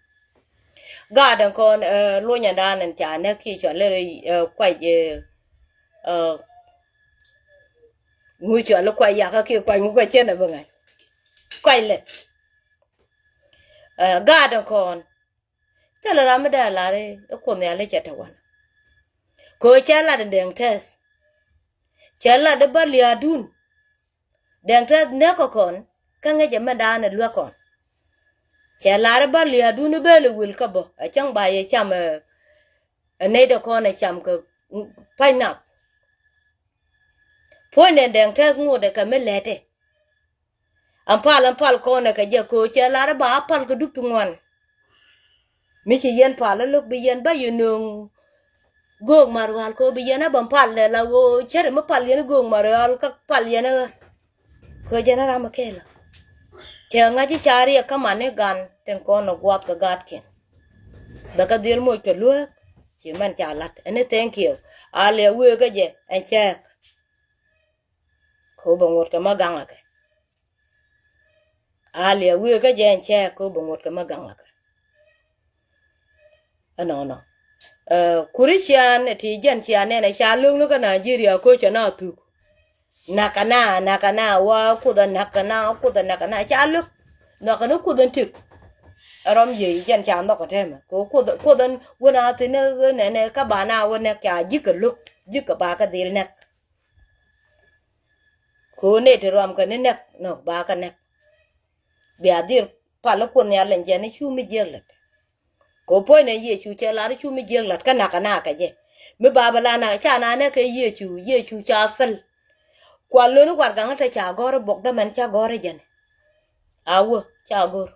Gaat ɛn kɔn luɔnyɛ dan ɛn ca nɛ kiɛ cɔl i̱ kuac ŋu cɔl i̱ kuac yakä kiɛ kuac ŋu kuac cɛn ɛ bi ŋa̱c. Kuac lɛ. Gaat ɛn kɔn. Thilɛ ram mi dee lar i̱ Kuoth Nhial i̱ cɛ te wanɛ. Kɛ ɣöö cɛ lat i̱ Dɛŋ Tɛth. Cɛ lat i̱ bä lia̱a̱dun. Dɛŋ Tɛth näk kɛ kɔn kä ŋäcɛ mɛn daanɛ luäk kɔn. Cɛ lar i̱ bä lia̱a̱dun i̱ bel i̱ wil kä bä ɛ cäŋ ba yɛ cam ɛ nɛy dee kɔn ɛ cam kɛ pa̱ny nath. Puɔ̱nydɛn Dɛŋ Tɛth ŋotdɛ kɛ mi lɛtɛ. Ɛn pal ɛn pal kɔnɛ kɛ jɛ kɛ ɣöö cɛ lar i̱ ba a pal kɛ dup ti ŋuan. Mi ci yɛn pal i̱ lo̱k bi yɛn ba yɛ nööŋ göök Marual kɛ ɣöö bi yɛn a bä pal lɛ la ɣöö cärɛ mi pal yɛn i̱ göök Marual kä pal yɛn i̱ ɣä. Kɛ ɣöö jɛn a ram mi kɛɛl ɔ. Cɛ ŋa̱c i̱ ca riɛk kä man i̱ gan tin kɔn ɛ guath kɛ gaatkiɛn. Bɛ kɛ dhil moc kɛ luääk ci mɛn ca la̱t ɛn i̱ thank you. A liɛ wëë kä jɛ ɛn cɛɛk. Kɛ ɣöö bɛ ŋot kɛ mä gaŋ akɛ. A liɛ wi̱i̱ kä jɛ ɛn cɛ kɛ ɣöö bɛ ŋot kɛ mä gaŋ akɛ. Ɛnɔnɔ. Kurician ɛ ti jɛn cia nɛn ɛ ca lo̱k ni kä Nigeria ko̱ cɛ na thuk. Nakana nakana wa kuoth ɛ nakana kuoth ɛ nakana ca lo̱k. Nhɔkɛ ni kuoth ɛn tik. Ɛ rɔm yiey jɛn ca nhɔk ɛ tɛmɛ kɛ ɣöö kuoth kuoth ɛn wun a thin ni nɛnɛ kä ba na wä nɛk ca ji̱ kɛ lo̱k ji̱ kɛ ba kɛ dhil nɛk. Kɛ ɣöö nɛy ti ruamkɛ ni nɛk nɔ ba kɛ nɛk. Bia dhil pal i̱ Kuoth Nhial ɛn jɛn i̱ cu mi jiäk la̱t. Kɛ ɣöö puɔ̱nynɛ Yecu cɛ lar i̱ cu mi jiäk la̱t kä nakä na kɛ jɛ. Mi ba bɛ la nakä ca na nɛk kɛ Yecu, Yecu ca thäl. Kua lön i̱ warɛgakni te ca gɔ̱r i̱ buɔk dämɛn ca gɔ̱r i̱ jɛn. A wä ca go̱r.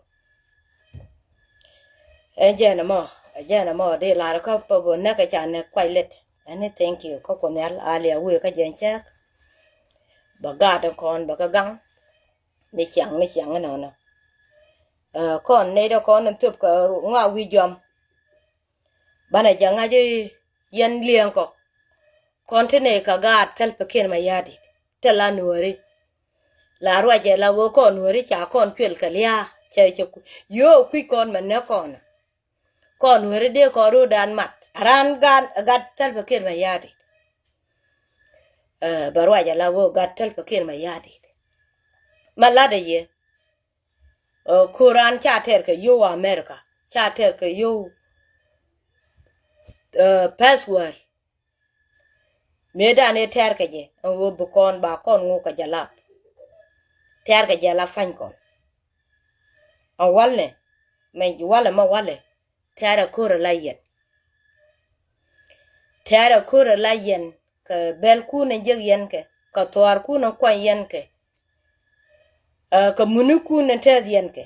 Ɛn jɛn ɛmɔ, ɛ jɛn ɛmɔ di lar kä pä bä näk ɛ ca näk kuay lɛt. Ɛn ni thank you kä Kuoth Nhial a liɛ wëë kä jɛn cɛɛk. Bɛ gaat in kɔn bɛ kä gaŋ. Ni ciaŋ ni ciaŋ inɔnɔ. Ɛ kɔn nɛy dee kɔn in thöp kɛ ŋɔak wi̱i̱ jɔam. Banɛ jɛ ŋa̱c i̱ yɛn liɛŋ kɔ. Kɔn ti nɛy kɛ gaat Salva Kiir Mayardit. Te la nuääri. La ruacɛ la ɣöö kɔn nuääri ca kɔn cuël kɛ lia̱a̱ cɛ cɛ ku yio̱o̱k kui̱c kɔn mɛ näk kɔn. Kɔn nuääri dee kɔn ro̱o̱dan mat a raan gat Salva Kiir Mayardit. Ɛ bɛ ruacɛ la ɣöö gat Salva Kiir Mayardit. Ma latdɛ yɛ. Ɛ ko̱ran ca tɛr kɛ yio̱w America ca tɛr kɛ yio̱w. Ɛ password. Mëëdan ëë tɛ̈rkɛ jɛ ɛn ɣöö bi kɔn ba kɔn ŋuk kɛ jɛ lap. Tɛ̈rkɛ jɛ la pa̱ny kɔn. Ɛn walnɛ mɛ walɛ mɛ walɛ tɛ̈rɛ ko̱rɛ la yɛn. Tɛ̈rɛ ko̱rɛ la yɛn kɛ bɛlkun ɛn jek yɛn kɛ kɛ thuaarkun ɛn kuany yɛn kɛ. Ɛ kɛ munikun ɛn tɛth yɛn kɛ.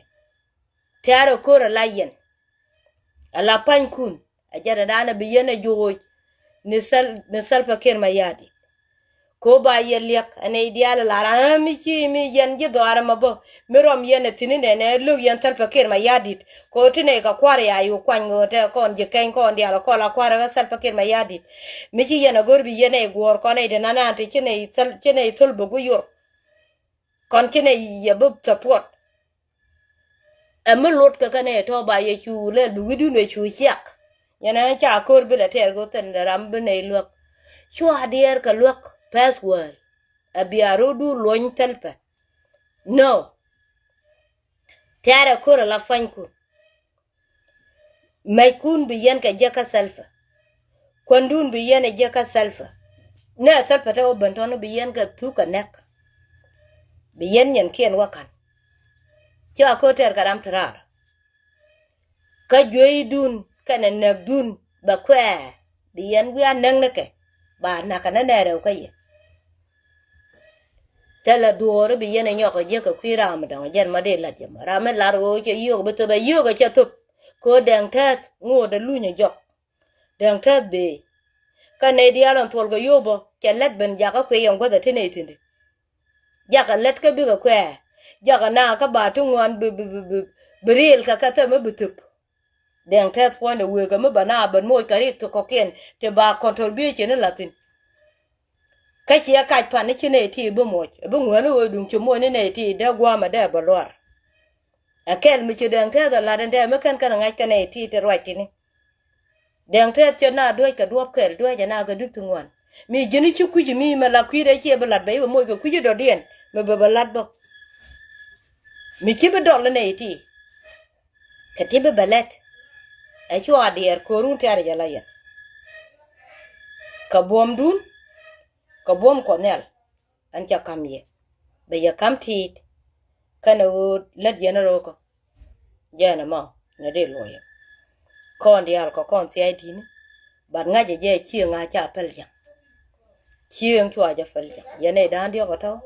Tɛ̈rɛ ko̱rɛ la yɛn. Ala panykun a jɛn a da̱a̱n a bi yɛn a jo̱o̱c ni Sal- ni Salva Kiir Mayardit. Ko ba yɛ liɛk ɛ nɛy diaal ɛ lar ɛ mi ci mi yɛn ji̱ dhɔaar ɛmɔ bä. Mi rɔm yɛn ɛ thi̱n inɛnɛ lo̱k yɛn Salva Kiir Mayardit. Ko ti nɛy kɛ kua̱r ya yo̱o̱ kuany ɣöö tɛ kɔn ji̱ kɛny kɔn diaal ɛ kɔn la kua̱r ɛ Salva Kiir Mayardit. Mi ci yɛn ɛ go̱r bi yɛn nɛy guɔ̱ɔ̱r kɔn nɛy ti nanan ti ci nɛy thol, ci nɛy thol bä gui̱ yor. Kɔn ci nɛy yɛ bi support. Ɛ mi lot kɛ kɛn ɛ tɔ̱ ba yɛ cu lɛl bi wi̱dun ɛ cu ciak. Yɛn ɛ ca ko̱r bi lɛ tɛɛr go̱ thɛn ram bi nɛy luäk. Cua diɛɛr kɛ luäk pɛth wäl. Ɛ bia ro̱du luɔ̱ny thɛl pɛ. No. Tɛɛr ɛ ko̱r ɛ la pua̱nykun. Mɛckun bi yɛn kɛ jek kä Salva. Kuändun bi yɛn ɛ jek kä Salva. Nɛ Salva te wä ben tɔn bi yɛn kɛ thuk kɛ nɛk. Bi yɛn nyɛnkiɛn wä ka̱n. Cua ko̱r tɛɛr kɛ ram te raar. Kä jueydun kɛnɛ näkdun bɛ kuɛɛ bi yɛn wiaa näk ni kɛ ba nakä ni nɛɛrɛ wä kä yɛ. Thilɛ duɔɔri bi yɛn ɛ nyɔk ɛ jiäk kɛ kui̱ ram mi dɔ̱ŋ jɛn ma dee la̱t jɛ mɔ ram mi lar ɣöö cɛ yio̱k bi thöp ɛ yio̱k ɛ cɛ thöp. Kɛ ɣöö Dɛŋ Tɛth ŋo̱o̱t ɛ luny ɛ jɔk. Dɛŋ Tɛth bëë. Kä nɛy diaal ɔn thuɔl kɛ yio̱k bä cɛ lät ben jakä kui̱ yɛn guäth ɛ ti nɛy thi̱n di. Jakä lät kä bikɛ kuɛɛ. Jakä na kä ba ti ŋuan bi, bi, bi, bi, bi riil kɛ kɛ thɛm mi bi thöp. Dɛŋ Tɛth puɔ̱nydɛ wëë kɛ mi ba na ben moc kɛ rik ti kɔ̱kiɛn ti ba contribution ni la̱thin. Kä ciɛ kac pan ni ci nɛy ti bi moc bi ŋuäni ɣöö duŋ ci moc ni nɛy ti dee gua̱a̱mɛ dee bɛ luar. Ɛ kɛl mi ci Dɛŋ Tɛth ɛ la̱t ɛn dee mi kɛn kɛn ɛ ŋa̱c kɛ nɛy ti ti ruac tini. Dɛŋ Tɛth cɛ na duec kɛ duɔ̱p kɛl duec ɛ na kɛ dup ti ŋuan. Mi ji̱n i̱ ci kui̱ci mi mɛ la kui̱dɛ ciɛ bi la̱t bɛ i̱ bɛ moc kɛ kui̱ci dɔ̱diɛn mi bɛ bɛ la̱t bä. Mi ci bi dɔl inɛ iti. Kɛ ti bi bɛ lɛt. Ɛ cua diɛɛr ko̱run tiarɛ jɛ la yɛn. Kɛ buɔ̱mdun kɛ buɔ̱m Kuɔth Nhial. Ɛn ca ka̱m yɛ bɛ yɛ ka̱m ti̱i̱t. Kɛnɛ ɣöö lät yɛn ro̱o̱kä. Jɛn ɛmɔ ni di luɔyɛ. Kɔn diaal kɛ kɔn thia̱a̱c di̱ni. Bat ŋa̱cɛ jɛ cieŋ a ca päl ja̱ŋ. Cieŋ cua jɛ päl ja̱ŋ yɛn nɛy da̱a̱n diɔ̱k ɛ tɔ̱.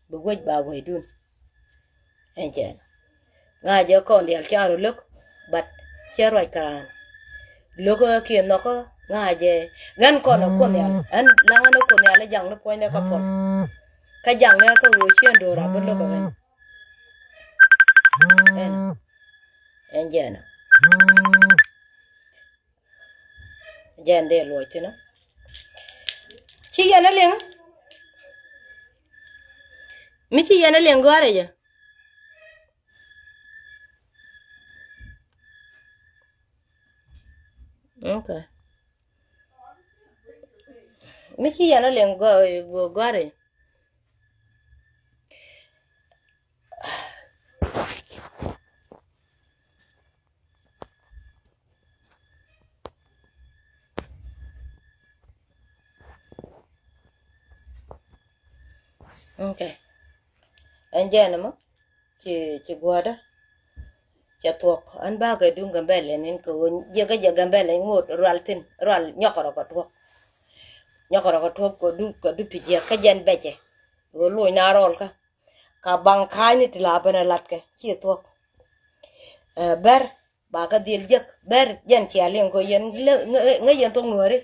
Bi wec ba wecdun. Ɛn jɛn ŋa̱cɛ kɔn diaal ca rɔ lo̱k. Bat cɛ ruac kɛ raan. Lo̱k kiɛ nhɔkä ŋa̱cɛ. Ɣän kɔn ɛ Kuoth Nhial ɛn laŋä ni Kuoth Nhial ɛ jaŋ ni puɔ̱nydɛ kä puɔl. Kä jaŋ ni kä ɣöö ciɛn do̱r a bi lo̱k ɛ ɣän. Ɛn ɛn jɛn ɔ. Jɛn dee luɔc thi̱n ɔ. Ci yɛn a liŋ. Mi ci yɛn a liŋ gɔ̱a̱rɛ jɛ. Okay. Mi ci yɛn a liŋ gɔ̱a̱rɛ jɛ. Okay. Ɛn jɛn ɛmɔ ci ci guädä. Cɛ thuɔ̱k ɛn bakɛ duŋ Gambɛlɛ nin kɛ ɣöö jiɛkä jɛ Gambɛlɛ ŋot rual thi̱n rual nyɔkɛ rɔ kɛ tuɔ̱k. Nyɔkɛ rɔ kɛ tuɔ̱k kɛ dup kɛ dup ti jiɛk kä jɛn bɛcɛ. Ɣöö loc na rɔɔlkä. Ka baŋ ka̱a̱cni ti la ben ɛ latkɛ ci thuɔ̱k. Ɛ bɛr ba kä dhil jek bɛr jɛn cia liŋ kɔ yɛn ŋä yɛn thok nuɔri.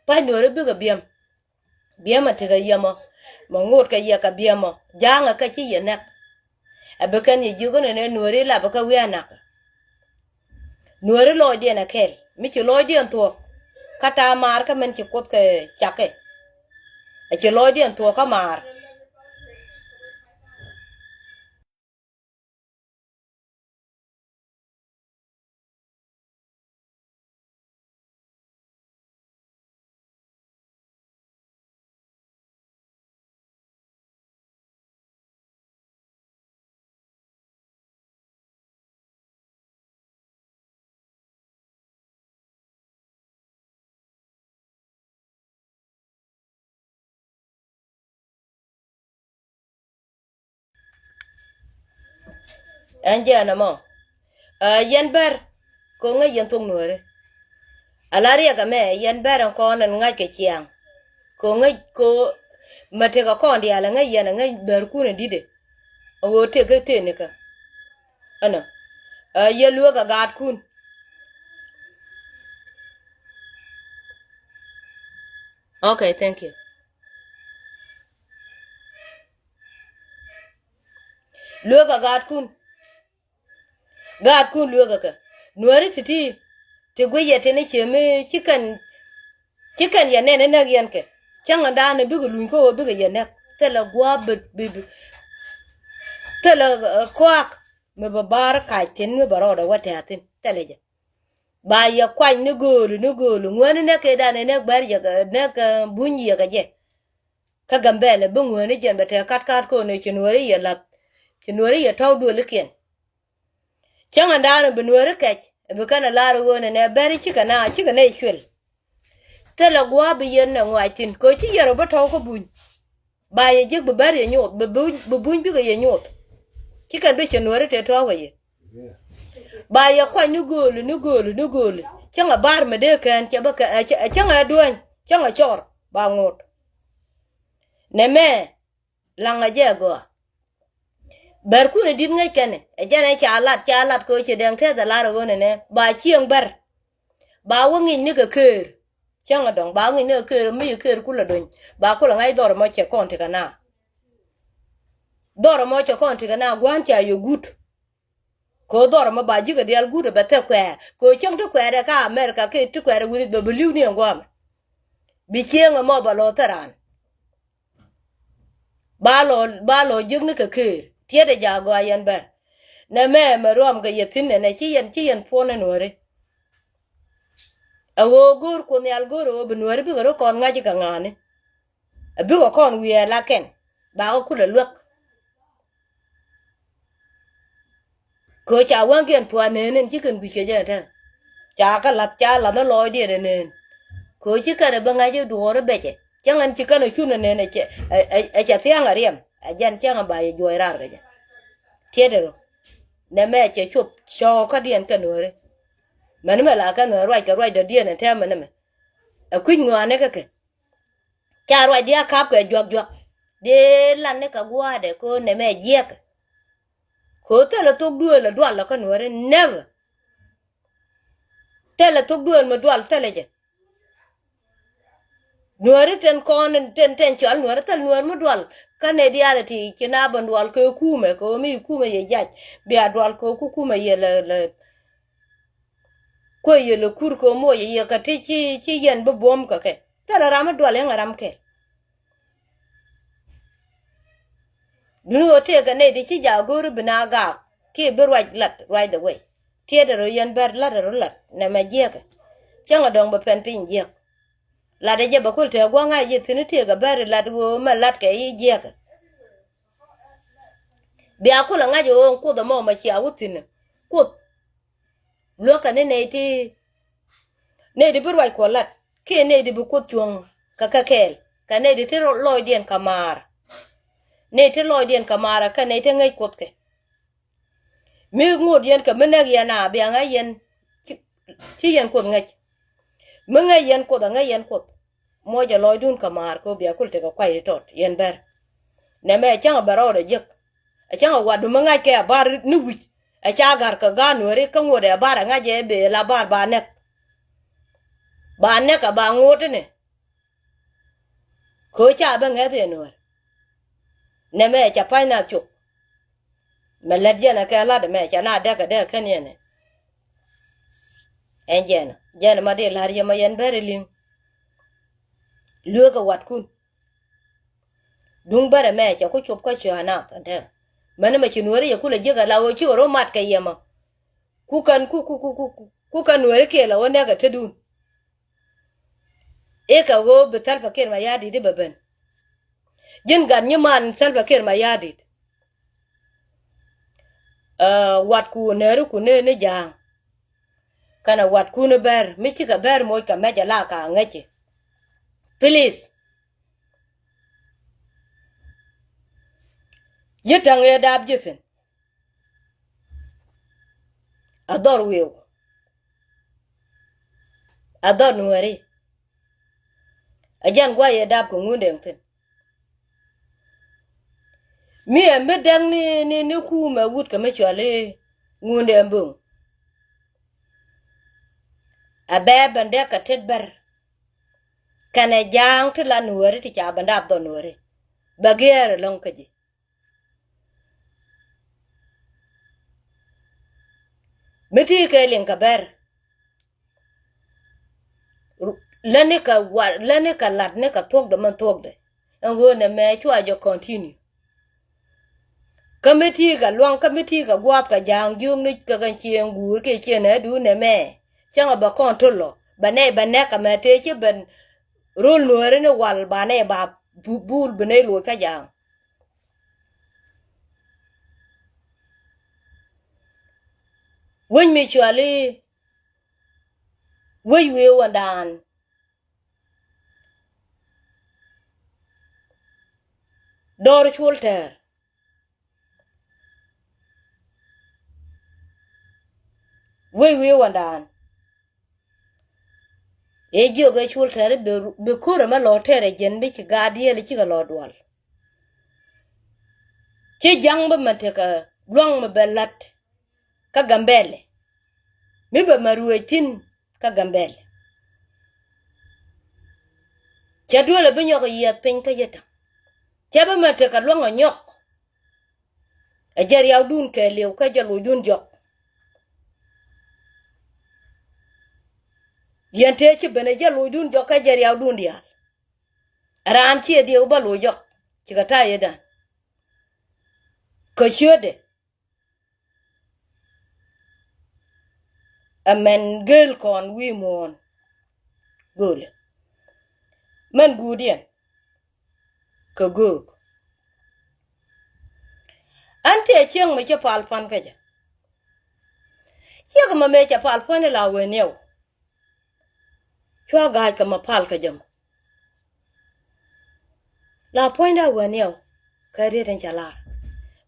Pa̱c nuɔri bikɛ biɛm. Biɛmɛ tekɛ yɛmɔ mɛ ŋot kɛ yɛ kɛ biɛmɔ ja̱a̱ŋɛ kä ci yɛ nɛk. Ɛ bi kɛn yɛ jiök inɛnɛ nuɔri lapɛ kä wi̱i̱ anakä. Nuɔri lɔɔcdiɛn ɛ kɛl mi ci lɔɔcdiɛn thuɔ̱k. Kä ta̱a̱ maar kä mɛn ci kuoth kɛ cakɛ. Ɛ ci lɔɔcdiɛn thuɔ̱k kä maar. Ɛn jɛn ɛmɔ. Ɛ yɛn bɛr kɛ ŋäc yɛn thok nuɔ̱ɔ̱ri. Ala riɛk ɛmɛ yɛn bɛr ɛn kɔn ɛn ŋa̱c kɛ ciaŋ. Kɛ ŋäc kɛ mɛ tekɛ kɔn diaal ɛ ŋäc yɛn ɛ ŋäc bɛrkun ɛ di̱tdɛ. Ɛ ɣöö tekɛ tëënikä. Ɛnɔ. Ɛ yɛ lueek ɛ gaatkun. Okay, thank you. Lueekä gaatkun. Gaatkun lueekä kɛ. Nuääri ti̱ti̱. Ti guic yɛ tin i̱ ciemi ci kɛn, ci kɛn yɛ nɛn inäk yɛn kɛ. Cäŋ in da̱a̱n in bikɛ luny kä ɣöö bikɛ yɛ näk. Thilɛ gua̱a̱p bi, bi, bi. Thilɛ, eh, kɔak mi bɛ ba̱a̱r kac thi̱n mi bɛ rɔɔdɛ wä tɛ̈thi̱n. Thilɛ jɛ. Ba yɛ kuany ni gööli, ni gööli. Ŋuäni näk kɛ dan in näk bär yɛ kɛ, näk, eh, buny yɛ kɛ jɛ. Kä Gambɛlɛ bi ŋuäni jɛn bɛ tɛk kat kat ko̱n ɛ ci nuääri yɛ la̱th. Ci nuääri yɛ tɔ̱w duëlikiɛn. Cäŋ in da̱a̱n bi nuääri kɛc, bi kɛn a lar ɣöö nɛ nɛ bɛri cikɛ na, cikɛ nɛ cuël. Thilɛ gua̱a̱p bi yɛn nɛ ŋuac thi̱n, kɛ ci yɛr ɔ bä tɔ̱w kä buny. Ba yɛ jiäk bi bɛr yɛ nyoth, bi buny, bi buny bikɛ yɛ nyoth. Ci kɛn bi cɛ nuääri tëë tɔ̱ɔ̱k kɛ yɛ. Ba yɛ kuany ni gööli, ni gööli, ni gööli. Cäŋ a bar mi dee kɛn, cɛ bä kɛ, ɛ, cɛ, cäŋ a duäny, cäŋ a cɔr, ba ŋot. Nɛmɛ, laŋ a jɛ a gɔaa. Bɛrkun ɛ di̱t ŋäc kɛnɛ, ɛ jɛn ɛ ca lat, ca lat kɛ ɣöö ci dɛŋ tɛth ɛ lar ɛ ɣöö nɛnɛ, ba cieŋ bɛr. Ba wä ŋi̱c ni kɛ ker. Cäŋ ɛ dɔ̱ŋ, ba wä ŋi̱c ni kɛ ker, mi yɛ ker kulɛ dony. Ba kulɛ ŋa̱c dhɔr ɛmɔ cɛ kɔn ti kɛ na. Dhɔr ɛmɔ cɛ kɔn ti kɛ na, gua̱n ca yɛ guut. Kɛ ɣöö dhɔr ɛmɔ ba ji̱ kɛ diaal guut ɛ bɛ thɛk kuɛɛr. Kɛ ɣöö cäŋ ti kuɛɛr ɛ kä America, kɛ ti kuɛɛr ɛ wi̱ni bɛ bi li̱w ni ɛn gua̱a̱mɛ. Bi cieŋ ɛmɔ bɛ lɔ thɛran. Ba lɔ, ba lɔ jiäkni kɛ ker. Tiɛt ɛ jaak gɔaa yɛn bɛr. Nɛmɛ mɛ ruɔm kɛ yɛ thi̱n nɛnɛ ci yɛn, ci yɛn puɔ̱n ɛ nuääri. Ɛ ɣöö go̱o̱r Kuoth Nhial go̱o̱r ɛ ɣöö bi nuääri bikɛ rɔ kɔn ŋa̱c kɛ ŋa̱a̱ni. Ɛ bikɛ kɔn wiɛɛr la kɛn. Bakɛ kulɛ luäk. Kɛ ɣöö ca wäŋkiɛn pua̱a̱n neen in ci kɛn gui̱c kɛ jɛ tɛ. Ca kɛ la̱th, ca la̱th ni lɔɔcdiɛn ɛ neen. Kɛ ɣöö ci kɛn ɛ bi ŋa̱c i̱ duɔɔr i̱ becɛ. Cäŋ ɛn ci kɛn ɛ cun ɛ neen ɛ cɛ, ɛ, ɛ, ɛ cɛ thia̱a̱ŋ ɛ riɛm. Ɛ jɛn cäŋ ɛ ba yɛ juɔc raar kɛ jɛ. Tiɛt ɛ rɔ. Nɛmɛ cɛ cop cɔɔkädiɛn kɛ nuääri. Mɛn mɛ la kɛ nuääri ruac kɛ ruac dɔ̱diɛn ɛ tɛmɛ nɛmɛ. Ɛ kui̱c ŋɔaani kɛ kɛ. Ca ruacdiɛ a ka̱p kɛ juak juak. Dee lan ni kɛ gua̱a̱dɛ kɛ ɣöö nɛmɛ jiɛk. Kɛ ɣöö thilɛ thok duëël ɛ dual ɛ kä nuääri, never. Thilɛ thok duëël mi dual, thilɛ jɛ. Nuääri tin kɔn, tin, tin cɔal nuääri, thil nuääri mi dual. Kä nɛy diaal ti ci na ben dual kɛ kumɛ, kɛ ɣöö mi kumɛ yɛ jac. Bia dual kɛ ku kumɛ yɛ lɛ, lɛ. Kuɛ yɛ lɛ kur kɛ ɣöö moc yɛ kɛ ti ci, ci yɛn bi buɔ̱m kɛ kɛ. Thilɛ ram mi dual yɛn ɛ ram kɛl. Duŋni ɣöö tëëkɛ nɛy ti ci jaak go̱o̱ri bi na gaak kiɛ bi ruac lat right away. Tiɛt ɛ rɔ yɛn bɛr lat ɛ rɔ lat nɛmɛ jiɛkɛ. Cäŋ ɛ dɔ̱ŋ bɛ pɛn piny jiɛk. Lat ɛ jɛ bɛ kul tɛɛ gua̱ŋ a jɛ thi̱n tëëkɛ bɛr lat ɣöö mɛ lat kɛ i̱ jiɛkɛ. Bia kul ɛ ŋa̱c ɛ ɣöö Kuoth ɛmɔ mɛ cia wä thi̱n ɛ. Kuoth. Luäkä ni nɛy ti, nɛy ti bi ruac Kuɔth lat kiɛ nɛy ti bi Kuoth cuɔ̱ŋ kɛ kɛ kɛɛl, kɛ nɛy ti ti lɔcdiɛn kɛ maar. Nɛy ti lɔcdiɛn kɛ maar kɛ nɛy ti ŋäc Kuoth kɛ. Mi ŋot yɛn kɛ mi näk yɛn a bia ŋäc yɛn ci, ci yɛn Kuoth ŋäc. Mi ŋäc yɛn Kuoth a ŋäc yɛn Kuoth. Muɔcɛ lɔcdun kɛ maar kɛ ɣöö bia kul tekɛ kuay ti tɔt yɛn bɛr. Nɛmɛ ɛ cäŋ ɛ bɛ rɔɔdɛ jiäk. Ɛ cäŋ ɛ watdu mi ŋa̱ckɛ ɛ bar ni wi̱c. Ɛ ca ga̱r kɛ gaat nuääri kä ŋot ɛ bar ɛ ŋa̱c ɛ bee la bar ba näk. Ba näk ɛ ba ŋot inɛ. Kɛ ɣöö ca bä ŋäth ɛ nuäär. Nɛmɛ ɛ ca pa̱ny na cop. Mɛ lät jɛn ɛ kɛ la̱t ɛmɛ ca na däk ɛ däk ɛ kän yɛn ɛ. Ɛn jɛn ɛ jɛn ɛ ma dee la̱r yɛ ma yɛn bɛr ɛ li̱ŋ. Lueekä watkun. Duŋ bärɛ mɛ cɛ ku cop kä cä nath ɛn tɛr. Mäni mɛ ci nuääri yɛ kulɛ jiäk ɛ la ɣöö cikɛ rɔ mat kɛ yɛ mɔ. Ku kɛn ku ku ku ku ku kɛn nuääri kiɛ la ɣöö nɛkɛ tetdun. I̱ kɛ ɣöö bi Salva Kiir Mayardit i̱ bɛ ben. Ji̱n gat nyiman Salva Kiir Mayardit. Ɛ, watkun nääri kun ni, ni ja̱a̱ŋ. Kɛnɛ watkun i̱ bɛr mi cikɛ bɛr moc kɛ mɛc ɛ la ka ŋäci. Please. Ji̱ täŋ ëë dap ji̱ thi̱n. A dhɔr wi̱i̱w. A dhɔr nuääri. A jɛn gua̱c ëë dap kɛ ŋun dee thi̱n. Mi ɛ mi däk ni, ni, ni kumɛ wut kɛ mi cuali ŋun dee bo̱ŋ. A bɛ ben dee kɛ tet bär. Kɛnɛ ja̱a̱ŋ ti la nuääri ti ca ben dap dhɔr nuääri. Bɛ gɛɛr ɛlɔ̱ŋ kä ji̱. Mi ti kɛ liŋ kɛ bɛr. Ru-, lätni kɛ wa-, lätni kɛ latni kɛ thuɔ̱kdɛ min thuɔ̱kdɛ. Ɛn ɣöö nɛmɛ cua jɛ continue. Kä mi ti kɛ luaŋ, kä mi ti kɛ gua̱a̱th kɛ ja̱a̱ŋ jiökni kɛ kɛ cieŋ guur kiɛ cieŋ nɛ duun nɛmɛ. Cäŋɛ bɛ kɔn to̱l ɔ bɛ nɛy bɛ nɛk kɛ mɛ tëë ci ben rol nuääri ni wal ba nɛy ba bu-, bul bi nɛy loc kä ja̱a̱ŋ. Wec mi cuali wec wëë wändan. Dɔɔr cul tɛɛr. Wec wëë wändan. Ëë jiök ëë cul tɛɛr bi, bi ko̱r ɛmɛ lɔ tɛɛr ɛ jiɛn bi ci gaat dieel cikɛ lɔ dual. Ci ja̱ŋ bi mɛ tekɛ luaŋ mi bɛ la̱t kä Gambɛlɛ. Mi bɛ mɛ ruëëc thi̱n kä Gambɛlɛ. Cɛ duël ɛ bi nyɔk ɛ yiɛth piny kä yet ta̱ŋ. Cɛ bi mɛ tekɛ luaŋ ɛ nyɔk. Ɛ jɛ riaw dun kɛ liw kä jɛ loc dun jɔk. Yɛn tëë ci ben ɛ jɛ loc dun jɔk kä jɛ riaw dun diaal. Raan ciɛ diɛw bä loc jɔk cikɛ ta̱a̱ yetdan. Kä ciötdɛ. Ɛ mɛn gëël kɔn wi̱i̱ muɔ̱ɔ̱n. Göölɛ mɛn guudiɛn kɛ göök. Ɛn tëë cieŋ mi cɛ pal pua̱n kä jɛ. Ciek mɛ mëë cɛ pal pua̱n ila wee niɛw. Cua ga̱a̱c kɛ ma pal kɛ jɛ mɔ. La puɔ̱nydä wee niɛw kɛ riet in ca lar.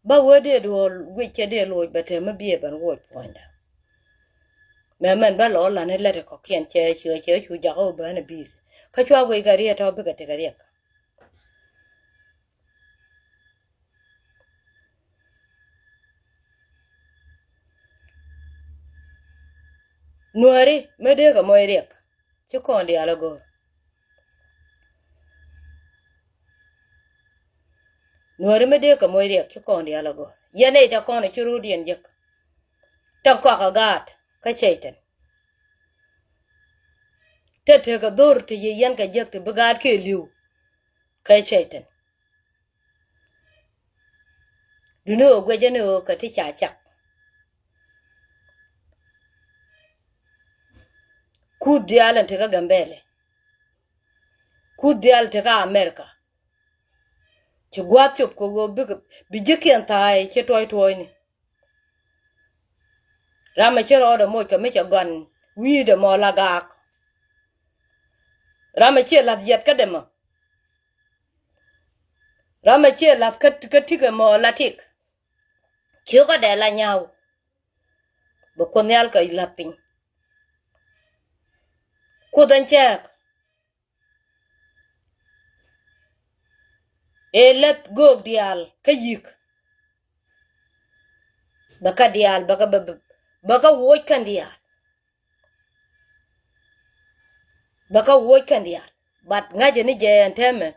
Ba wee dee duɔl guic cɛ dee loc bɛ te mi biɛ ben woc puɔ̱nydä. Mɛ mɛn bä lɔ lan ilɛt kɔkiɛn cɛ cɛ cɛ cu jakä wä ben a bi̱i̱th. Kä cua guic kɛ riet tɔ bikɛ tekɛ riɛk. Nuääri mi dee kɛ moc riɛk ci kɔn diaal a go̱o̱r. Nuääri mi dee kɛ moc riɛk ci kɔn diaal a go̱o̱r. Yɛn nɛy te kɔn ci ro̱o̱diɛn jek. Te kɔakä gaat kä cɛy-tan. Te tekɛ dho̱r te yiëë yɛn kɛ jek te bi gaat kɛ li̱w kä cɛy-tan. Duni ɣöö guecä ni ɣöö kä ti ca cak. Kuth diaal in ti kä Gambɛlɛ. Kuth diaal in ti kä America. Ci gua̱a̱th cop kɛ ɣöö bikɛ bi ji̱kiɛn tha̱a̱c ci tuɔ̱c tuɔ̱ɔ̱cni. Ram ɛ ci rɔɔdɛ moc kɛ mi cɛ gɔn wi̱i̱dɛ mɔ la gaak. Ram ɛ ci lath yɛt kädɛ mɔ. Ram ɛ ciɛ lath kä, kä tikɛ mɔ la tik. Ciökä dee la nyaw. Bɛ Kuoth Nhial kɛ lath piny. Kuoth ɛn cɛɛk. Ëë läth göök diaal kä yi̱k. Bɛ kä diaal bɛ kä, bɛ, bɛ, bɛ kä woc kɛn diaal. Bɛ kä woc kɛn diaal. But ŋa̱cä ni jɛ ɛn tɛmɛ.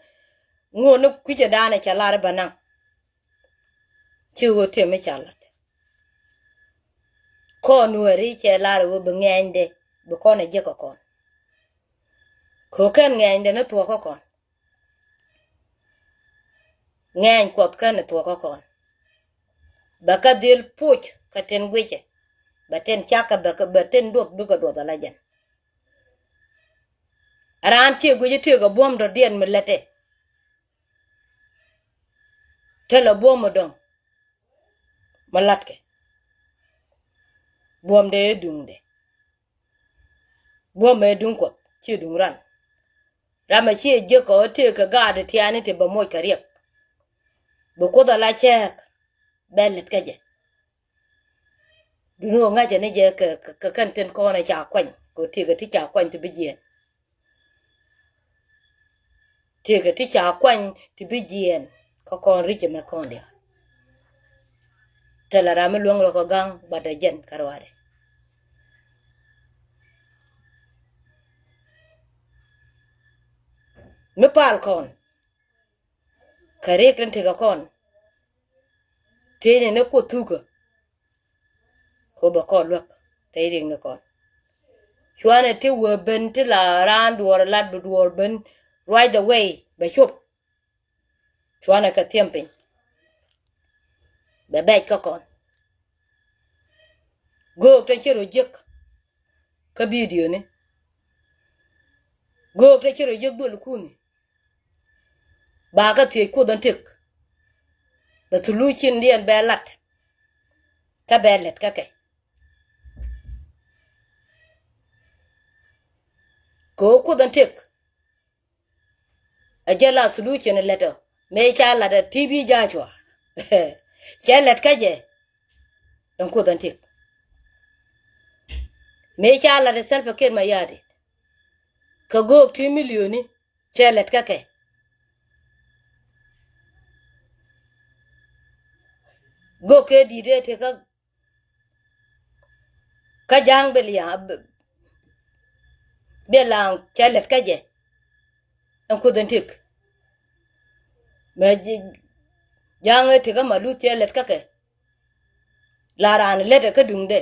Ŋuɔ̱n ni kui̱cä danɛ cɛ lar bɛ naŋ. Ci ɣöö tëë mi ca lat. Kɔn Nuääri cɛ lar ɣöö bi ŋɛɛnydɛ bi kɔn ɛ jek kɛ kɔn. Kɛ kɛn ŋɛɛnydɛ ni thuɔ̱k kä kɔn. Ŋɛɛny Kuɔth kɛn ni thuɔ̱k kä kɔn. Bɛ kä dhil puc kɛ tin guicɛ. Bɛ tin cak kɛ bɛ, bɛ tin duɔth bikɛ duɔth ala jɛn. Raan ciɛ guicɛ tëëkɛ buɔ̱m dɔ̱diɛn mi lätɛ. Thilɛ buɔ̱m mi dɔ̱ŋ. Mi latkɛ. Buɔ̱mdɛ ëë duŋdɛ. Buɔ̱m ëë duŋ Kuɔth, ciɛ duŋ ran. Ram ɛ ciɛ jiäk kɛ ɣöö tëëkɛ gaat tiani ti bɛ moc kɛ riɛk. Bi Kuoth ala cɛɛk bɛ lät kä jɛ. Duŋni ɣöö ŋa̱cä ni jɛ kɛ, kɛ, kɛ kɛn tin kɔn ɛ ca kuany kɛ ɣöö tëëkɛ ti ca kuany ti bi jiɛɛn. Tëëkɛ ti ca kuany ti bi jiɛɛn kä kɔn ri̱c ɛmɛ kɔn diaal. Thilɛ ram mi luäŋ rɔ kɛ ga̱ŋ bat ɛ jɛn kä ruaadɛ. Mi pal kɔn kɛ riɛk tin tekɛ kɔn. Tëënɛ ni Kuoth thukä. Kɛ ɣöö bɛ kɔn luäk. Te i̱ riŋ ni kɔn. Cuanɛ ti wee ben ti la raan duɔɔr lat bi duɔɔr ben right away bɛ cop. Cuanɛ kɛ thiɛm piny. Bɛ bɛc kä kɔn. Göök te ci rɔ jiäk kä bidioni. Göök te ci rɔ jiäk duel kuni. Ba kä thiec Kuoth ɛn tëk. Bɛ thulu cindiɛn bɛ lat. Kä bɛ lɛt kä kɛ. Kɛ ɣöö Kuoth ɛn tëk. Ɛ jɛ la solution lɛt ɔ mëë ca lat ɛ T B Joshua. Cɛ lɛt kä jɛ. Ɛn Kuoth ɛn tëk. Mëë ca lat ɛ Salva Kiir Mayardit. Kɛ göök ti milioni cɛ lɛt kä kɛ. Göök kɛ di̱t ëë ti kä Kä ja̱a̱ŋ bi lia̱a̱ bi la̱a̱ŋ cɛ lät kä jɛ. Ɛn Kuoth ɛn tëk. Mɛ ja̱a̱ŋ ëë tëk kä ma luth cɛ lät kä kɛ. La raan lät ɛ kä duŋdɛ.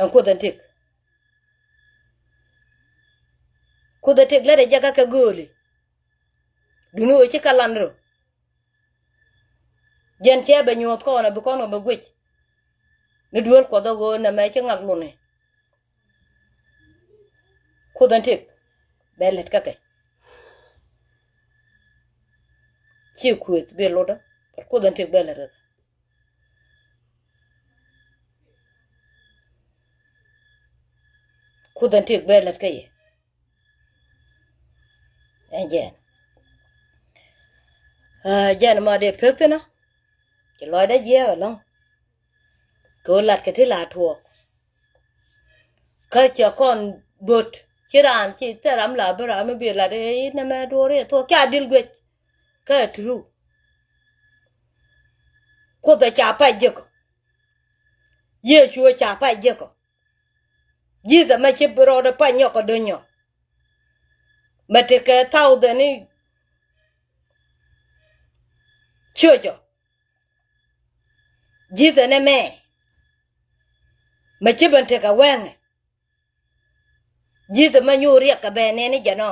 Ɛn Kuoth ɛn tëk. Kuoth ɛ tëk lät ɛ jɛ kä kɛ gööli. Duŋni ɣöö ci kɛ lan rɔ. Jɛn cɛ bɛ nyuɔ̱th kɔn ɛ bi kɔn kɛ bɛ guic. Ni duel Kuɔth ɛ ɣöö nɛmɛ ci ŋak luni. Kuoth ɛn tëk bɛ lät kä kɛ. Ci kuëth bi lotdä. Kuoth ɛn tëk bɛ lät kä kɛ. Kuoth ɛn tëk bɛ lät kä yɛ. Ɛn jɛn. Aa, jɛn ma dee pek thi̱n ɔ. Ci lɔcdä jiɛɛk ɛlɔ̱ŋ. Kɛ ɣöö latkɛ ti la tuɔɔk. Kä cɛ kɔn böt ci raan ci thil ram la bi ram mi bi lat i̱ nɛmɛ duɔ̱ɔ̱r i̱ thuɔ̱k ca dil guic. Kä ɛ true. Kuoth ɛ ca pac jiäk ɔ. Yecu ɛ ca pac jiäk ɔ. Ji̱thɛ mɛ ci bi rɔɔdɛ pac nyɔk kɛ do̱nyɔ. Mɛ tekɛ thousand ni ciöcɔ. Ji̱thɛ nɛ mɛ mɛ ci ben tekɛ wɛŋɛ. Ji̱thɛ mɛ nyo̱o̱ riɛk kɛ bɛ nɛni jɛn ɔ.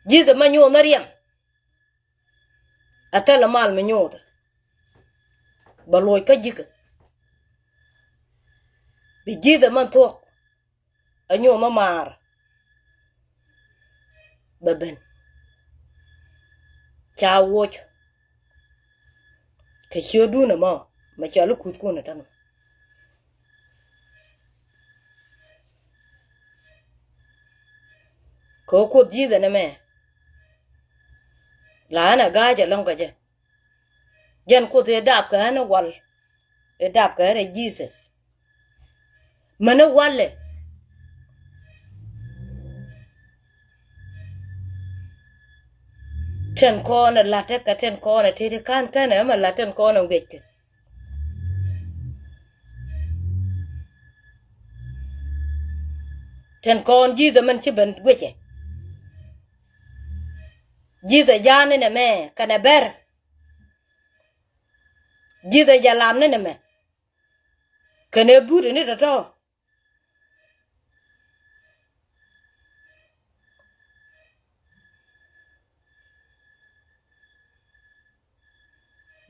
Ji̱thɛ mɛ nyo̱o̱ nä riɛm. A thilɛ mal mi nyothɛ. Bɛ luɔc kä ji̱kä. Bi ji̱thɛ mɛn thuɔ̱k. A nyoth mɛ maar. Bɛ ben. Ca woc. Kɛ ciötdun ɛmɔ mɛ cɔal i̱ kuthkun ɛ tɔnɔ. Kɛ ɣöö Kuoth ji̱thɛ nɛmɛ. La ɣän ɛ ga̱a̱c ɛlɔ̱ŋ kɛ jɛ. Jɛn Kuoth ëë dap kɛ ɣän i̱ wal. Ëë dap kɛ ɣän ɛ Jesus. Män i̱ walɛ. Tɛn kɔn ɛ la̱t ɛ kɛ tɛn kɔn ɛ tëë ti ka̱n kɛn ɛ mɛ la̱t tɛn kɔn ɛ guic kɛ. Tɛn kɔn ji̱thɛ mɛn ci ben guicɛ. Ji̱thɛ ja̱a̱n ni nɛmɛ kɛnɛ bɛr. Ji̱thɛ jɛ lam ni nɛmɛ kɛnɛ but ni tɔ̱tɔ̱.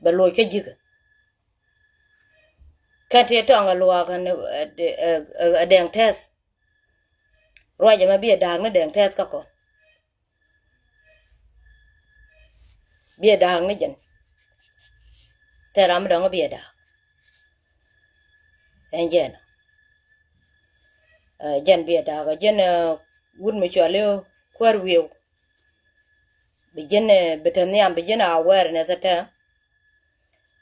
Bɛ loc kä ji̱thɛ. Kɛn tëë tɔŋ ɛ luaak ɛ, ɛ, ɛ, ɛ dɛŋ tɛth. Ruac ɛmɛ biɛ da̱a̱k ni dɛŋ tɛth kä kɔn. Biɛ da̱a̱k ni jɛn. Thil ram mi dɔ̱ŋ biɛ da̱a̱k. Ɛn jɛn. Ɛ, jɛn biɛ da̱a̱k ɛ jɛn, ɛ, wut mi cɔal i̱ kuäär wi̱i̱w. Bi ji̱n, ɛ, bi te nhiam bi ji̱n awareness ɛ tɛ.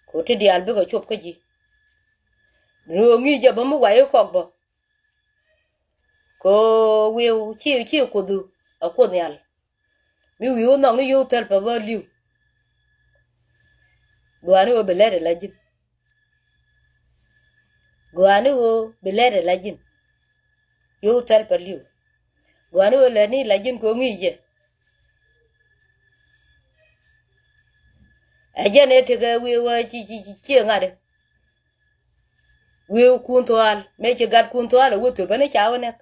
Kɛ ɣöö ti diaal bikɛ cop kä ji̱. Duŋni ɣöö ŋi̱i̱c jɛ bä mi wac i̱ kɔk bä. Kɛ ɣöö wi̱i̱ ci, ci Kuoth, a Kuoth Nhial. Mi wi̱i̱ wä nhɔk ni yio̱w thil pɛ bä li̱w. Gɔaa ni ɣöö bi lɛt ɛ la ji̱n. Gɔaa ni ɣöö bi lɛt ɛ la ji̱n. Yio̱w thil pɛ li̱w. Gɔaa ni ɣöö lɛt ni la ji̱n kɛ ɣöö ŋi̱i̱c jɛ. Ɛ jɛn ɛ tekɛ wi̱i̱ wä ci ci ci ciɛ ŋa̱t ɛ. Wi̱i̱ kun thuaal mëë ci gat kun thuaal ɛ wä thöp ɛn ɛ ca wä nɛk.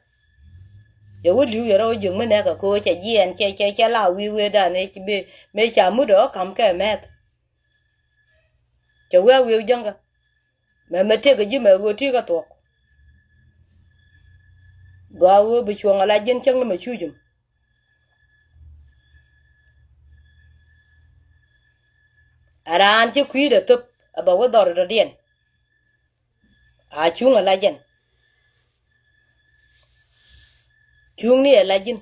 Cɛ wä li̱w yɛ rɔ wä jiäk mi nɛk ɛ ko̱ cɛ jiɛɛn cɛ cɛ cɛ la wi̱i̱ wëë dan ɛ ci mëë ca mut ɛ wä ka̱m kɛ mɛth. Cɛ wee wi̱i̱ jäŋkä. Mɛ mɛ tëk ji̱ mɛ ɣöö ti̱i̱ kä thuɔ̱k. Gɔaa ɣöö bi cuɔ̱ŋ ala ji̱n cäŋ ni mɛ cuuc ɛm. A raan ci kui̱dɛ thöp a bɛ wä dhɔr dɔ̱diɛn. A cuŋ ala jɛn. Cuŋni ala ji̱n.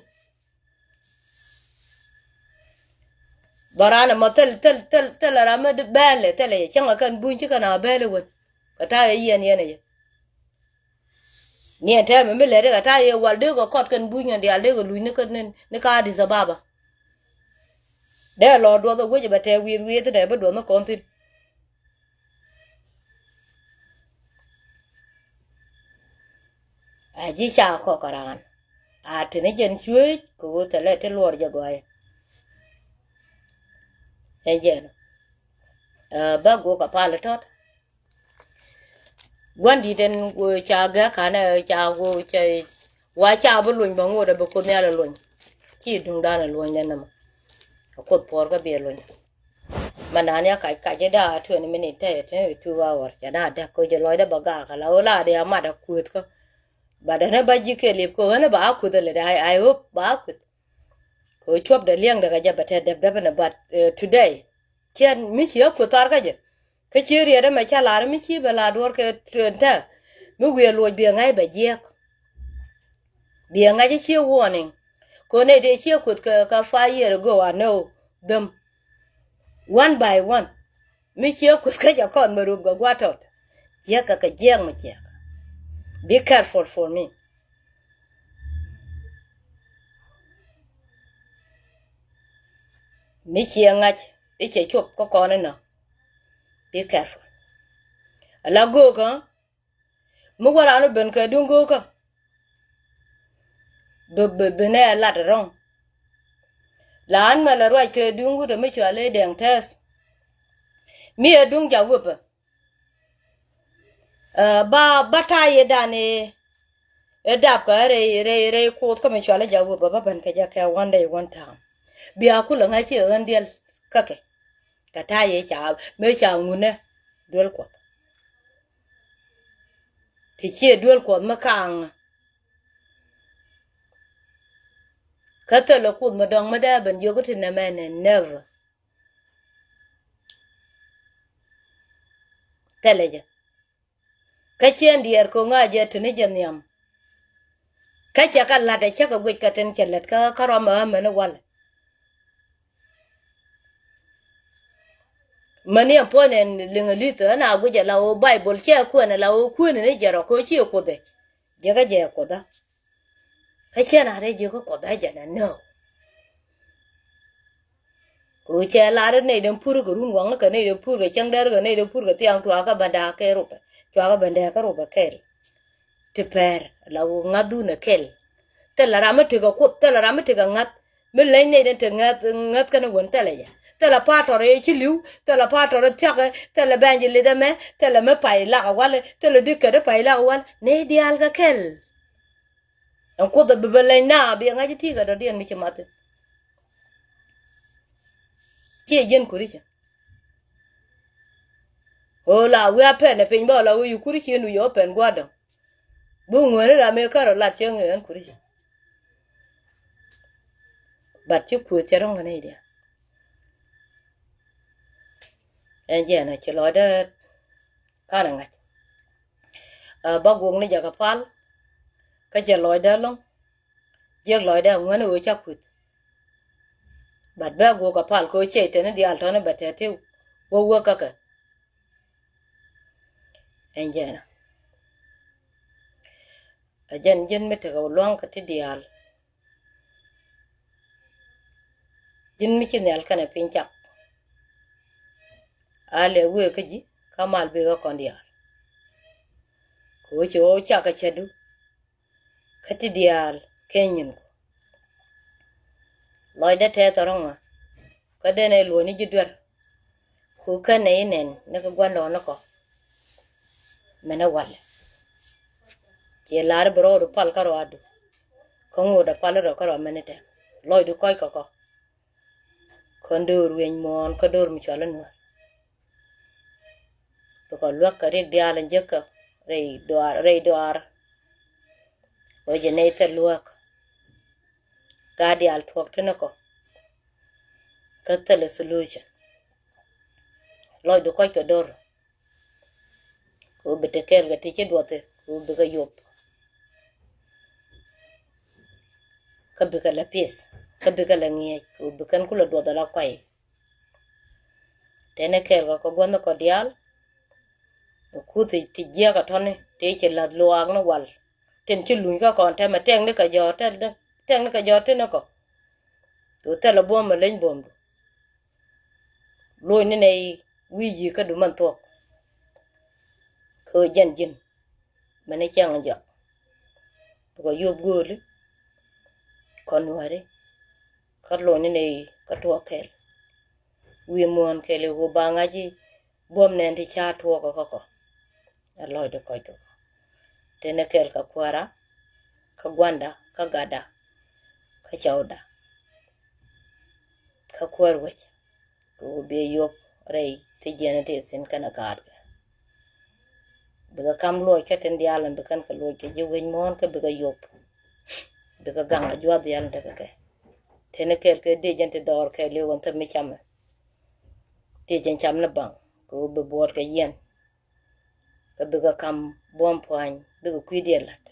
Dhɔran ɛmɔ thil thil thil thil ram mi di bɛɛl ɛ thil ɛ cäŋ ɛ kɛn buny ci kɛn a bɛɛl ɛ wän. Kɛ ta̱a̱ ɛ yiɛn yɛn ɛ yɛ. Ni ɛn tɛmɛ mi lɛt ikɛ ta̱a̱ yɛ wal dee kɛ kɔt kɛn buny kɛn diaal dee kɛ luc ni kä ni ni kä Addis Ababa. Dee lɔ duɔth ɛ wec ɛ bɛ tɛɛ wi̱i̱th wi̱i̱th inɛ bi duɔth ni kɔn thi̱n. A ji̱ ca kɔk kɛ raan a teni jɛn cuec kɛ ɣöö thilɛ ti luɔr jɛ gɔɔyɛ. Ɛn jɛn ɛ bä guɔk kɛ pal tɔt. Gua̱n di̱t ɛn ɣöö ca gɛk kanɛ ca ɣöö ca wa ca bi luny bä ŋot ɛ bi Kuoth Nhial ɛ luny. Ci duŋdan ɛ luɔ̱ny nɛn nɛmɔ. Ɛ Kuoth puɔr kä bi ɛ luny. Mɛ nani a kac kac ida twenty minute tɛ twenty two hour cɛ na däk ko jɛ lɔcdä bä gak ala ɣöö la dee a mat a kueth kä. But ɛn a bä ji̱ kɛ lip ko ɣän a ba a kueth a lɛ dee I hope ba a kueth. Ko cuɔp dɛ liɛŋ dɛ kɛ jɛ bɛ tɛ dɛp dɛp ɛn a but today. Ciɛ mi ci a kueth thar kä jɛ. Kä ci riɛt ɛmɛ ca lar mi ci bɛ la duɔr kɛ twenty. Mi wiɛ luɔc biɛ ŋa̱c bɛ jiɛk. Biɛ ŋa̱c ci warning. Ko nɛ dee ci a kueth kɛ five year ago I know them. One by one. Mi ciɛ kuth kä jɛ kɔn mɛ rup kɛ gua̱tɔt. Jiɛk kɛ kɛ jiɛk mɛ jiɛk. Be careful for me. Mi ciɛ ŋa̱c i̱ cɛ cop kä kɔn inɔ. Be careful. Ala go̱o̱kä. Mi wä raan wä ben kɛ duŋ go̱o̱kä. Bi bi bi nɛ lat rɔ̱ŋ. La an mɛ lɛ ruac kɛ duŋ wut mi cɔal i̱ dɛŋ tɛth. Mi ɛ duŋ jak wepɛ. Ba ba ta̱a̱ yɛ dan i̱ i̱ dap kɛ rɛy rɛy rɛy kuoth kä mi cɔal i̱ jak wepɛ ba ben kɛ jɛ kɛ one day one time. Bia kulɛ ŋa̱c ci ɣän diɛl kä kɛ. Kɛ ta̱a̱ yɛ ca mëë ca ŋunɛ duel kuɔth. Ti ciɛ duel kuɔth mi kaŋ. Kä thilɛ kuoth mi dɔ̱ŋ mi dee ben jiök ti nɛmɛ nɛ never. Thilɛ jɛ. Kä ciɛn diɛɛr ko̱ŋ a jɛ tini jɛ nhiam. Kä cɛ kɛ la̱t ɛ cä kɛ guic kɛ tin cɛ lät kä kä rɔm ɛ mɛni walɛ. Mäni ɛn puɔ̱ny ɛn liŋ ɛ li̱th ɛn a guic ɛ la ɣöö Baibol cɛ kuɛn ɛ la ɣöö kuɛn ni jɛ rɔ kɛ ɣöö ci ɛ kuoth ɛ. Jiäkä jɛ ɛ kuoth ɛ. Kä cɛ na rɛy jiäkä kuoth ɛ jɛ nɛ nöö. Kɛ ɣöö cɛ lar i̱ nɛy den pur kɛ run waŋä kɛ nɛy den pur kɛ cäŋ dɛr kɛ nɛy den pur kɛ thiaŋ cuakä bɛn da̱a̱ kɛ rupɛ cuakä bɛn dɛɛ kä rupɛ kɛl. Ti pɛr la wä ŋa̱thdu nɛ kɛl. Thilɛ ram mi tekɛ kuoth thilɛ ram mi tekɛ ŋa̱th. Mi leny nɛy den te ŋa̱th ŋa̱th kɛn wän thilɛ jɛ. Thilɛ patɔr ëë ci li̱w thilɛ patɔr ëë thia̱kɛ thilɛ bɛny ji lith ɛmɛ thilɛ mi pay lak ɛ walɛ thilɛ di kɛt ɛ pay lak ɛ wal nɛy diaal kɛ kɛl. Ɛn kuoth ɛ bi bɛ leny na bi ɛ ŋa̱c ɛ ti̱i̱ kɛ dɔ̱diɛn mi ci math thi̱n. Ciɛ jiɛn kuri̱cä. Ɣöö la wi̱i̱ a pɛn ɛ piny bä la wi̱i̱ yi kuri̱cä in wi̱i̱ ɛ pɛn gua̱dä. Bi ŋuäni ram mëë kärɔ lat cieŋ ɣän kuri̱cä. But ci kuëth cɛ ro̱ŋ kɛ nɛy diaal. Ɛn jiɛn ɛ ci lɔcdä kanɛ ŋa̱c. Ba guɔk ni jɛ kɛ pal kä jɛ lɔcdä ɛlɔ̱ŋ. Jiɛk lɔcdä ŋuäni ɣöö ca kuëth. But bɛ guɔk kɛ pal kɛ ɣöö cɛ itɛni diaal tɔ̱ni bɛ tɛt ti wä wä käkɛ. Ɛn jɛn ɛ jɛn ji̱n mi tekɛ lua̱ŋ kɛ ti diaal. Ji̱n mi ci nhial kɛnɛ piny cak. A lɛ wëë kä ji̱ kä mal bikɛ kɔn diaal. Kɛ ɣöö ci ɣɔw cak kɛ cätdu. Kä ti diaal kɛ nyin ku lɔcdä tɛth ɛ rɔ̱ŋä. Kä den ɛ luɔ̱ny ji̱ duer. Ku kɛn nɛ inɛn ni kɛ gua̱ndɔɔŋnikɔ. Mɛnɛ walɛ. Ciɛ lar bi rɔɔdu pal kä ruaadu. Kä ŋuudɛ pal rɔ kä rɔ mɛni tɛm. Lɔcdu kɔc kɔkɔ. Kä döör wieny muɔ̱ɔ̱n kä döör mi cɔl inuɔr. Bikɔ luäk kɛ rik diaal in jekä rɛy duaar, rɛy duaar. Wecɛ nɛy thil luäk. Gaa diaal thuɔ̱k tinikɔ. Kä thil solution. Lɔcdu kɔc kɛ dor. Kɛ ɣöö bi te kɛɛl kɛ ti ci duɔthi kɛ ɣöö bikɛ yop. Kä bikɛ lɛ peace kä bikɛ lɛ ŋi̱eec kɛ ɣöö bikɛn kulɛ duɔth ala kuay. Tɛnɛ kɛɛl kɛ kɛ gua̱nh kɔ diaal. Kuthi ti jiäk a tɔni ti ci lath luaak ni wal. Tin ci luny kä kɔn tɛmɛ tɛŋni kɛ jɔɔr tɛl tɛŋni kɛ jɔɔr tini kɔ. Kɛ ɣöö thilɛ buɔ̱m mi leny buɔ̱mdu. Loc ni nɛy wi̱i̱ yi̱ kä duman thuɔ̱k. Kɛ ɣöö jɛn ji̱n mɛn ni cäŋ jɔak. Bikɔ yop gööli kɔn nuääri. Kä loc ni nɛy kä tuɔɔk kɛl. Wi̱i̱ muɔ̱ɔ̱n kɛl i̱ ɣöö ba ŋa̱c i̱ buɔ̱m nɛn ti ca tuɔɔk kä kɔ. Ɛ lɔcdɛ kɔc kɛ kɔ. Tënɛ kɛl kä kuäärä kä gua̱nda kä gatda kä cɔwda. Kä kuäär wec kɛ ɣöö biɛ yop rɛy thi̱jiɛn ti thi̱n kɛnɛ gaatkɛ. Bikɛ kam luɔc kä tin diaal in bikɛn kɛ luɔc kɛ ji̱ wec muɔ̱ɔ̱n kä bikɛ yop. Bikɛ gaŋ a juath diaal in tekɛ kɛ. Tënɛ kɛl kɛ diec in ti dɔɔr kɛɛliw in thäp mi camɛ. Diec in cam ni baŋ kɛ ɣöö bi buɔɔt kɛ yiɛn. Kä bikɛ kam buɔ̱m pua̱ny bikɛ kui̱diɛn la̱t.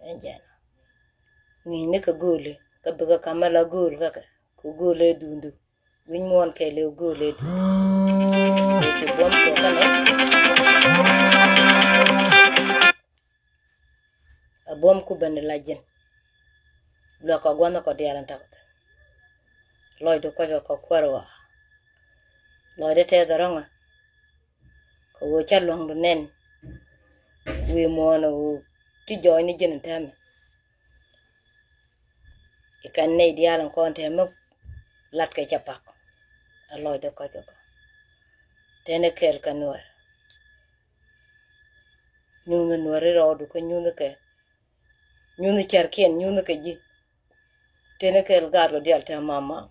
Ɛn jɛn ŋi̱i̱cni kɛ gööli kä bikɛ kam ala gööl kä kɛ kɛ gööl ëë duundu. Wi̱ny muɔ̱ɔ̱n kɛɛliw gööl ëë duundu. Kɛ ci buɔ̱m tuɔk kɛnɛ. A buɔ̱m ku ben la ji̱n. Luäk kɔ gua̱nh kɔ diaal in ta̱k thi̱n. Lɔcdu kɔc kɛ kɔ kuäär wa. Lɔcdɛ tɛth rɔ̱ŋä. Kɛ ɣöö ca lua̱ŋdu nɛn. Wi̱i̱ muɔ̱ɔ̱n ɣöö ti jɔɔcni ji̱n in täämɛ. I̱ kɛn nɛy diaal in kɔn täämɛ. Latkɛ ca pak. A lɔcdɛ kɔc kɛ kɔ. Tënɛ kɛɛl kɛ nuäär. Nyuuth nuäri rɔɔdu kä nyuuth kɛ. Nyuuth cärkiɛn nyuuth kɛ ji̱. Tënɛ kɛɛl gaat kɛ diaal te mama.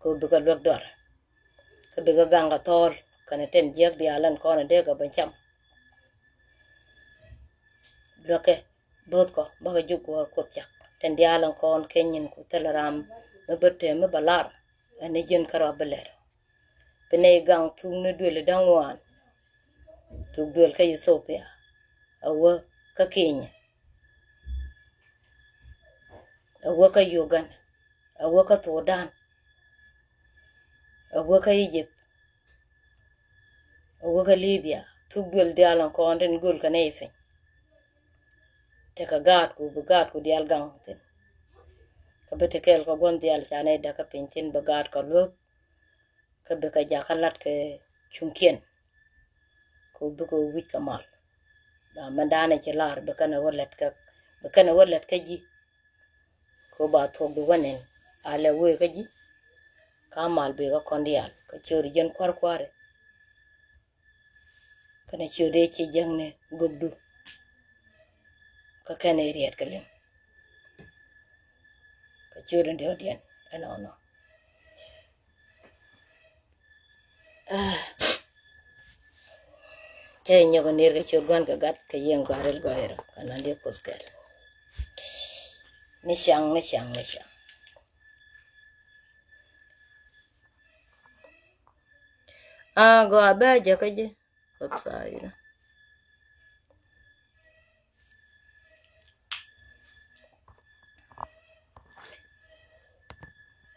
Kɛ bikɛ luäk duar. Kä bikɛ gaŋ kɛ thɔɔl kɛnɛ tɛn jiäk diaal ɛn kɔn ɛ dee kɛ ben cam. Luäkɛ bo̱o̱th kɔ bakɛ juk guɔ̱ɔ̱r kuoth cak tɛn diaal ɛn kɔn kɛ nyin ku thil ram mi bä te mi bä lar. Ɛn ni ji̱n kärɔ bi lɛr. Bi nɛy gaŋ thuk ni duël da̱ŋ ŋuan. Thuk duël kä Ethiopia. A wä kä Kenya. A wä kä Uganda. A wä kä Sudan. A wä kä Egypt. A wä kä Libya. Thuk duël diaal in kɔn tin göl kä nɛy piny. Tekɛ gaatku bi gaatku diaal gaŋ thi̱n. Kä bi ti kɛɛl kä gua̱n diaal ca nɛy däk kä piny thi̱n bi gaatku luäk. Kä bikɛ jakä lat kɛ cuŋkiɛn. Kɛ bikɛ wi̱c kɛ mal. Ba mɛn danɛ ci lar bikɛn ɛ wä lɛt kä bikɛn ɛ wä lɛt kä ji̱. Kɛ ba thuɔk bi wä nɛn a lɛ wee kä ji̱. Ka mal bikɛ kɔn diaal kɛ ciööri jiɛn kua̱r kua̱ri. Kɛnɛ ciöt dee ci jäŋni gökdu. Kä kɛn i̱ riɛt kɛ liŋ. Kä ciöt in diɔt yɛn ɛnɔnɔ. Cɛ nyɔk in ner kɛ ciöt gua̱n kɛ gat kɛ yiɛn gua̱ril gua̱ril kɛ nan diɛ kuth kɛl. Ni caŋ ni caŋ ni caŋ. A gɔaa bɛ a jäkä ji̱. Upside.